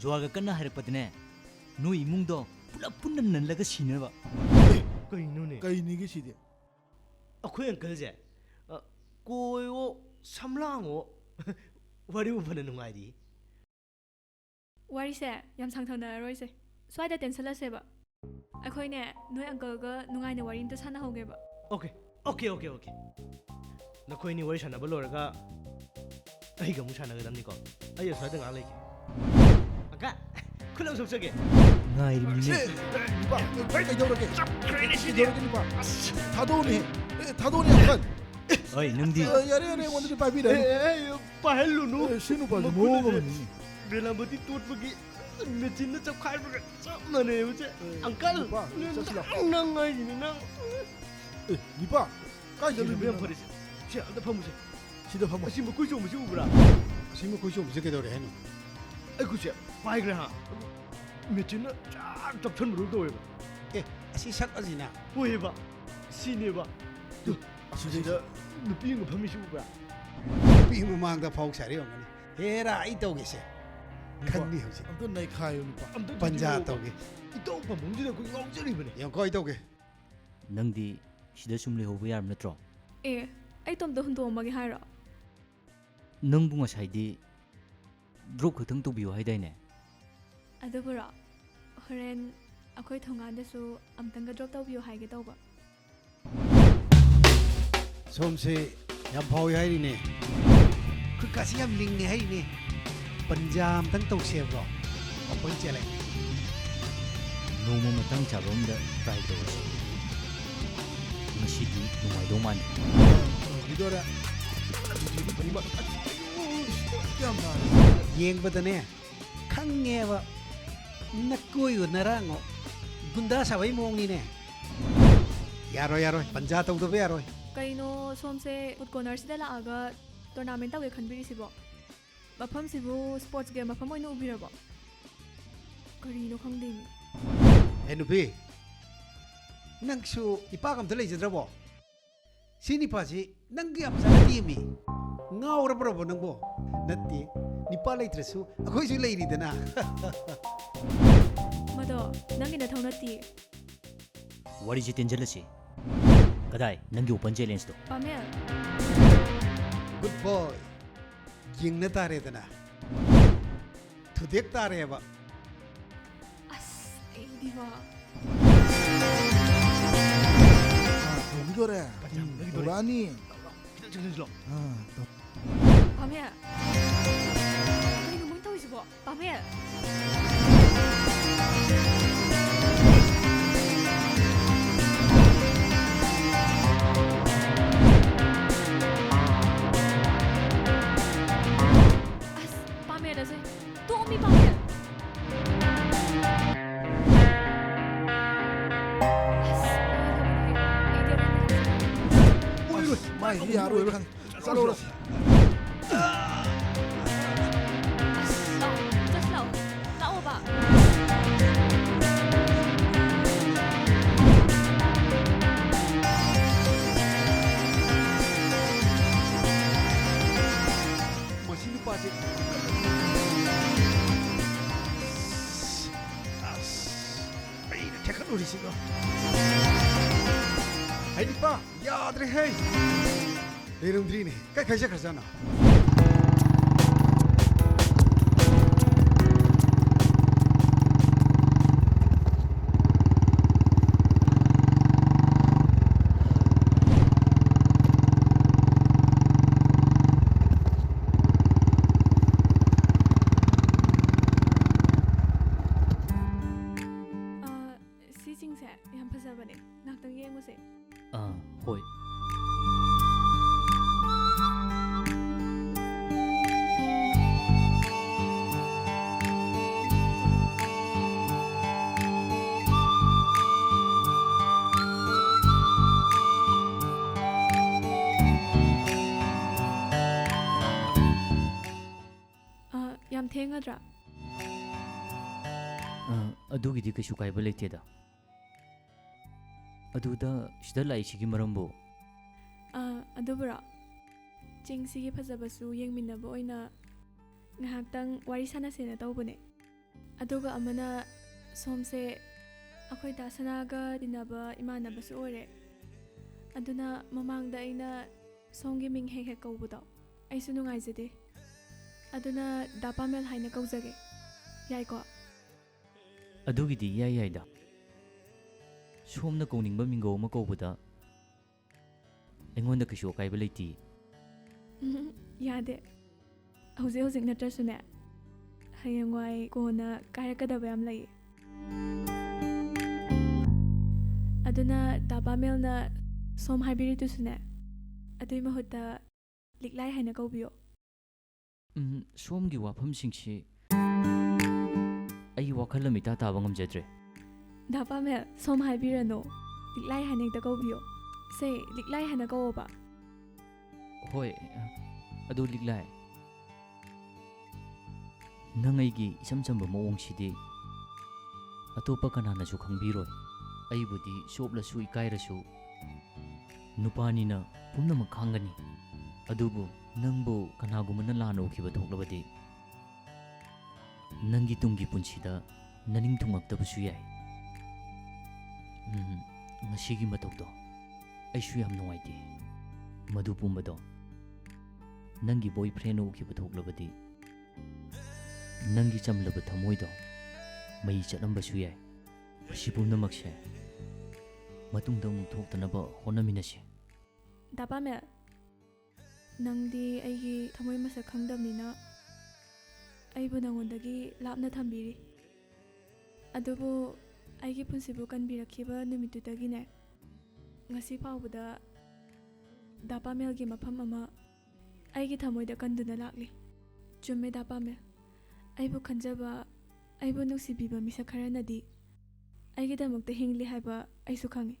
ꯖ꯭ꯋꯥꯔꯒ ꯀꯟꯅ ꯍꯥꯏꯔꯛꯄꯗꯅꯦ, ꯅꯣꯏ ꯏꯃꯨꯡꯗꯣ ꯄꯨꯂꯞ ꯄꯨꯟꯅ ꯅꯜꯂꯒ ꯁꯤꯅꯕ꯫ ꯀꯩꯅꯣꯅꯦ? ꯀꯩꯅꯤꯒꯦ ꯁꯤꯗꯤ? ꯑꯩꯈꯣꯏ ꯑꯪꯀꯜꯁꯦ, ꯑ, ꯀꯣꯏꯋꯣ, ꯁꯝꯂꯥꯡꯉꯣ, ꯋꯥꯔꯤꯕꯨ ꯐꯅ ꯅꯨꯡꯉꯥꯏꯔꯤ꯫ ꯋꯥꯔꯤꯁꯦ ꯌꯥꯝ ꯁꯥꯡꯊꯅꯔꯔꯣꯏꯁꯦ, ꯁ꯭ꯋꯥꯏꯗ ꯇꯦꯟꯁꯜꯂꯁꯦꯕ꯫ ꯑꯩꯈꯣꯏꯅꯦ, ꯅꯣꯏ ꯑꯪꯀꯜꯒ ꯅꯨꯡꯉꯥꯏꯅ ꯋꯥꯔꯤ ꯑꯝꯇ ꯁꯥꯟꯅꯍꯧꯒꯦꯕ꯫ Okay, okay, okay, okay. ꯅꯈꯣꯏ ꯑꯅꯤ ꯋꯥꯔꯤ ꯁꯥꯟꯅꯕ ꯂꯣꯏꯔꯒ ꯑꯩꯒ ꯑꯃꯨꯛ ꯁꯥꯟꯅꯒꯗꯕꯅꯤꯀꯣ꯫ ꯑꯩ ꯑꯁ꯭ꯋꯥꯏꯗ ꯉꯥꯏꯍꯥꯛ ꯂꯩꯒꯦ꯫ ꯑꯪꯀꯜ, ꯈꯨꯠ ꯑꯃ ꯁꯣꯛꯆꯒꯦ꯫ ꯉꯥꯏꯔꯤꯕꯅꯤꯅꯦ꯫ ꯁꯦ, ꯅꯨꯄꯥ, ꯀꯩꯗꯧꯔꯒꯦ? ꯆꯞꯈ꯭ꯔꯦꯅꯦ ꯁꯤꯗꯤ꯫ ꯀꯩꯗꯧꯔꯒꯦ, ꯅꯨꯄꯥ? ꯑꯁ, ꯊꯥꯗꯣꯛꯎꯅꯦ꯫ ꯑꯦ, ꯊꯥꯗꯣꯛꯎꯅꯦ, ꯑꯪꯀꯜ꯫ ꯍꯣꯏ, ꯅꯪꯗꯤ꯫ ꯑ, ꯌꯥꯔꯦ, ꯌꯥꯔꯦ, ꯑꯩꯉꯣꯟꯗꯗꯤ ꯄꯥꯏꯕꯤꯔꯅꯨ꯫ ꯑꯦ, ꯑꯦ, ꯑꯦ, ꯄꯥꯏꯍꯜꯂꯨꯅꯨ꯫ ꯑꯦ, ꯁꯤ ꯅꯨꯄꯥꯁꯤ ꯃꯈꯨꯠ ꯃꯑꯣꯡ ꯑꯁꯦ ꯑꯃꯅꯤꯅꯦ꯫ ꯕꯦꯂꯥꯕꯇꯤ ꯇꯣꯠꯄꯒꯤ ꯃꯦꯆꯤꯟꯅ ꯆꯞꯈꯥꯏꯕꯒ ꯆꯞ ꯃꯥꯟꯅꯩꯕꯁꯦ꯫ ꯑꯦ, ꯑꯪꯀꯜ, ꯅꯨꯄꯥ, ꯅꯪ, ꯆꯠꯁꯤꯜꯂꯣ꯫ ꯅꯪ, ꯅꯪ ꯍꯥꯏꯁꯤꯅꯤ, ꯅꯪ꯫ ꯑꯦ, ꯅꯨꯄꯥ, ꯀꯥꯏ ꯁꯤꯗ ꯆꯠꯂꯨꯏꯅꯣ ꯌꯥꯝ ꯅꯪ? ꯐꯔꯦꯁꯦ꯫ ꯁꯤ ꯑꯝꯇ ꯐꯝꯃꯨꯁꯦ꯫ ꯁꯤꯗ ꯐꯝꯃꯣ꯫ ꯑꯁꯤ ꯃꯈꯨꯏ ꯆꯣꯡꯕꯁꯤ ꯎꯕ꯭ꯔꯥ? ꯑꯁꯤ ꯃꯈꯨꯏ ꯆꯣꯡꯕꯁꯤ ꯀꯩꯗꯧꯔꯦ ꯍꯥꯏꯅꯣ? ꯑꯩ ꯈꯨꯠꯁꯦ ꯄꯥꯏꯈ꯭ꯔꯦ ꯍꯥ꯫ ꯃꯦꯆꯤꯟꯅ ꯆꯥꯛ ꯆꯞꯁꯟꯕꯗꯧ ꯇꯧꯋꯦꯕ꯫ ꯑꯦ, ꯑꯁꯤ ꯁꯛ ꯑꯁꯤꯅ? ꯍꯣꯏꯑꯕ꯫ ꯁꯤꯅꯦꯕ꯫ ꯇꯨ, ꯑꯁꯤꯗ ꯑꯁꯤꯗ ꯅꯨꯄꯤ ꯑꯃ ꯐꯝꯃꯤꯁꯤ ꯎꯕ꯭ꯔꯥ? ꯅꯨꯄꯤ ꯃꯃꯥꯡꯗ ꯐꯥꯎ ꯁꯥꯔꯤ ꯑꯣꯏꯔꯝꯒꯅꯤ꯫ ꯍꯦꯔꯥ, ꯑꯩ ꯇꯧꯒꯦꯁꯦ꯫ ꯅꯨꯄꯥ, ꯈꯟꯕꯤ ꯍꯧꯖꯤꯛ꯫ ꯑꯝꯇ ꯅꯩꯈꯥꯏꯌꯨ, ꯅꯨꯄꯥ꯫ ꯑꯝꯇ ꯄꯟꯖꯥ ꯄꯤꯕꯤꯔꯛꯑꯣꯕ꯫ ꯇꯧꯒꯦ꯫ ꯏꯇꯧ ꯐꯝꯐꯝꯁꯤꯗ ꯑꯩꯈꯣꯏ ꯉꯥꯎꯖꯔꯤꯕꯅꯤ꯫ ꯌꯦꯡꯉꯨꯀꯣ, ꯑꯩ ꯇꯧꯒꯦ꯫ ꯅꯪꯗꯤ ꯁꯤꯗ ꯁꯨꯝ ꯂꯩꯍꯧꯕ ꯌꯥꯔꯕ ꯅꯠꯇ꯭ꯔꯣ? ꯑꯦ, ꯑꯩ ꯇꯣꯝꯇ ꯍꯨꯟꯗꯣꯛꯑꯝꯃꯒꯦ ꯍꯥꯏꯔꯣ? ꯅꯪꯕꯨ ꯉꯁꯥꯏꯗꯤ drop ꯈꯛꯇꯪ ꯇꯧꯕꯤꯌꯨ ꯍꯥꯏꯗꯥꯏꯅꯦ? ꯑꯗꯨꯕꯨꯔꯣ, ꯍꯣꯔꯦꯟ ꯑꯩꯈꯣꯏ ꯊꯣꯡꯒꯥꯟꯗꯁꯨ ꯑꯝꯇꯪꯒ drop ꯇꯧꯕꯤꯌꯨ ꯍꯥꯏꯒꯦ ꯇꯧꯕ꯫ ꯁꯣꯝꯁꯦ ꯌꯥꯝ ꯐꯥꯎꯏ ꯍꯥꯏꯔꯤꯅꯦ꯫ ꯈꯨꯠꯀꯥꯁꯤ ꯌꯥꯝ ꯂꯤꯡꯉꯦ ꯍꯥꯏꯔꯤꯅꯦ꯫ ꯄꯟꯖꯥ ꯑꯝꯇꯪ ꯇꯧꯁꯦꯕ꯭ꯔꯣ? ꯑꯝꯇꯪ ꯆꯦꯜꯂꯦ꯫ ꯅꯣꯡꯃ ꯃꯇꯥꯡ ꯆꯥꯕ ꯑꯝꯗ try ꯇꯧꯔꯁꯤ꯫ ꯉꯁꯤꯗꯤ ꯅꯨꯡꯉꯥꯏꯗꯧ ꯃꯥꯜꯂꯤ꯫ ꯇꯧꯈꯤꯗꯣꯔꯦ꯫ ꯌꯥꯝ ꯅꯥꯔꯦ꯫ ꯌꯦꯡꯕꯗꯅꯦ ꯈꯪꯉꯦꯕ, ꯅꯀꯣꯏꯌꯣ ꯅꯔꯥꯡꯉꯣ ꯒꯨꯟꯗꯥ ꯁꯥꯕꯩ ꯃꯑꯣꯡꯅꯤꯅꯦ꯫ ꯌꯥꯔꯣꯏ, ꯌꯥꯔꯣꯏ, ꯄꯟꯖꯥ ꯇꯧꯗꯕ ꯌꯥꯔꯣꯏ꯫ ꯀꯩꯅꯣ ꯁꯣꯝꯁꯦ ꯐꯨꯗ ꯀꯣꯔꯅꯔꯁꯤꯗ ꯂꯥꯛꯑꯒ ꯇꯣꯔꯅꯥꯃꯦꯟ ꯇꯧꯒꯦ ꯈꯟꯕꯤꯔꯤꯁꯤꯕꯣ? ꯃꯐꯝꯁꯤꯕꯨ ꯁ꯭ꯄꯣꯔꯠꯁ ꯒꯦꯝ ꯃꯐꯝ ꯑꯣꯏꯅ ꯎꯕꯤꯔꯕꯣ? ꯀꯔꯤꯅꯣ ꯈꯪꯗꯦꯃꯤ꯫ ꯑꯦ ꯅꯨꯄꯤ, ꯅꯪꯁꯨ ꯏꯄꯥꯒ ꯑꯝꯇ ꯂꯩꯖꯗ꯭ꯔꯕꯣ? ꯁꯤ ꯅꯤꯄꯥꯁꯤ ꯅꯪꯒ ꯌꯥꯝ ꯆꯥꯟꯅꯗꯦꯃꯤ꯫ ꯉꯥꯎꯔꯕ꯭ꯔꯕꯣ ꯅꯪꯕꯣ? ꯅꯠꯇꯦ, ꯅꯤꯄꯥ ꯂꯩꯇ꯭ꯔꯁꯨ ꯑꯩꯈꯣꯏꯁꯨ ꯂꯩꯔꯤꯗꯅ꯫ ꯃꯗꯣ ꯅꯪꯒꯤ ꯅꯊꯧ ꯅꯠꯇꯦ꯫ ꯋꯥꯔꯤꯁꯤ ꯇꯦꯟꯖꯜꯂꯁꯤ꯫ ꯀꯗꯥꯏ ꯅꯪꯒꯤ ꯑꯣꯄꯟ ꯆꯦꯂꯦꯟꯖꯇꯣ? ꯄꯥꯃꯦꯜ꯫ Good boy꯫ ꯌꯦꯡꯅ ꯇꯥꯔꯦꯗꯅ꯫ ꯊꯨꯗꯦꯛ ꯇꯥꯔꯦꯕ꯫ ꯑꯁ ꯑꯩꯗꯤꯕ꯫ ꯇꯧꯈꯤꯗꯣꯔꯦ꯫ ꯇꯧꯔꯛꯑꯅꯤ꯫ ꯑꯥ, ꯇꯧ- ꯄꯥꯃꯦꯜ꯫ ꯀꯩꯅꯣ ꯃꯣꯏ ꯇꯧꯔꯤꯁꯤꯕꯣ? ꯄꯥꯃꯦꯜ꯫ ꯑꯁ ꯄꯥꯃꯦꯜ ꯑꯁꯦ꯫ ꯇꯣꯛꯑꯣꯃꯤ ꯄꯥꯃꯦꯜ꯫ ꯑꯁ ꯑꯩ ꯂꯧꯔꯒꯦ꯫ ꯑꯩꯗꯤ ꯑꯔꯣꯏꯕ ꯂꯧꯖꯔꯒꯦ꯫ ꯃꯥꯏꯗꯤ ꯌꯥꯔꯣꯏ ꯈꯪ ꯆꯠꯂꯨꯔꯣ꯫ ꯑꯁ ꯂꯥꯛꯑꯣ꯫ ꯖꯁ ꯂꯥꯛꯑꯣ꯫ ꯂꯥꯛꯑꯣꯕ꯫ ꯃꯁꯤ ꯅꯨꯄꯥꯁꯦ꯫ ꯑꯩꯅ ꯊꯦꯛꯀꯠꯂꯨꯔꯤꯁꯤꯒ꯫ ꯍꯩ ꯅꯨꯄꯥ, ꯌꯥꯗ꯭ꯔꯦꯍꯦ꯫ ꯂꯩꯔꯝꯗ꯭ꯔꯤꯅꯦ꯫ ꯀꯥꯏ ꯀꯥꯏ ꯆꯠꯈ꯭ꯔꯖꯥꯠꯅꯣ? ꯑ, ꯇꯧꯁꯦ꯫ ꯑꯥ, ꯍꯣꯏ꯫ ꯑꯥ, ꯌꯥꯝ ꯊꯦꯡꯉꯗ꯭ꯔꯥ? ꯑꯥ, ꯑꯗꯨꯒꯤꯗꯤ ꯀꯩꯁꯨ ꯀꯥꯏꯕ ꯂꯩꯇꯦꯗ꯫ ꯑꯗꯨꯗ ꯁꯤꯗ ꯂꯥꯛꯏꯁꯤꯒꯤ ꯃꯔꯝꯕꯨ? ꯑꯥ, ꯑꯗꯨꯕꯨꯔꯣ? ꯆꯤꯡꯁꯤꯒꯤ ꯐꯖꯕꯁꯨ ꯌꯦꯡꯃꯤꯟꯅꯕ ꯑꯣꯏꯅ ꯉꯥꯏꯍꯥꯛꯇꯪ ꯋꯥꯔꯤ ꯁꯥꯟꯅꯁꯦꯅ ꯇꯧꯕꯅꯦ꯫ ꯑꯗꯨꯒ ꯑꯃꯅ, ꯁꯣꯝꯁꯦ ꯑꯩꯈꯣꯏ ꯗꯥ ꯁꯅꯥꯒ ꯇꯤꯟꯅꯕ ꯏꯃꯥꯟꯅꯕꯁꯨ ꯑꯣꯏꯔꯦ꯫ ꯑꯗꯨꯅ ꯃꯃꯥꯡꯗ ꯑꯩꯅ ꯁꯣꯝꯒꯤ ꯃꯤꯡ ꯍꯦꯛ ꯍꯦꯛ ꯀꯧꯕꯗꯣ, ꯑꯩꯁꯨ ꯅꯨꯡꯉꯥꯏꯖꯗꯦ꯫ ꯑꯗꯨꯅ ꯗꯥ ꯄꯥꯃꯦꯜ ꯍꯥꯏꯅ ꯀꯧꯖꯒꯦ꯫ ꯌꯥꯏꯀꯣ? ꯑꯗꯨꯒꯤꯗꯤ ꯏꯌꯥꯏ ꯌꯥꯏꯗ꯫ ꯁꯣꯝꯅ ꯀꯧꯅꯤꯡꯕ ꯃꯤꯡꯒꯧ ꯑꯃ ꯀꯧꯕꯗ ꯑꯩꯉꯣꯟꯗ ꯀꯩꯁꯨ ꯑꯀꯥꯏꯕ ꯂꯩꯇꯦ꯫ ꯎꯝ, ꯌꯥꯗꯦ꯫ ꯍꯧꯖꯤꯛ ꯍꯧꯖꯤꯛ ꯅꯠꯇ꯭ꯔꯁꯨꯅꯦ, ꯍꯌꯦꯡꯋꯥꯏ ꯀꯣꯟꯅ ꯀꯥꯏꯔꯛꯀꯗꯕ ꯌꯥꯝ ꯂꯩꯌꯦ꯫ ꯑꯗꯨꯅ ꯗꯥ ꯄꯥꯃꯦꯜꯅ ꯁꯣꯝ ꯍꯥꯏꯕꯤꯔꯤꯗꯨꯁꯨꯅꯦ, ꯑꯗꯨꯏ ꯃꯍꯨꯠꯇ ꯂꯤꯛꯂꯥꯏ ꯍꯥꯏꯅ ꯀꯧꯕꯤꯌꯣ꯫ ꯎꯝ, ꯁꯣꯝꯒꯤ ꯋꯥꯐꯝꯁꯤꯡꯁꯤ ꯑꯩ ꯋꯥꯈꯜ ꯑꯃ ꯏꯇꯥ ꯇꯥꯕ ꯉꯝꯖꯗ꯭ꯔꯦ꯫ ꯗꯥ ꯄꯥꯃꯦꯜ, ꯁꯣꯝ ꯍꯥꯏꯕꯤꯔꯅꯨ꯫ ꯂꯤꯛꯂꯥꯏ ꯍꯥꯏꯅ ꯍꯦꯛꯇ ꯀꯧꯕꯤꯌꯣ꯫ ꯁꯦ, ꯂꯤꯛꯂꯥꯏ ꯍꯥꯏꯅ ꯀꯧꯋꯣꯕ꯫ ꯍꯣꯏ, ꯑꯗꯨ ꯂꯤꯛꯂꯥꯏ, ꯅꯪ ꯑꯩꯒꯤ ꯏꯆꯝ ꯆꯝꯕ ꯃꯑꯣꯡꯁꯤꯗꯤ ꯑꯇꯣꯞꯄ ꯀꯅꯥꯅꯁꯨ ꯈꯪꯕꯤꯔꯣꯏ꯫ ꯑꯩꯕꯨꯗꯤ ꯆꯣꯞꯂꯁꯨ ꯏꯀꯥꯏꯔꯁꯨ ꯅꯨꯄꯥꯅꯤꯅ ꯄꯨꯝꯅꯃꯛ ꯈꯪꯒꯅꯤ꯫ ꯑꯗꯨꯕꯨ ꯅꯪꯕꯨ ꯀꯅꯥꯒꯨꯝꯕꯅ ꯂꯥꯟꯅ ꯎꯈꯤꯕ ꯊꯣꯛꯂꯕꯗꯤ ꯅꯪꯒꯤ ꯇꯨꯡꯒꯤ ꯄꯨꯟꯁꯤꯗ ꯅꯅꯤꯡ ꯊꯨꯡꯉꯛꯇꯕꯁꯨ ꯌꯥꯏ꯫ ꯎꯝ, ꯉꯁꯤꯒꯤ ꯃꯇꯧꯗꯣ ꯑꯩꯁꯨ ꯌꯥꯝ ꯅꯨꯡꯉꯥꯏꯇꯦ꯫ ꯃꯗꯨ ꯄꯨꯝꯕꯗꯣ ꯅꯪꯒꯤ boyfriend ꯎꯈꯤꯕ ꯊꯣꯛꯂꯕꯗꯤ ꯅꯪꯒꯤ ꯆꯝꯂꯕ ꯊꯃꯣꯏꯗꯣ ꯃꯩ ꯆꯠꯂꯝꯕꯁꯨ ꯌꯥꯏ꯫ ꯃꯁꯤ ꯄꯨꯝꯅꯃꯛꯁꯦ ꯃꯇꯨꯡꯗ ꯑꯃꯨꯛ ꯊꯣꯛꯇꯅꯕ ꯍꯣꯠꯅꯃꯤꯟꯅꯁꯤ꯫ ꯗꯥ ꯄꯥꯃꯦꯜ, ꯅꯪꯗꯤ ꯑꯩꯒꯤ ꯊꯃꯣꯏ ꯃꯁꯛ ꯈꯪꯗꯕꯅꯤꯅ ꯑꯩꯕꯨ ꯅꯉꯣꯟꯗꯒꯤ ꯂꯥꯞꯅ ꯊꯝꯕꯤꯔꯤ꯫ ꯑꯗꯨꯕꯨ ꯑꯩꯒꯤ ꯄꯨꯟꯁꯤꯕꯨ ꯀꯟꯕꯤꯔꯛꯈꯤꯕ ꯅꯨꯃꯤꯠꯇꯨꯗꯒꯤꯅꯦ, ꯉꯁꯤ ꯐꯥꯎꯕꯗ ꯗꯥ ꯄꯥꯃꯦꯜꯒꯤ ꯃꯐꯝ ꯑꯃ ꯑꯩꯒꯤ ꯊꯃꯣꯏꯗ ꯀꯟꯗꯨꯅ ꯂꯥꯛꯂꯤ꯫ ꯆꯨꯝꯃꯦ, ꯗꯥ ꯄꯥꯃꯦꯜ꯫ ꯑꯩꯕꯨ ꯈꯟꯖꯕ, ꯑꯩꯕꯨ ꯅꯨꯡꯁꯤꯕꯤꯕ ꯃꯤꯁꯛ ꯈꯔꯅꯗꯤ ꯑꯩꯒꯤꯗꯃꯛꯇ ꯍꯤꯡꯂꯤ ꯍꯥꯏꯕ ꯑꯩꯁꯨ ꯈꯪꯏ꯫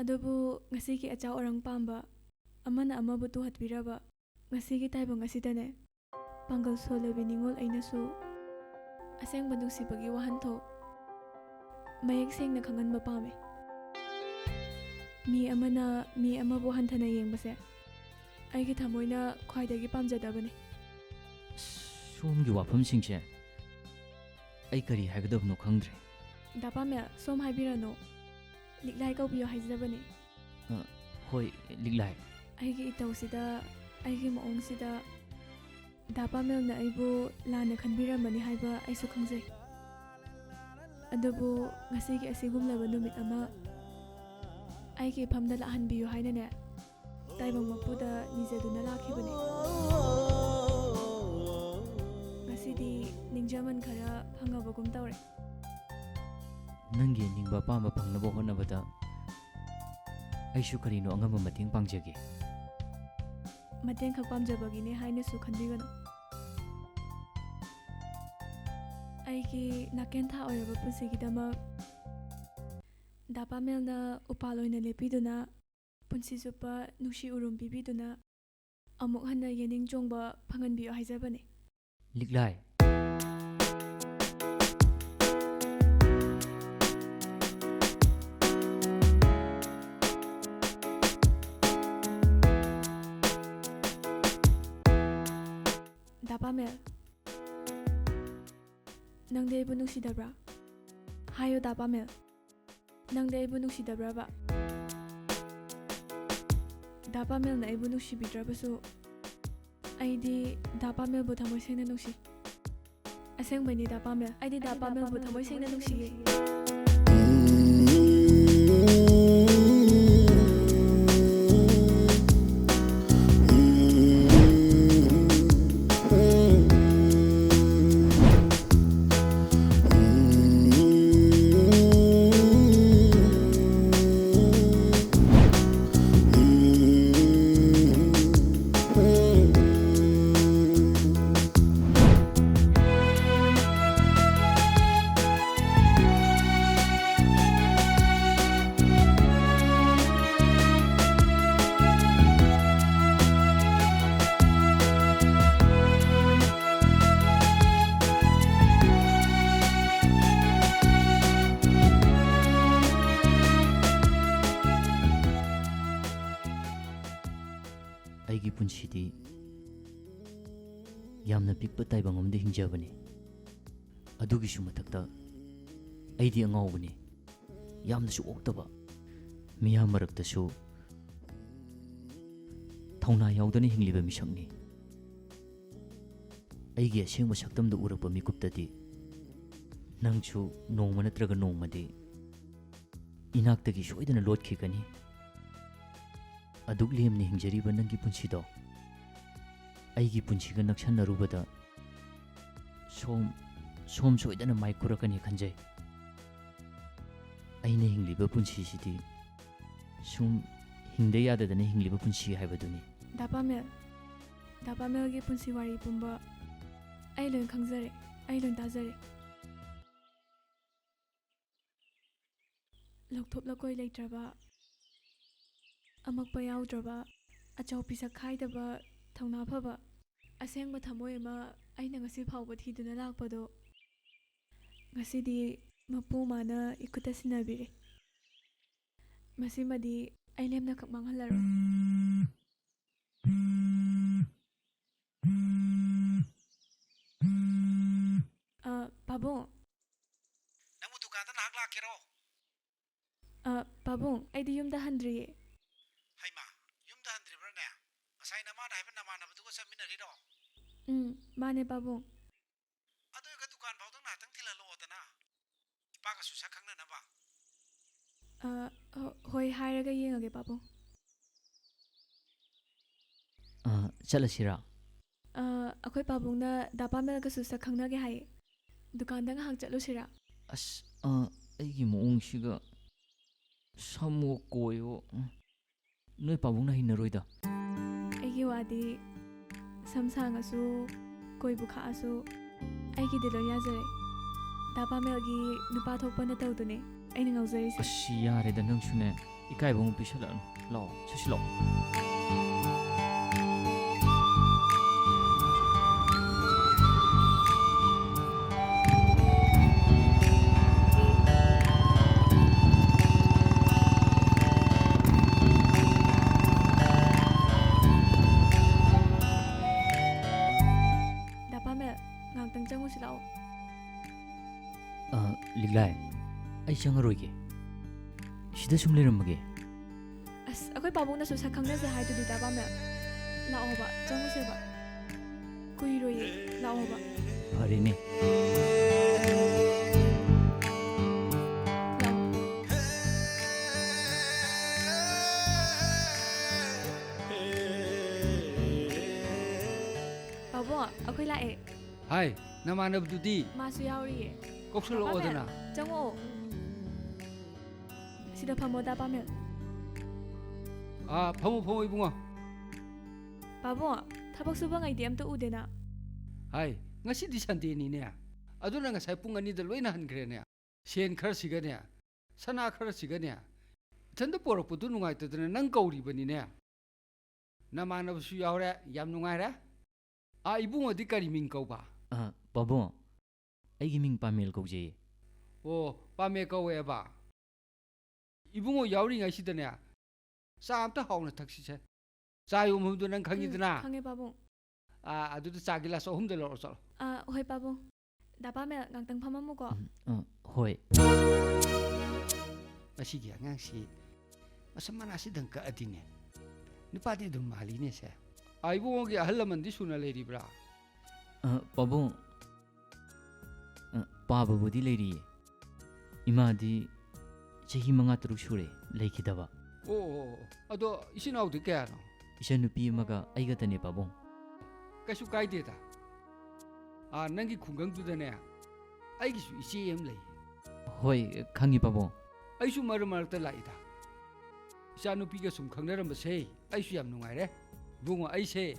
ꯑꯗꯨꯕꯨ ꯉꯁꯤꯒꯤ ꯑꯆꯥꯎ ꯑꯔꯥꯡ ꯄꯥꯝꯕ, ꯑꯃꯅ ꯑꯃꯕꯨ ꯇꯨꯍꯠꯄꯤꯔꯕ ꯉꯁꯤꯒꯤ ꯇꯥꯏꯕꯪ ꯑꯁꯤꯗꯅꯦ, ꯄꯥꯡꯒꯜ ꯁꯣꯜꯂꯕꯤ ꯅꯤꯉꯣꯜ ꯑꯩꯅꯁꯨ ꯑꯁꯦꯡꯕ ꯅꯨꯡꯁꯤꯕꯒꯤ ꯋꯥꯍꯟꯊꯣꯛ ꯃꯌꯦꯛ ꯁꯦꯡꯅ ꯈꯪꯍꯟꯕ ꯄꯥꯝꯃꯤ꯫ ꯃꯤ ꯑꯃꯅ ꯃꯤ ꯑꯃꯕꯨ ꯍꯟꯊꯅ ꯌꯦꯡꯕꯁꯦ ꯑꯩꯒꯤ ꯊꯃꯣꯏꯅ ꯈ꯭ꯋꯥꯏꯗꯒꯤ ꯄꯥꯝꯖꯗꯕꯅꯤ꯫ ꯁꯣꯝꯒꯤ ꯋꯥꯐꯝꯁꯤꯡꯁꯦ ꯑꯩ ꯀꯔꯤ ꯍꯥꯏꯒꯗꯕꯅꯣ ꯈꯪꯗ꯭ꯔꯦ꯫ ꯗꯥ ꯄꯥꯃꯦꯜ, ꯁꯣꯝ ꯍꯥꯏꯕꯤꯔꯅꯨ꯫ ꯂꯤꯛꯂꯥꯏ ꯀꯧꯕꯤꯌꯨ ꯍꯥꯏꯖꯕꯅꯤ꯫ ꯍꯣꯏ, ꯂꯤꯛꯂꯥꯏ꯫ ꯑꯩꯒꯤ ꯏꯇꯧꯁꯤꯗ, ꯑꯩꯒꯤ ꯃꯑꯣꯡꯁꯤꯗ ꯗꯥ ꯄꯥꯃꯦꯜꯅ ꯑꯩꯕꯨ ꯂꯥꯟꯅ ꯈꯟꯕꯤꯔꯝꯃꯅꯤ ꯍꯥꯏꯕ ꯑꯩꯁꯨ ꯈꯪꯖꯩ꯫ ꯑꯗꯨꯕꯨ ꯉꯁꯤꯒꯤ ꯑꯁꯤꯒꯨꯝꯂꯕ ꯅꯨꯃꯤꯠ ꯑꯃ ꯑꯩꯒꯤ ꯏꯐꯝꯗ ꯂꯥꯛꯍꯟꯕꯤꯌꯨ ꯍꯥꯏꯅꯅꯦ, ꯇꯥꯏꯕꯪ ꯃꯄꯨꯗ ꯅꯤꯖꯗꯨꯅ ꯂꯥꯛꯈꯤꯕꯅꯤ꯫ ꯉꯁꯤꯗꯤ ꯅꯤꯡꯖꯃꯟ ꯈꯔ ꯐꯪꯉꯕꯒꯨꯝ ꯇꯧꯔꯦ꯫ ꯅꯪꯒꯤ ꯑꯅꯤꯡꯕ ꯑꯄꯥꯝꯕ ꯐꯪꯅꯕ ꯍꯣꯠꯅꯕꯗ ꯑꯩꯁꯨ ꯀꯔꯤꯅꯣ ꯑꯉꯝꯕ ꯃꯇꯦꯡ ꯄꯥꯡꯖꯒꯦ꯫ ꯃꯇꯦꯡꯈꯛ ꯄꯥꯝꯖꯕꯒꯤꯅꯦ ꯍꯥꯏꯅꯁꯨ ꯈꯟꯕꯤꯒꯅꯨ꯫ ꯑꯩꯒꯤ ꯅꯥꯀꯦꯟꯊꯥ ꯑꯣꯏꯔꯕ ꯄꯨꯟꯁꯤꯒꯤꯗꯃꯛ ꯗꯥ ꯄꯥꯃꯦꯜꯅ ꯎꯄꯥꯜ ꯑꯣꯏꯅ ꯂꯦꯞꯄꯤꯗꯨꯅ, ꯄꯨꯟꯁꯤ ꯆꯨꯞꯄ ꯅꯨꯡꯁꯤ ꯎꯔꯨꯝ ꯄꯤꯕꯤꯗꯨꯅ, ꯑꯃꯨꯛ ꯍꯟꯅ ꯌꯦꯅꯤꯡ ꯆꯣꯡꯕ ꯐꯪꯍꯟꯕꯤꯌꯨ ꯍꯥꯏꯖꯕꯅꯤ꯫ ꯂꯤꯛꯂꯥꯏ꯫ ꯗꯥ ꯄꯥꯃꯦꯜ, ꯅꯪꯗꯤ ꯑꯩꯕꯨ ꯅꯨꯡꯁꯤꯗꯕ꯭ꯔꯥ? ꯍꯥꯏꯌꯨ, ꯗꯥ ꯄꯥꯃꯦꯜ, ꯅꯪꯗꯤ ꯑꯩꯕꯨ ꯅꯨꯡꯁꯤꯗꯕ꯭ꯔꯕ? ꯗꯥ ꯄꯥꯃꯦꯜꯅ ꯑꯩꯕꯨ ꯅꯨꯡꯁꯤꯕꯤꯗ꯭ꯔꯕꯁꯨ, ꯑꯩꯗꯤ ꯗꯥ ꯄꯥꯃꯦꯜꯕꯨ ꯊꯃꯣꯏ ꯁꯦꯡꯅ ꯅꯨꯡꯁꯤ꯫ ꯑꯁꯦꯡꯕꯩꯅꯤ, ꯗꯥ ꯄꯥꯃꯦꯜ, ꯑꯩꯗꯤ ꯗꯥ ꯄꯥꯃꯦꯜꯕꯨ ꯊꯃꯣꯏ ꯁꯦꯡꯅ ꯅꯨꯡꯁꯤꯌꯦ꯫ ꯑꯩꯒꯤ ꯄꯨꯟꯁꯤꯗꯤ ꯌꯥꯝꯅ ꯄꯤꯛꯄ ꯇꯥꯏꯕꯪ ꯑꯃꯗ ꯍꯤꯡꯖꯕꯅꯤ꯫ ꯑꯗꯨꯒꯤꯁꯨ ꯃꯊꯛꯇ ꯑꯩꯗꯤ ꯑꯉꯥꯎꯕꯅꯤ, ꯌꯥꯝꯅꯁꯨ ꯑꯣꯛꯇꯕ, ꯃꯤꯌꯥꯝ ꯃꯔꯛꯇꯁꯨ ꯊꯧꯅꯥ ꯌꯥꯎꯗꯅ ꯍꯤꯡꯂꯤꯕ ꯃꯤꯁꯛꯅꯤ꯫ ꯑꯩꯒꯤ ꯑꯁꯦꯡꯕ ꯁꯛꯇꯝꯗꯨ ꯎꯔꯛꯄ ꯃꯤꯀꯨꯞꯇꯗꯤ ꯅꯪꯁꯨ ꯅꯣꯡꯃ ꯅꯠꯇ꯭ꯔꯒ ꯅꯣꯡꯃꯗꯤ ꯏꯅꯥꯛꯇꯒꯤ ꯁꯣꯏꯗꯅ ꯂꯣꯠꯈꯤꯒꯅꯤ꯫ ꯑꯗꯨꯛ ꯂꯦꯝꯅ ꯍꯤꯡꯖꯔꯤꯕ ꯅꯪꯒꯤ ꯄꯨꯟꯁꯤꯗꯣ ꯑꯩꯒꯤ ꯄꯨꯟꯁꯤꯒ ꯅꯛꯁꯟꯅꯔꯨꯕꯗ ꯁꯣꯝ, ꯁꯣꯝ ꯁꯣꯏꯗꯅ ꯃꯥꯏ ꯀꯨꯔꯛꯀꯅꯤ ꯈꯟꯖꯩ꯫ ꯑꯩꯅ ꯍꯤꯡꯂꯤꯕ ꯄꯨꯟꯁꯤꯁꯤꯗꯤ ꯁꯨꯝ ꯍꯤꯡꯗ ꯌꯥꯗꯗꯅ ꯍꯤꯡꯂꯤꯕ ꯄꯨꯟꯁꯤ ꯍꯥꯏꯕꯗꯨꯅꯤ꯫ ꯗꯥ ꯄꯥꯃꯦꯜ, ꯗꯥ ꯄꯥꯃꯦꯜꯒꯤ ꯄꯨꯟꯁꯤ ꯋꯥꯔꯤ ꯄꯨꯝꯕ ꯑꯩ ꯂꯣꯏ ꯈꯪꯖꯔꯦ, ꯑꯩ ꯂꯣꯏ ꯇꯥꯖꯔꯦ꯫ ꯂꯧꯊꯣꯛ ꯂꯧꯀꯣꯏ ꯂꯩꯇ꯭ꯔꯕ, ꯑꯃꯛꯄ ꯌꯥꯎꯗ꯭ꯔꯕ, ꯑꯆꯧ ꯄꯤꯁꯛ ꯈꯥꯏꯗꯕ, ꯊꯧꯅꯥ ꯐꯕ, ꯑꯁꯦꯡꯕ ꯊꯃꯣꯏ ꯑꯃ ꯑꯩꯅ ꯉꯁꯤ ꯐꯥꯎꯕ ꯊꯤꯗꯨꯅ ꯂꯥꯛꯄꯗꯣ ꯉꯁꯤꯗꯤ ꯃꯄꯨ ꯃꯥꯅ ꯏꯈꯨꯠꯇ ꯁꯤꯟꯅꯕꯤꯔꯦ꯫ ꯃꯁꯤꯃꯗꯤ ꯑꯩ ꯂꯦꯝꯅꯈꯛ ꯃꯥꯡꯍꯜꯂꯔꯣꯏ꯫ ꯑ, ꯄꯥꯕꯨꯡ꯫ ꯅꯪꯕꯨ ꯗꯨꯀꯥꯟꯗ ꯉꯥꯏꯍꯥꯛ ꯂꯥꯛꯀꯦꯔꯣ? ꯑ, ꯄꯥꯕꯨꯡ, ꯑꯩꯗꯤ ꯌꯨꯝꯗ ꯍꯟꯗ꯭ꯔꯤꯌꯦ꯫ ꯍꯩꯃꯥ, ꯌꯨꯝꯗ ꯍꯟꯗ꯭ꯔꯤꯕ꯭ꯔꯥꯅꯦ? ꯉꯁꯥꯏ ꯅꯃꯥꯅ ꯍꯥꯏꯕ ꯅꯃꯥꯟꯅꯕꯗꯨꯒ ꯆꯠꯃꯤꯟꯅꯔꯤꯔꯣ? ꯎꯝ, ꯃꯥꯅꯦ ꯄꯥꯕꯨꯡ꯫ ꯑꯗꯨ ꯑꯣꯏꯔꯒ ꯗꯨꯀꯥꯟ ꯐꯥꯎꯗꯪ ꯉꯥꯏꯍꯥꯛꯇꯪ ꯊꯤꯜꯍꯜꯂꯛꯑꯣꯗꯅ, ꯏꯄꯥꯒꯁꯨ ꯁꯛ ꯈꯪꯅꯅꯕ꯫ ꯑ, ꯍꯣ-, ꯍꯣꯏ, ꯍꯥꯏꯔꯒ ꯌꯦꯡꯉꯒꯦ ꯄꯥꯕꯨꯡ꯫ ꯑ, ꯆꯠꯂꯁꯤꯔꯥ? ꯑ, ꯑꯩꯈꯣꯏ ꯄꯥꯕꯨꯡꯅ ꯗꯥ ꯄꯥꯃꯦꯜꯒꯁꯨ ꯁꯛ ꯈꯪꯅꯒꯦ ꯍꯥꯏꯌꯦ꯫ ꯗꯨꯀꯥꯟꯗ ꯉꯥꯏꯍꯥꯛ ꯆꯠꯂꯨꯁꯤꯔꯥ? ꯑꯁ, ꯑ, ꯑꯩꯒꯤ ꯃꯑꯣꯡꯁꯤꯒ ꯁꯝꯋꯣ ꯀꯣꯏꯋꯣ, ꯎꯝ, ꯅꯣꯏ ꯄꯥꯕꯨꯡꯅ ꯍꯩꯅꯔꯣꯏꯗ꯫ ꯑꯩꯒꯤ ꯋꯥꯗꯤ ꯁꯝ ꯁꯥꯡꯉꯁꯨ, ꯀꯣꯏꯕꯨ ꯈꯥꯛꯑꯁꯨ, ꯑꯩꯒꯤꯗꯤ ꯂꯣꯏ ꯌꯥꯖꯔꯦ꯫ ꯗꯥ ꯄꯥꯃꯦꯜꯒꯤ ꯅꯨꯄꯥ ꯊꯣꯛꯄ ꯅꯇꯧꯗꯨꯅꯦ ꯑꯩꯅ ꯉꯥꯎꯖꯔꯤꯁꯦ꯫ ꯑꯁ, ꯌꯥꯔꯦꯗ ꯅꯪꯁꯨꯅꯦ, ꯏꯀꯥꯏꯕ ꯑꯃꯨꯛ ꯄꯤꯁꯜꯂꯛꯑꯅꯨ꯫ ꯂꯥꯛꯑꯣ, ꯆꯠꯁꯤ ꯂꯥꯛꯑꯣ꯫ ꯑꯩ ꯆꯪꯉꯔꯣꯏꯒꯦ꯫ ꯁꯤꯗ ꯁꯨꯝ ꯂꯩꯔꯝꯃꯒꯦ꯫ ꯑꯁ, ꯑꯩꯈꯣꯏ ꯄꯥꯕꯨꯡꯅꯁꯨ ꯁꯛ ꯈꯪꯅꯁꯦ ꯍꯥꯏꯗꯨꯗꯤ, ꯗꯥ ꯄꯥꯃꯦꯜ꯫ ꯂꯥꯛꯑꯣꯕ, ꯆꯪꯉꯨꯁꯦꯕ꯫ ꯀꯨꯏꯔꯣꯏꯌꯦ, ꯂꯥꯛꯑꯣꯕ꯫ ꯐꯔꯦꯅꯦ꯫ ꯂꯥꯛꯑꯣ꯫ ꯄꯥꯕꯨꯡ, ꯑꯩꯈꯣꯏ ꯂꯥꯛꯑꯦ꯫ ꯍꯥꯏ, ꯅꯃꯥꯟꯅꯕꯗꯨꯗꯤ? ꯃꯥꯁꯨ ꯌꯥꯎꯔꯤꯌꯦ꯫ ꯀꯧꯁꯜꯂꯛꯑꯣꯗꯅ꯫ ꯄꯥꯃꯦꯜ, ꯆꯪꯉꯛꯑꯣ꯫ ꯁꯤꯗ ꯐꯝꯃꯣ, ꯗꯥ ꯄꯥꯃꯦꯜ꯫ ꯑꯥ, ꯐꯝꯃꯣ, ꯐꯝꯃꯣ, ꯏꯕꯨꯡꯉꯣ꯫ ꯄꯥꯕꯨꯡ, ꯊꯕꯛ ꯁꯨꯕ ꯉꯩꯗꯤ ꯑꯝꯇ ꯎꯗꯦꯅ꯫ ꯍꯥꯏ, ꯉꯁꯤꯗꯤ ꯁꯟꯗꯦꯅꯤꯅꯦ꯫ ꯑꯗꯨꯅ ꯉꯁꯥꯏ ꯄꯨꯡ ꯑꯅꯤꯗ ꯂꯣꯏꯅ ꯍꯟꯈ꯭ꯔꯦꯅꯦ꯫ ꯁꯦꯟ ꯈꯔꯁꯤꯒꯅꯦ, ꯁꯅꯥ ꯈꯔꯁꯤꯒꯅꯦ, ꯏꯊꯟꯗ ꯄꯣꯔꯛꯄꯗꯨ ꯅꯨꯡꯉꯥꯏꯇꯗꯅ ꯅꯪ ꯀꯧꯔꯤꯕꯅꯤꯅꯦ꯫ ꯅꯃꯥꯟꯅꯕꯁꯨ ꯌꯥꯎꯔꯦ, ꯌꯥꯝ ꯅꯨꯡꯉꯥꯏꯔꯦ꯫ ꯑꯥ, ꯏꯕꯨꯡꯉꯣꯗꯤ ꯀꯔꯤ ꯃꯤꯡ ꯀꯧꯕ? ꯑ, ꯄꯥꯕꯨꯡ, ꯑꯩꯒꯤ ꯃꯤꯡ ꯄꯥꯃꯦꯜ ꯀꯧꯖꯩꯌꯦ꯫ ꯑꯣ, ꯄꯥꯃꯦꯜ ꯀꯧꯋꯦꯕ꯫ ꯏꯕꯨꯡꯉꯣ ꯌꯥꯎꯔꯤꯉꯩꯁꯤꯗꯅꯦ, ꯆꯥ ꯑꯝꯇ ꯍꯥꯎꯅ ꯊꯛꯁꯤꯁꯦ꯫ ꯆꯥ ꯌꯣꯟꯐꯝꯗꯣ ꯅꯪ ꯈꯪꯉꯤꯗꯅ? ꯎꯝ, ꯈꯪꯉꯦ, ꯄꯥꯕꯨꯡ꯫ ꯑꯥ, ꯑꯗꯨꯗ ꯆꯥ ꯒꯤꯂꯥꯁ ꯑꯍꯨꯝꯗ ꯂꯧꯔꯣ ꯆꯠꯂꯣ꯫ ꯑꯥ, ꯍꯣꯏ, ꯄꯥꯕꯨꯡ꯫ ꯗꯥ ꯄꯥꯃꯦꯜ, ꯉꯥꯛꯇꯪ ꯐꯝꯃꯝꯃꯨꯀꯣ꯫ ꯎꯝ, ꯑ, ꯍꯣꯏ꯫ ꯃꯁꯤꯒꯤ ꯑꯉꯥꯡꯁꯤ ꯃꯁꯝ ꯃꯅꯥꯁꯤꯗꯪ ꯀꯛꯑꯗꯤꯅꯦ, ꯅꯨꯄꯥꯗꯤ ꯑꯗꯨꯝ ꯃꯥꯜꯂꯤꯅꯦ ꯁꯦ꯫ ꯑꯥ, ꯏꯕꯨꯡꯉꯣꯒꯤ ꯑꯍꯜ ꯂꯃꯟꯗꯤ ꯁꯨꯅ ꯂꯩꯔꯤꯕ꯭ꯔꯥ? ꯑ, ꯄꯥꯕꯨꯡ, ꯑ, ꯄꯥꯕꯕꯨꯗꯤ ꯂꯩꯔꯤꯌꯦ꯫ ꯏꯃꯥꯗꯤ ꯆꯍꯤ ꯃꯉꯥ ꯇꯔꯨꯛ ꯁꯨꯔꯦ ꯂꯩꯈꯤꯗꯕ꯫ ꯑꯣ, ꯑꯣ, ꯑꯣ꯫ ꯑꯗꯣ ꯏꯆꯤꯟ ꯏꯅꯥꯎꯗꯤ ꯀꯌꯥꯅꯣ? ꯏꯆꯟꯅꯨꯄꯤ ꯑꯃꯒ ꯑꯩꯒꯇꯅꯦ, ꯄꯥꯕꯨꯡ꯫ ꯀꯩꯁꯨ ꯀꯥꯏꯗꯦꯗ꯫ ꯑꯥ, ꯅꯪꯒꯤ ꯈꯨꯡꯒꯪꯗꯨꯗꯅꯦ, ꯑꯩꯒꯤꯁꯨ ꯏꯆꯦ ꯑꯃ ꯂꯩ꯫ ꯍꯣꯏ, ꯈꯪꯉꯤ, ꯄꯥꯕꯨꯡ꯫ ꯑꯩꯁꯨ ꯃꯔꯛ ꯃꯔꯛꯇ ꯂꯥꯛꯏꯗ꯫ ꯏꯆꯥꯅꯨꯄꯤꯒ ꯁꯨꯝ ꯈꯪꯅꯔꯝꯕꯁꯦ ꯑꯩꯁꯨ ꯌꯥꯝ ꯅꯨꯡꯉꯥꯏꯔꯦ꯫ ꯏꯕꯨꯡꯉꯣ, ꯑꯩꯁꯦ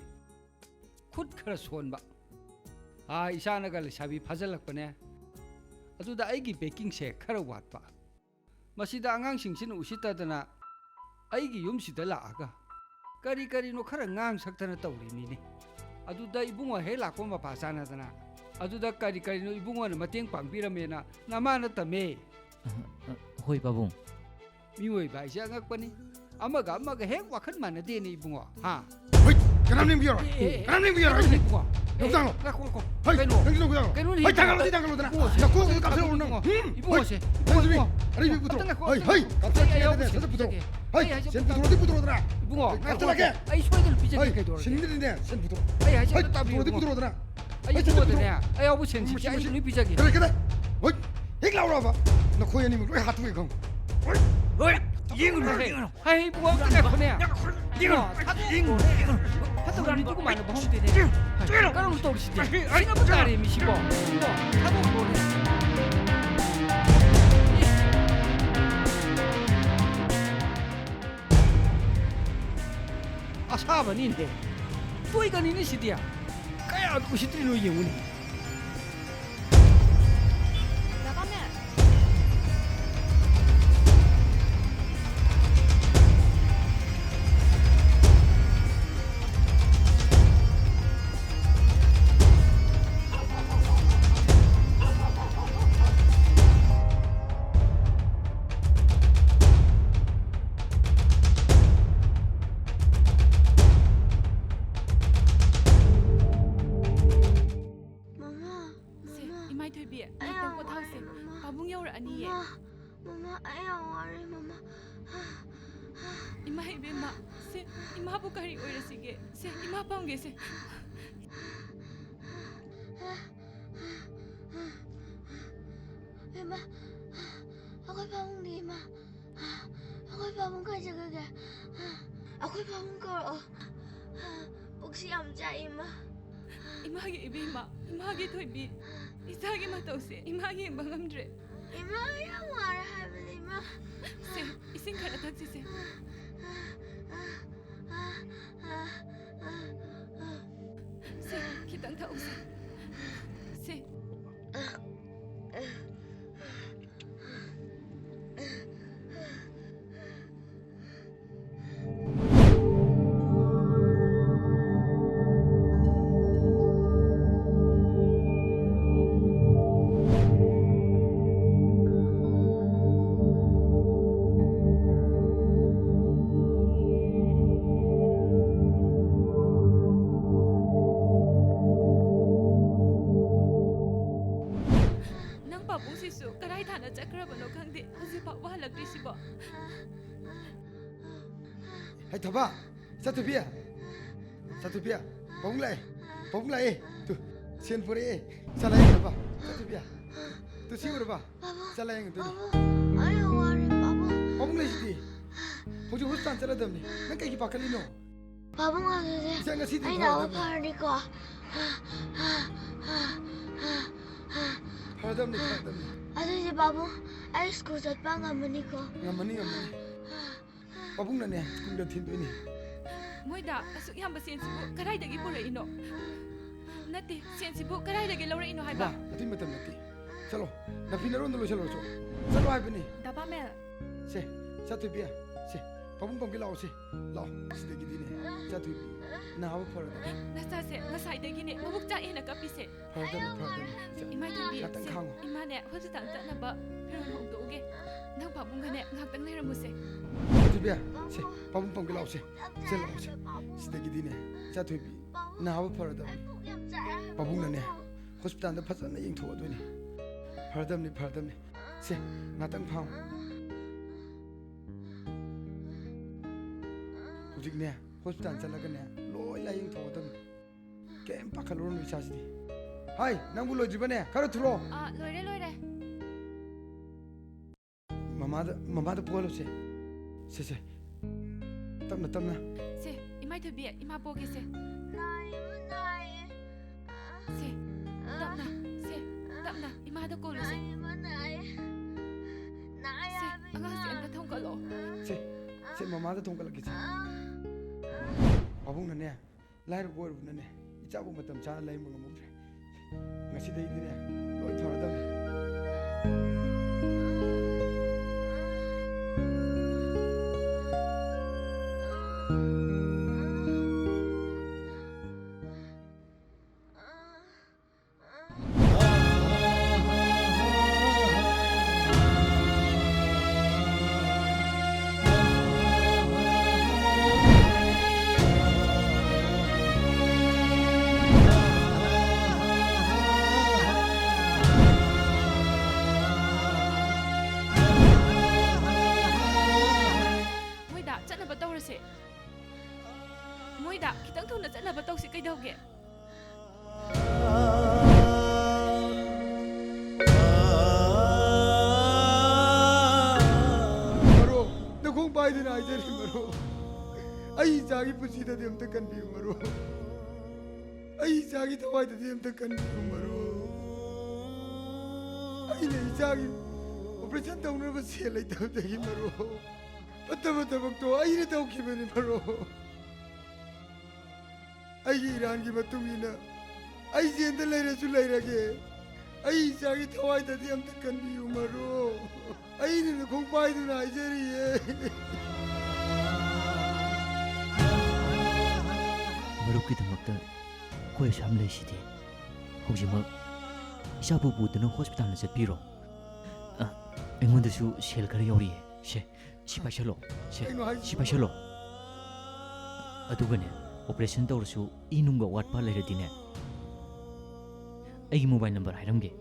ꯈꯨꯠ ꯈꯔ ꯁꯣꯟꯕ꯫ ꯑꯥ, ꯏꯆꯥꯅꯒ ꯂꯩꯁꯥꯕꯤ ꯐꯥꯖꯤꯜꯂꯛꯄꯅꯦ꯫ ꯑꯗꯨꯗ ꯑꯩꯒꯤ ꯕꯦꯀꯤꯡꯁꯦ ꯈꯔ ꯋꯥꯠꯄ꯫ ꯃꯁꯤꯗ ꯑꯉꯥꯡꯁꯤꯡꯁꯤꯅ ꯎꯁꯤꯠꯇꯗꯅ ꯑꯩꯒꯤ ꯌꯨꯝꯁꯤꯗ ꯂꯥꯛꯑꯒ ꯀꯔꯤ ꯀꯔꯤꯅꯣ ꯈꯔ ꯉꯥꯡ ꯁꯛꯇꯅ ꯇꯧꯔꯤꯅꯤꯅꯦ꯫ ꯑꯗꯨꯗ ꯏꯕꯨꯡꯉꯣ ꯍꯦꯛ ꯂꯥꯛꯄ ꯃꯄꯥ ꯆꯥꯅꯗꯅ, ꯑꯗꯨꯗ ꯀꯔꯤ ꯀꯔꯤꯅꯣ ꯏꯕꯨꯡꯉꯣꯅ ꯃꯇꯦꯡ ꯄꯥꯡꯕꯤꯔꯝꯃꯦꯅ ꯅꯃꯥꯅ ꯇꯝꯃꯦ꯫ ꯑ, ꯑ, ꯍꯣꯏ, ꯄꯥꯕꯨꯡ꯫ ꯃꯤꯑꯣꯏꯕ ꯍꯥꯏꯁꯦ ꯑꯉꯛꯄꯅꯤ꯫ ꯑꯃꯒ ꯑꯃꯒ ꯍꯦꯛ ꯋꯥꯈꯜ ꯃꯥꯟꯅꯗꯦꯅꯦ ꯏꯕꯨꯡꯉꯣ, ꯍꯥ? ꯍꯨꯏꯠ! ꯀꯅꯥꯝ ꯂꯦꯡꯕꯤꯔꯣꯏ꯫ ꯑꯦ, ꯑꯦ, ꯑꯦ, ꯀꯅꯥꯝ ꯂꯦꯡꯕꯤꯔꯣꯏ꯫ ꯀꯩꯅꯣꯅꯦ, ꯏꯕꯨꯡꯉꯣ? ꯅꯣꯛꯇꯥꯡꯂꯣ꯫ ꯉꯥꯏꯈꯣ, ꯉꯥꯏꯈꯣ꯫ ꯍꯩ, ꯀꯩꯅꯣ? ꯅꯪꯁꯨ ꯅꯣꯛꯇꯥꯡꯂꯣ꯫ ꯀꯩꯅꯣꯅꯦ, ꯍꯩ, ꯏꯕꯨꯡꯉꯣ? ꯊꯥꯡꯒꯠꯂꯣ, ꯊꯥꯡꯒꯠꯂꯣꯗꯅ꯫ ꯏꯕꯨꯡꯉꯣꯁꯦ, ꯅꯀꯣꯛꯇꯨ ꯏꯕꯨꯡꯉꯣ, ꯀꯥꯞꯊꯠꯂꯛꯑꯣ ꯅꯪ꯫ ꯏꯕꯨꯡꯉꯣ꯫ ꯍꯨꯝ? ꯏꯕꯨꯡꯉꯣꯁꯦ, ꯍꯩ, ꯏꯕꯨꯡꯉꯣ, ꯍꯩ, ꯏꯕꯨꯡꯉꯣ꯫ ꯍꯩ, ꯀꯥꯞꯊꯠꯂꯛꯀꯦ ꯑꯩ ꯌꯥꯎꯕ ꯍꯥꯏꯗꯅ, ꯁꯦꯟ ꯁꯠ ꯄꯨꯊꯣꯔꯛꯑꯣ꯫ ꯄꯤꯖꯒꯦ꯫ ꯍꯩ, ꯑꯩ ꯍꯥꯏꯁꯦ ꯁꯦꯟ ꯑꯝꯇ ꯄꯨꯊꯣꯔꯛꯑꯣ, ꯇꯥꯕꯤꯌꯨ꯫ ꯄꯨꯊꯣꯔꯛꯑꯣꯗꯅ꯫ ꯏꯕꯨꯡꯉꯣ, ꯍꯩ, ꯉꯥꯏꯈꯣ, ꯀꯥꯞꯊꯠꯂꯛꯀꯦ꯫ ꯉꯥꯏꯈꯣ꯫ ꯑꯩ ꯁꯣꯏꯗꯅ ꯄꯤꯖꯒꯦ, ꯍꯩ, ꯀꯩꯗꯧꯔꯒꯦ? ꯁꯤꯟꯗ꯭ꯔꯤꯅꯦ, ꯁꯦꯟ ꯄꯨꯊꯣꯔꯛꯑꯣ꯫ ꯑꯩ ꯍꯥꯏꯁꯦ ꯍꯩ, ꯑꯝꯇ ꯇꯥꯕꯤꯌꯨ, ꯄꯨꯊꯣꯔꯛꯑꯣ, ꯏꯕꯨꯡꯉꯣ꯫ ꯄꯨꯊꯣꯔꯛꯑꯣꯗꯅ꯫ ꯑꯩ ꯍꯩ, ꯁꯦꯟ ꯏꯕꯨꯡꯉꯣꯗꯅꯦ, ꯄꯨꯊꯣꯔꯛꯑꯣ꯫ ꯑꯩ ꯌꯥꯎꯕ ꯁꯦꯟ ꯃꯨꯁꯤ, ꯁꯤꯡꯁꯤ ꯃꯨꯁꯤ꯫ ꯑꯩ ꯄꯤꯖꯒꯦ꯫ ꯀꯔꯤ, ꯀꯔꯤ? ꯍꯣꯏ, ꯍꯦꯛ ꯂꯥꯎꯔꯕ ꯅꯈꯣꯏ ꯑꯅꯤꯃꯛ ꯂꯣꯏ ꯍꯥꯠꯇꯣꯛꯑꯦ ꯈꯪꯉꯨ꯫ ꯍꯣꯏ, ꯍꯣꯏ, ꯌꯦꯡꯉꯨꯅꯨ, ꯍꯦ꯫ ꯌꯦꯡꯉꯨꯅꯨ꯫ ꯍꯩ, ꯏꯕꯨꯡꯉꯣ, ꯑꯝꯇ ꯉꯥꯏꯈꯣꯅꯦ꯫ ꯌꯦꯡꯉꯨꯅꯨ, ꯏꯕꯨꯡꯉꯣ, ꯌꯦꯡꯉꯨꯅꯨ, ꯊꯥꯗꯣꯛꯈꯣꯅꯦ꯫ ꯌꯦꯡꯉꯨꯅꯨ꯫ ꯐꯠꯇꯕ ꯃꯤꯗꯨꯒ ꯃꯥꯟꯅꯕ ꯍꯧꯗꯦꯅꯦ꯫ ꯌꯦꯡꯉꯨꯅꯨ꯫ ꯍꯩ, ꯀꯔꯝꯅ ꯇꯧꯔꯤꯁꯤꯗꯤ? ꯑꯩ, ꯑꯩ, ꯁꯤꯅꯕꯨ ꯇꯥꯔꯦ, ꯃꯤꯁꯤꯕꯣ꯫ ꯏꯕꯨꯡꯉꯣ, ꯊꯥꯗꯣꯛꯈꯣꯅꯦ꯫ ꯑꯁꯥꯕꯅꯤꯅꯦ꯫ ꯇꯣꯏꯒꯅꯤꯅꯦ ꯁꯤꯗꯤ꯫ ꯀꯌꯥꯗ ꯎꯁꯤꯠꯇ꯭ꯔꯤꯅꯣ ꯌꯦꯡꯉꯨꯅꯦ꯫ ꯃꯃꯥ, ꯁꯦ, ꯃꯃꯥ, ꯏꯃꯥ ꯊꯣꯏꯕꯤ, ꯑꯩ ꯉꯥꯛꯇꯪ ꯌꯥꯝ ꯄꯣꯊꯥꯎꯁꯦ꯫ ꯋꯥꯔꯦ, ꯃꯃꯥ꯫ ꯄꯥꯕꯨꯡ ꯌꯧꯔꯛꯑꯅꯤꯌꯦ꯫ ꯃꯃꯥ, ꯃꯃꯥ, ꯑꯩ ꯌꯥꯝ ꯋꯥꯔꯦ, ꯃꯃꯥ꯫ ꯏꯃꯥ ꯏꯕꯦꯝꯃ, ꯁꯦ, ꯏꯃꯥꯕꯨ ꯀꯔꯤ ꯑꯣꯏꯔꯁꯤꯒꯦ? ꯁꯦ, ꯏꯃꯥ ꯄꯝꯒꯦꯁꯦ꯫ ꯏꯃꯥ, ꯑꯩꯈꯣꯏ ꯄꯥꯕꯨꯡꯗꯤ, ꯏꯃꯥ? ꯑꯩꯈꯣꯏ ꯄꯥꯕꯨꯡ ꯀꯥꯏ ꯆꯠꯈ꯭ꯔꯒꯦ? ꯑꯩꯈꯣꯏ ꯄꯥꯕꯨꯡ ꯀꯧꯔꯛꯑꯣ꯫ ꯄꯨꯛꯁꯤ ꯌꯥꯝ ꯆꯥꯛꯏ, ꯏꯃꯥ꯫ ꯏꯃꯥꯒꯤ ꯏꯕꯦꯝꯃ, ꯏꯃꯥꯒꯤ ꯊꯣꯏꯕꯤ, ꯏꯆꯥꯒꯤ ꯃꯇꯧꯁꯦ ꯏꯃꯥ ꯌꯦꯡꯕ ꯉꯝꯗ꯭ꯔꯦ꯫ ꯏꯃꯥ, ꯑꯩ ꯌꯥꯝ ꯋꯥꯔꯦ ꯍꯥꯏꯕꯅꯦ, ꯏꯃꯥ꯫ ꯁꯦ, ꯏꯁꯤꯡ ꯈꯔ ꯊꯛꯁꯤꯁꯦ꯫ ꯁꯦ, ꯈꯤꯇꯪ ꯊꯛꯎꯁꯦ꯫ ꯁꯦ꯫ ꯀꯔꯝꯕꯅꯣ ꯈꯪꯗꯦ, ꯍꯧꯖꯤꯛꯐꯥꯎꯕ ꯍꯜꯂꯛꯇ꯭ꯔꯤꯁꯤꯕꯣ꯫ ꯍꯩ ꯊꯕ, ꯆꯥꯊꯣꯏꯕꯤ, ꯆꯥꯊꯣꯏꯕꯤ, ꯄꯥꯕꯨꯡ ꯂꯥꯛꯑꯦ, ꯄꯥꯕꯨꯡ ꯂꯥꯛꯑꯦ꯫ ꯇꯨ, ꯁꯦꯟ ꯄꯨꯔꯛꯑꯦ꯫ ꯆꯠꯂ ꯌꯦꯡꯉꯕ? ꯆꯥꯊꯣꯏꯕꯤ, ꯇꯨ ꯁꯤ ꯎꯔꯕ? ꯄꯥꯕꯨꯡ, ꯆꯠꯂ ꯌꯦꯡꯉꯨꯗꯣꯏꯅꯤ꯫ ꯄꯥꯕꯨꯡ, ꯑꯩ ꯋꯥꯔꯦ, ꯄꯥꯕꯨꯡ꯫ ꯄꯥꯕꯨꯡ ꯂꯩꯁꯤꯗꯤ꯫ ꯍꯧꯖꯤꯛ ꯍꯣꯁꯄꯤꯇꯥꯜ ꯆꯠꯂꯗꯕꯅꯤ꯫ ꯅꯪ ꯀꯩꯒꯤ ꯄꯥꯈꯠꯂꯤꯅꯣ? ꯄꯥꯕꯨꯡ, ꯑꯗꯨꯗꯤ ꯏꯆꯥ, ꯉꯁꯤꯗꯤ ꯑꯩ ꯅꯥꯕ ꯐꯔꯗꯕꯅꯤ꯫ ꯐꯔꯅꯤꯀꯣ? ꯐꯔꯗꯕꯅꯤ, ꯐꯔꯗꯕꯅꯤ꯫ ꯑꯗꯨꯗꯤ ꯄꯥꯕꯨꯡ, ꯑꯩ ꯁ꯭ꯀꯨꯜ ꯆꯠꯄ ꯉꯝꯃꯅꯤꯀꯣ? ꯉꯝꯃꯅꯤ, ꯉꯝꯃꯅꯤ꯫ ꯄꯥꯕꯨꯡꯅꯅꯦ, ꯁ꯭ꯀꯨꯜꯗ ꯊꯤꯟꯗꯣꯏꯅꯤ꯫ ꯃꯣꯏꯗ ꯑꯁꯨꯛ ꯌꯥꯝꯕ ꯁꯦꯟꯁꯤꯕꯨ ꯀꯗꯥꯏꯗꯒꯤ ꯄꯨꯔꯛꯏꯅꯣ? ꯅꯠꯇꯦ, ꯁꯦꯟꯁꯤꯕꯨ ꯀꯗꯥꯏꯗꯒꯤ ꯂꯧꯔꯛꯏꯅꯣ ꯍꯥꯏꯕ? ꯃꯥ, ꯑꯗꯨꯏ ꯃꯇꯝ ꯅꯠꯇꯦ꯫ ꯆꯠꯂꯣ, ꯅꯥꯐꯤ ꯅꯔꯣꯟꯗꯣ ꯂꯣꯏꯁꯤꯜꯂꯨꯔꯣ, ꯆꯠꯂꯣ꯫ ꯆꯠꯂꯣ ꯍꯥꯏꯕꯅꯤ꯫ ꯗꯥ ꯄꯥꯃꯦꯜ꯫ ꯁꯦ, ꯆꯥꯊꯣꯏꯕꯤ, ꯁꯦ, ꯄꯥꯕꯨꯡ ꯄꯝꯒꯦ ꯂꯥꯛꯑꯣ, ꯁꯦ, ꯂꯥꯛꯑꯣ꯫ ꯁꯤꯗꯒꯤꯗꯤꯅꯦ, ꯆꯥꯊꯣꯏꯕꯤ, ꯅꯥꯕ ꯐꯔꯗꯕꯅꯤ꯫ ꯅꯆꯥꯁꯦ ꯉꯁꯥꯏꯗꯒꯤꯅꯦ ꯃꯕꯨꯛ ꯆꯥꯛꯑꯦꯅ ꯀꯞꯄꯤꯁꯦ꯫ ꯐꯔꯗꯕꯅꯤ, ꯐꯔꯗꯕꯅꯤ, ꯏꯆꯥ꯫ ꯏꯃꯥ ꯊꯣꯏꯕꯤ, ꯉꯥꯛꯇꯪ ꯁꯦ, ꯈꯥꯡꯉꯣ꯫ ꯏꯃꯥꯅꯦ ꯍꯣꯁꯄꯤꯇꯥꯜ ꯆꯠꯅꯕ ꯐꯤꯔꯣꯜ ꯍꯣꯡꯗꯣꯛꯎꯒꯦ꯫ ꯅꯪ ꯄꯥꯕꯨꯡꯒꯅꯦ ꯉꯥꯛꯇꯪ ꯂꯩꯔꯝꯃꯨꯁꯦ꯫ ꯆꯥꯊꯣꯏꯕꯤ, ꯁꯦ, ꯄꯥꯕꯨꯡ ꯄꯝꯒꯦ ꯂꯥꯛꯑꯣ, ꯁꯦ꯫ ꯁꯦ, ꯂꯥꯛꯑꯣ, ꯁꯦ꯫ ꯁꯤꯗꯒꯤꯗꯤꯅꯦ, ꯆꯥꯊꯣꯏꯕꯤ, ꯅꯥꯕ ꯐꯔꯗꯕꯅꯤ꯫ ꯄꯥꯕꯨꯡꯅꯅꯦ, ꯍꯣꯁꯄꯤꯇꯥꯜꯗ ꯐꯖꯅ ꯌꯦꯡꯊꯣꯛꯑꯗꯣꯏꯅꯤ꯫ ꯐꯔꯗꯕꯅꯤ, ꯐꯔꯗꯕꯅꯤ꯫ ꯁꯦ, ꯉꯥꯛꯇꯪ ꯐꯥꯎ꯫ ꯍꯧꯖꯤꯛꯅꯦ, ꯍꯣꯁꯄꯤꯇꯥꯜ ꯆꯠꯂꯒꯅꯦ, ꯂꯣꯏ ꯂꯥꯏꯌꯦꯡꯊꯣꯛꯑꯗꯕꯅꯤ꯫ ꯀꯩꯝ ꯄꯥꯈꯠꯂꯨꯔꯅꯨ ꯏꯆꯥꯁꯤꯗꯤ꯫ ꯍꯥꯏ, ꯅꯪꯕꯨ ꯂꯣꯏꯗ꯭ꯔꯤꯕꯅꯦ? ꯈꯔ ꯊꯨꯔꯣ꯫ ꯑꯥ, ꯂꯣꯏꯔꯦ, ꯂꯣꯏꯔꯦ꯫ ꯃꯃꯥꯗ, ꯃꯃꯥꯗ ꯄꯣꯍꯜꯂꯨꯁꯦ꯫ ꯁꯦ, ꯁꯦ꯫ ꯇꯞꯅ, ꯇꯞꯅ꯫ ꯁꯦ, ꯏꯃꯥꯏ ꯊꯣꯏꯕꯤ, ꯏꯃꯥ ꯄꯣꯒꯦꯁꯦ꯫ ꯅꯥꯏꯌꯦꯕ, ꯅꯥꯏꯌꯦ꯫ ꯁꯦ, ꯇꯞꯅ, ꯁꯦ, ꯇꯞꯅ, ꯏꯃꯥꯗ ꯀꯣꯜꯂꯨꯁꯦ꯫ ꯅꯥꯏꯌꯦꯕ, ꯅꯥꯏꯌꯦ꯫ ꯅꯥꯏ ꯁꯦ, ꯍꯥꯏꯕ, ꯑꯉꯥꯡꯁꯦ ꯏꯃꯥ꯫ ꯑꯝꯇ ꯊꯣꯡꯀꯠꯂꯣ꯫ ꯁꯦ, ꯁꯦ, ꯃꯃꯥꯗ ꯊꯣꯡꯀꯠꯂꯛꯀꯦꯁꯦ꯫ ꯄꯥꯕꯨꯡꯅꯅꯦ, ꯂꯥꯏꯔꯕ ꯑꯣꯏꯔꯨꯕꯅꯅꯦ, ꯏꯆꯥꯕꯨ ꯃꯇꯝ ꯆꯥꯅ ꯂꯥꯌꯦꯡꯕ ꯉꯝꯍꯧꯗ꯭ꯔꯦ꯫ ꯉꯁꯤꯗꯩꯗꯤꯅꯦ, ꯂꯣꯏ ꯐꯔꯗꯕꯅꯤ꯫ ꯇꯧꯔꯁꯦ꯫ ꯃꯣꯏꯗ ꯈꯤꯇꯪ ꯊꯨꯅ ꯆꯠꯅꯕ ꯇꯧꯁꯤ꯫ ꯀꯩꯗꯧꯒꯦ? ꯃꯔꯨꯞ, ꯅꯈꯣꯡ ꯄꯥꯏꯗꯨꯅ ꯍꯥꯏꯖꯔꯤ ꯃꯔꯨꯞ, ꯑꯩ ꯏꯆꯥꯒꯤ ꯄꯨꯟꯁꯤꯗꯗꯤ ꯑꯝꯇ ꯀꯟꯕꯤꯌꯨ ꯃꯔꯨꯞ꯫ ꯑꯩ ꯏꯆꯥꯒꯤ ꯊꯋꯥꯏꯗꯗꯤ ꯑꯝꯇ ꯀꯟꯕꯤꯌꯨ ꯃꯔꯨꯞ꯫ ꯑꯩꯅ ꯏꯆꯥꯒꯤ operation ꯇꯧꯅꯕ ꯁꯦꯜ ꯂꯩꯇꯕꯗꯒꯤ ꯃꯔꯨꯞ, ꯐꯠꯇꯕ ꯊꯕꯛꯇꯣ ꯑꯩꯅ ꯇꯧꯈꯤꯕꯅꯤ ꯃꯔꯨꯞ꯫ ꯑꯩꯒꯤ ꯏꯔꯥꯟꯒꯤ ꯃꯇꯨꯡ ꯏꯟꯅ ꯑꯩ ꯖꯦꯜꯗ ꯂꯩꯔꯁꯨ ꯂꯩꯔꯒꯦ꯫ ꯑꯩ ꯏꯆꯥꯒꯤ ꯊꯋꯥꯏꯗꯗꯤ ꯑꯝꯇ ꯀꯟꯕꯤꯌꯨ ꯃꯔꯨꯞ꯫ ꯑꯩꯅ ꯅꯈꯣꯡ ꯄꯥꯏꯗꯨꯅ ꯍꯥꯏꯖꯔꯤꯌꯦ꯫ ꯃꯔꯨꯞꯀꯤꯗꯃꯛꯇ ꯑꯩꯈꯣꯏ ꯑꯁꯨꯛ ꯌꯥꯝ ꯂꯩꯁꯤꯗꯤ꯫ ꯍꯧꯖꯤꯛꯃꯛ ꯏꯆꯥꯕꯨ ꯄꯨꯗꯨꯅ ꯍꯣꯁꯄꯤꯇꯥꯜꯗ ꯆꯠꯄꯤꯔꯣ꯫ ꯑ, ꯑꯩꯉꯣꯟꯗꯁꯨ ꯁꯦꯜ ꯈꯔ ꯌꯥꯎꯔꯤꯌꯦ꯫ ꯁꯦ, ꯁꯤ ꯄꯥꯏꯁꯜꯂꯣ꯫ ꯁꯦ, ꯀꯩꯅꯣ ꯍꯥꯏꯁꯤꯕꯣ? ꯁꯤ ꯄꯥꯏꯁꯜꯂꯣ꯫ ꯑꯗꯨꯒꯅꯦ, operation ꯇꯧꯔꯁꯨ ꯏ ꯅꯨꯡꯒ ꯑꯋꯥꯠꯄ ꯂꯩꯔꯗꯤꯅꯦ, ꯑꯩꯒꯤ mobile number ꯍꯥꯏꯔꯝꯒꯦ꯫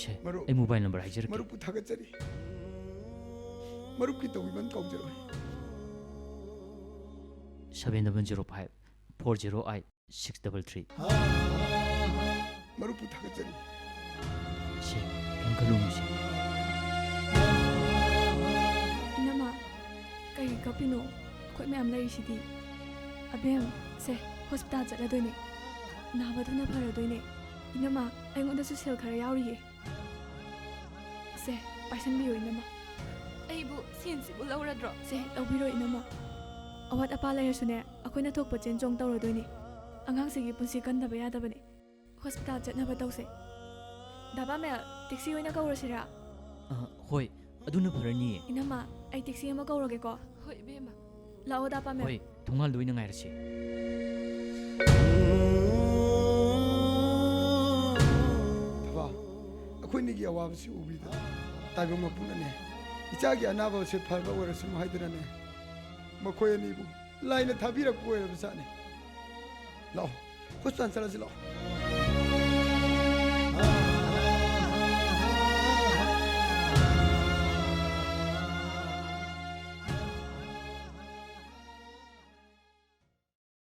ꯁꯦ, ꯃꯔꯨꯞ, ꯑꯩ mobile number ꯍꯥꯏꯖꯔꯛꯀꯦ꯫ ꯃꯔꯨꯞꯄꯨ ꯊꯥꯒꯠꯆꯔꯤ꯫ ꯃꯔꯨꯞꯀꯤ ꯇꯧꯕꯤꯃꯜ ꯀꯥꯎꯖꯔꯣꯏ꯫ Seven double zero five four zero eight six double three꯫ ꯃꯔꯨꯞꯄꯨ ꯊꯥꯒꯠꯆꯔꯤ꯫ ꯁꯦ, ꯀꯩꯝ ꯈꯜꯂꯨꯅꯨꯁꯦ꯫ ꯏꯅꯝꯃ, ꯀꯩꯒꯤ ꯀꯞꯄꯤꯅꯣ? ꯑꯩꯈꯣꯏ ꯃꯌꯥꯝ ꯂꯩꯔꯤꯁꯤꯗꯤ꯫ ꯑꯕꯦꯝ, ꯁꯦ, ꯍꯣꯁꯄꯤꯇꯥꯜ ꯆꯠꯂꯗꯣꯏꯅꯦ꯫ ꯅꯥꯕ ꯊꯨꯅ ꯐꯔꯗꯣꯏꯅꯦ꯫ ꯏꯅꯝꯃ, ꯑꯩꯉꯣꯟꯗꯁꯨ ꯁꯦꯜ ꯈꯔ ꯌꯥꯎꯔꯤꯌꯦ꯫ ꯁꯦ, ꯄꯥꯏꯁꯟꯕꯤꯌꯨ ꯏꯅꯝꯃ꯫ ꯑꯩꯕꯨ ꯁꯦꯟꯁꯤꯕꯨ ꯂꯧꯔꯗ꯭ꯔꯣ? ꯁꯦ, ꯂꯧꯕꯤꯔꯣ ꯏꯅꯝꯃ꯫ ꯑꯋꯥꯠ ꯑꯄꯥ ꯂꯩꯔꯁꯨꯅꯦ, ꯑꯩꯈꯣꯏꯅ ꯊꯣꯛꯄ ꯆꯦꯟ ꯆꯣꯡ ꯇꯧꯔꯗꯣꯏꯅꯦ꯫ ꯑꯉꯥꯡꯁꯤꯒꯤ ꯄꯨꯟꯁꯤ ꯀꯟꯗꯕ ꯌꯥꯗꯕꯅꯦ꯫ ꯍꯣꯁꯄꯤꯇꯥꯜ ꯆꯠꯅꯕ ꯇꯧꯁꯦ꯫ ꯗꯥ ꯄꯥꯃꯦꯜ, ꯇꯦꯛꯁꯤ ꯑꯣꯏꯅ ꯀꯧꯔꯁꯤꯔꯥ? ꯑ, ꯍꯣꯏ, ꯑꯗꯨꯅ ꯐꯔꯅꯤꯌꯦ꯫ ꯏꯅꯝꯃ, ꯑꯩ ꯇꯦꯛꯁꯤ ꯑꯃ ꯀꯧꯔꯒꯦꯀꯣ꯫ ꯍꯣꯏ, ꯏꯕꯦꯝꯃ꯫ ꯂꯥꯛꯑꯣ, ꯗꯥ ꯄꯥꯃꯦꯜ꯫ ꯍꯣꯏ, ꯊꯣꯡꯒꯥꯜꯗ ꯑꯣꯏꯅ ꯉꯥꯏꯔꯁꯤ꯫ ꯊꯕꯥ, ꯑꯩꯈꯣꯏꯅꯤꯒꯤ ꯑꯋꯥꯕꯁꯤ ꯎꯕꯤꯗꯅ ꯇꯥꯏꯕꯪ ꯃꯄꯨꯅꯅꯦ, ꯏꯆꯥꯒꯤ ꯑꯅꯥꯕꯁꯦ ꯐꯕ ꯑꯣꯏꯔꯁꯅꯨ ꯍꯥꯏꯗꯅꯅꯦ, ꯃꯈꯣꯏ ꯑꯅꯤꯕꯨ ꯂꯥꯏꯅ ꯊꯥꯕꯤꯔꯛꯄ ꯑꯣꯏꯔꯕꯖꯥꯠꯅꯤ꯫ ꯂꯥꯛꯑꯣ, ꯍꯣꯁꯄꯤꯇꯥꯜ ꯆꯠꯂꯁꯤ ꯂꯥꯛꯑꯣ꯫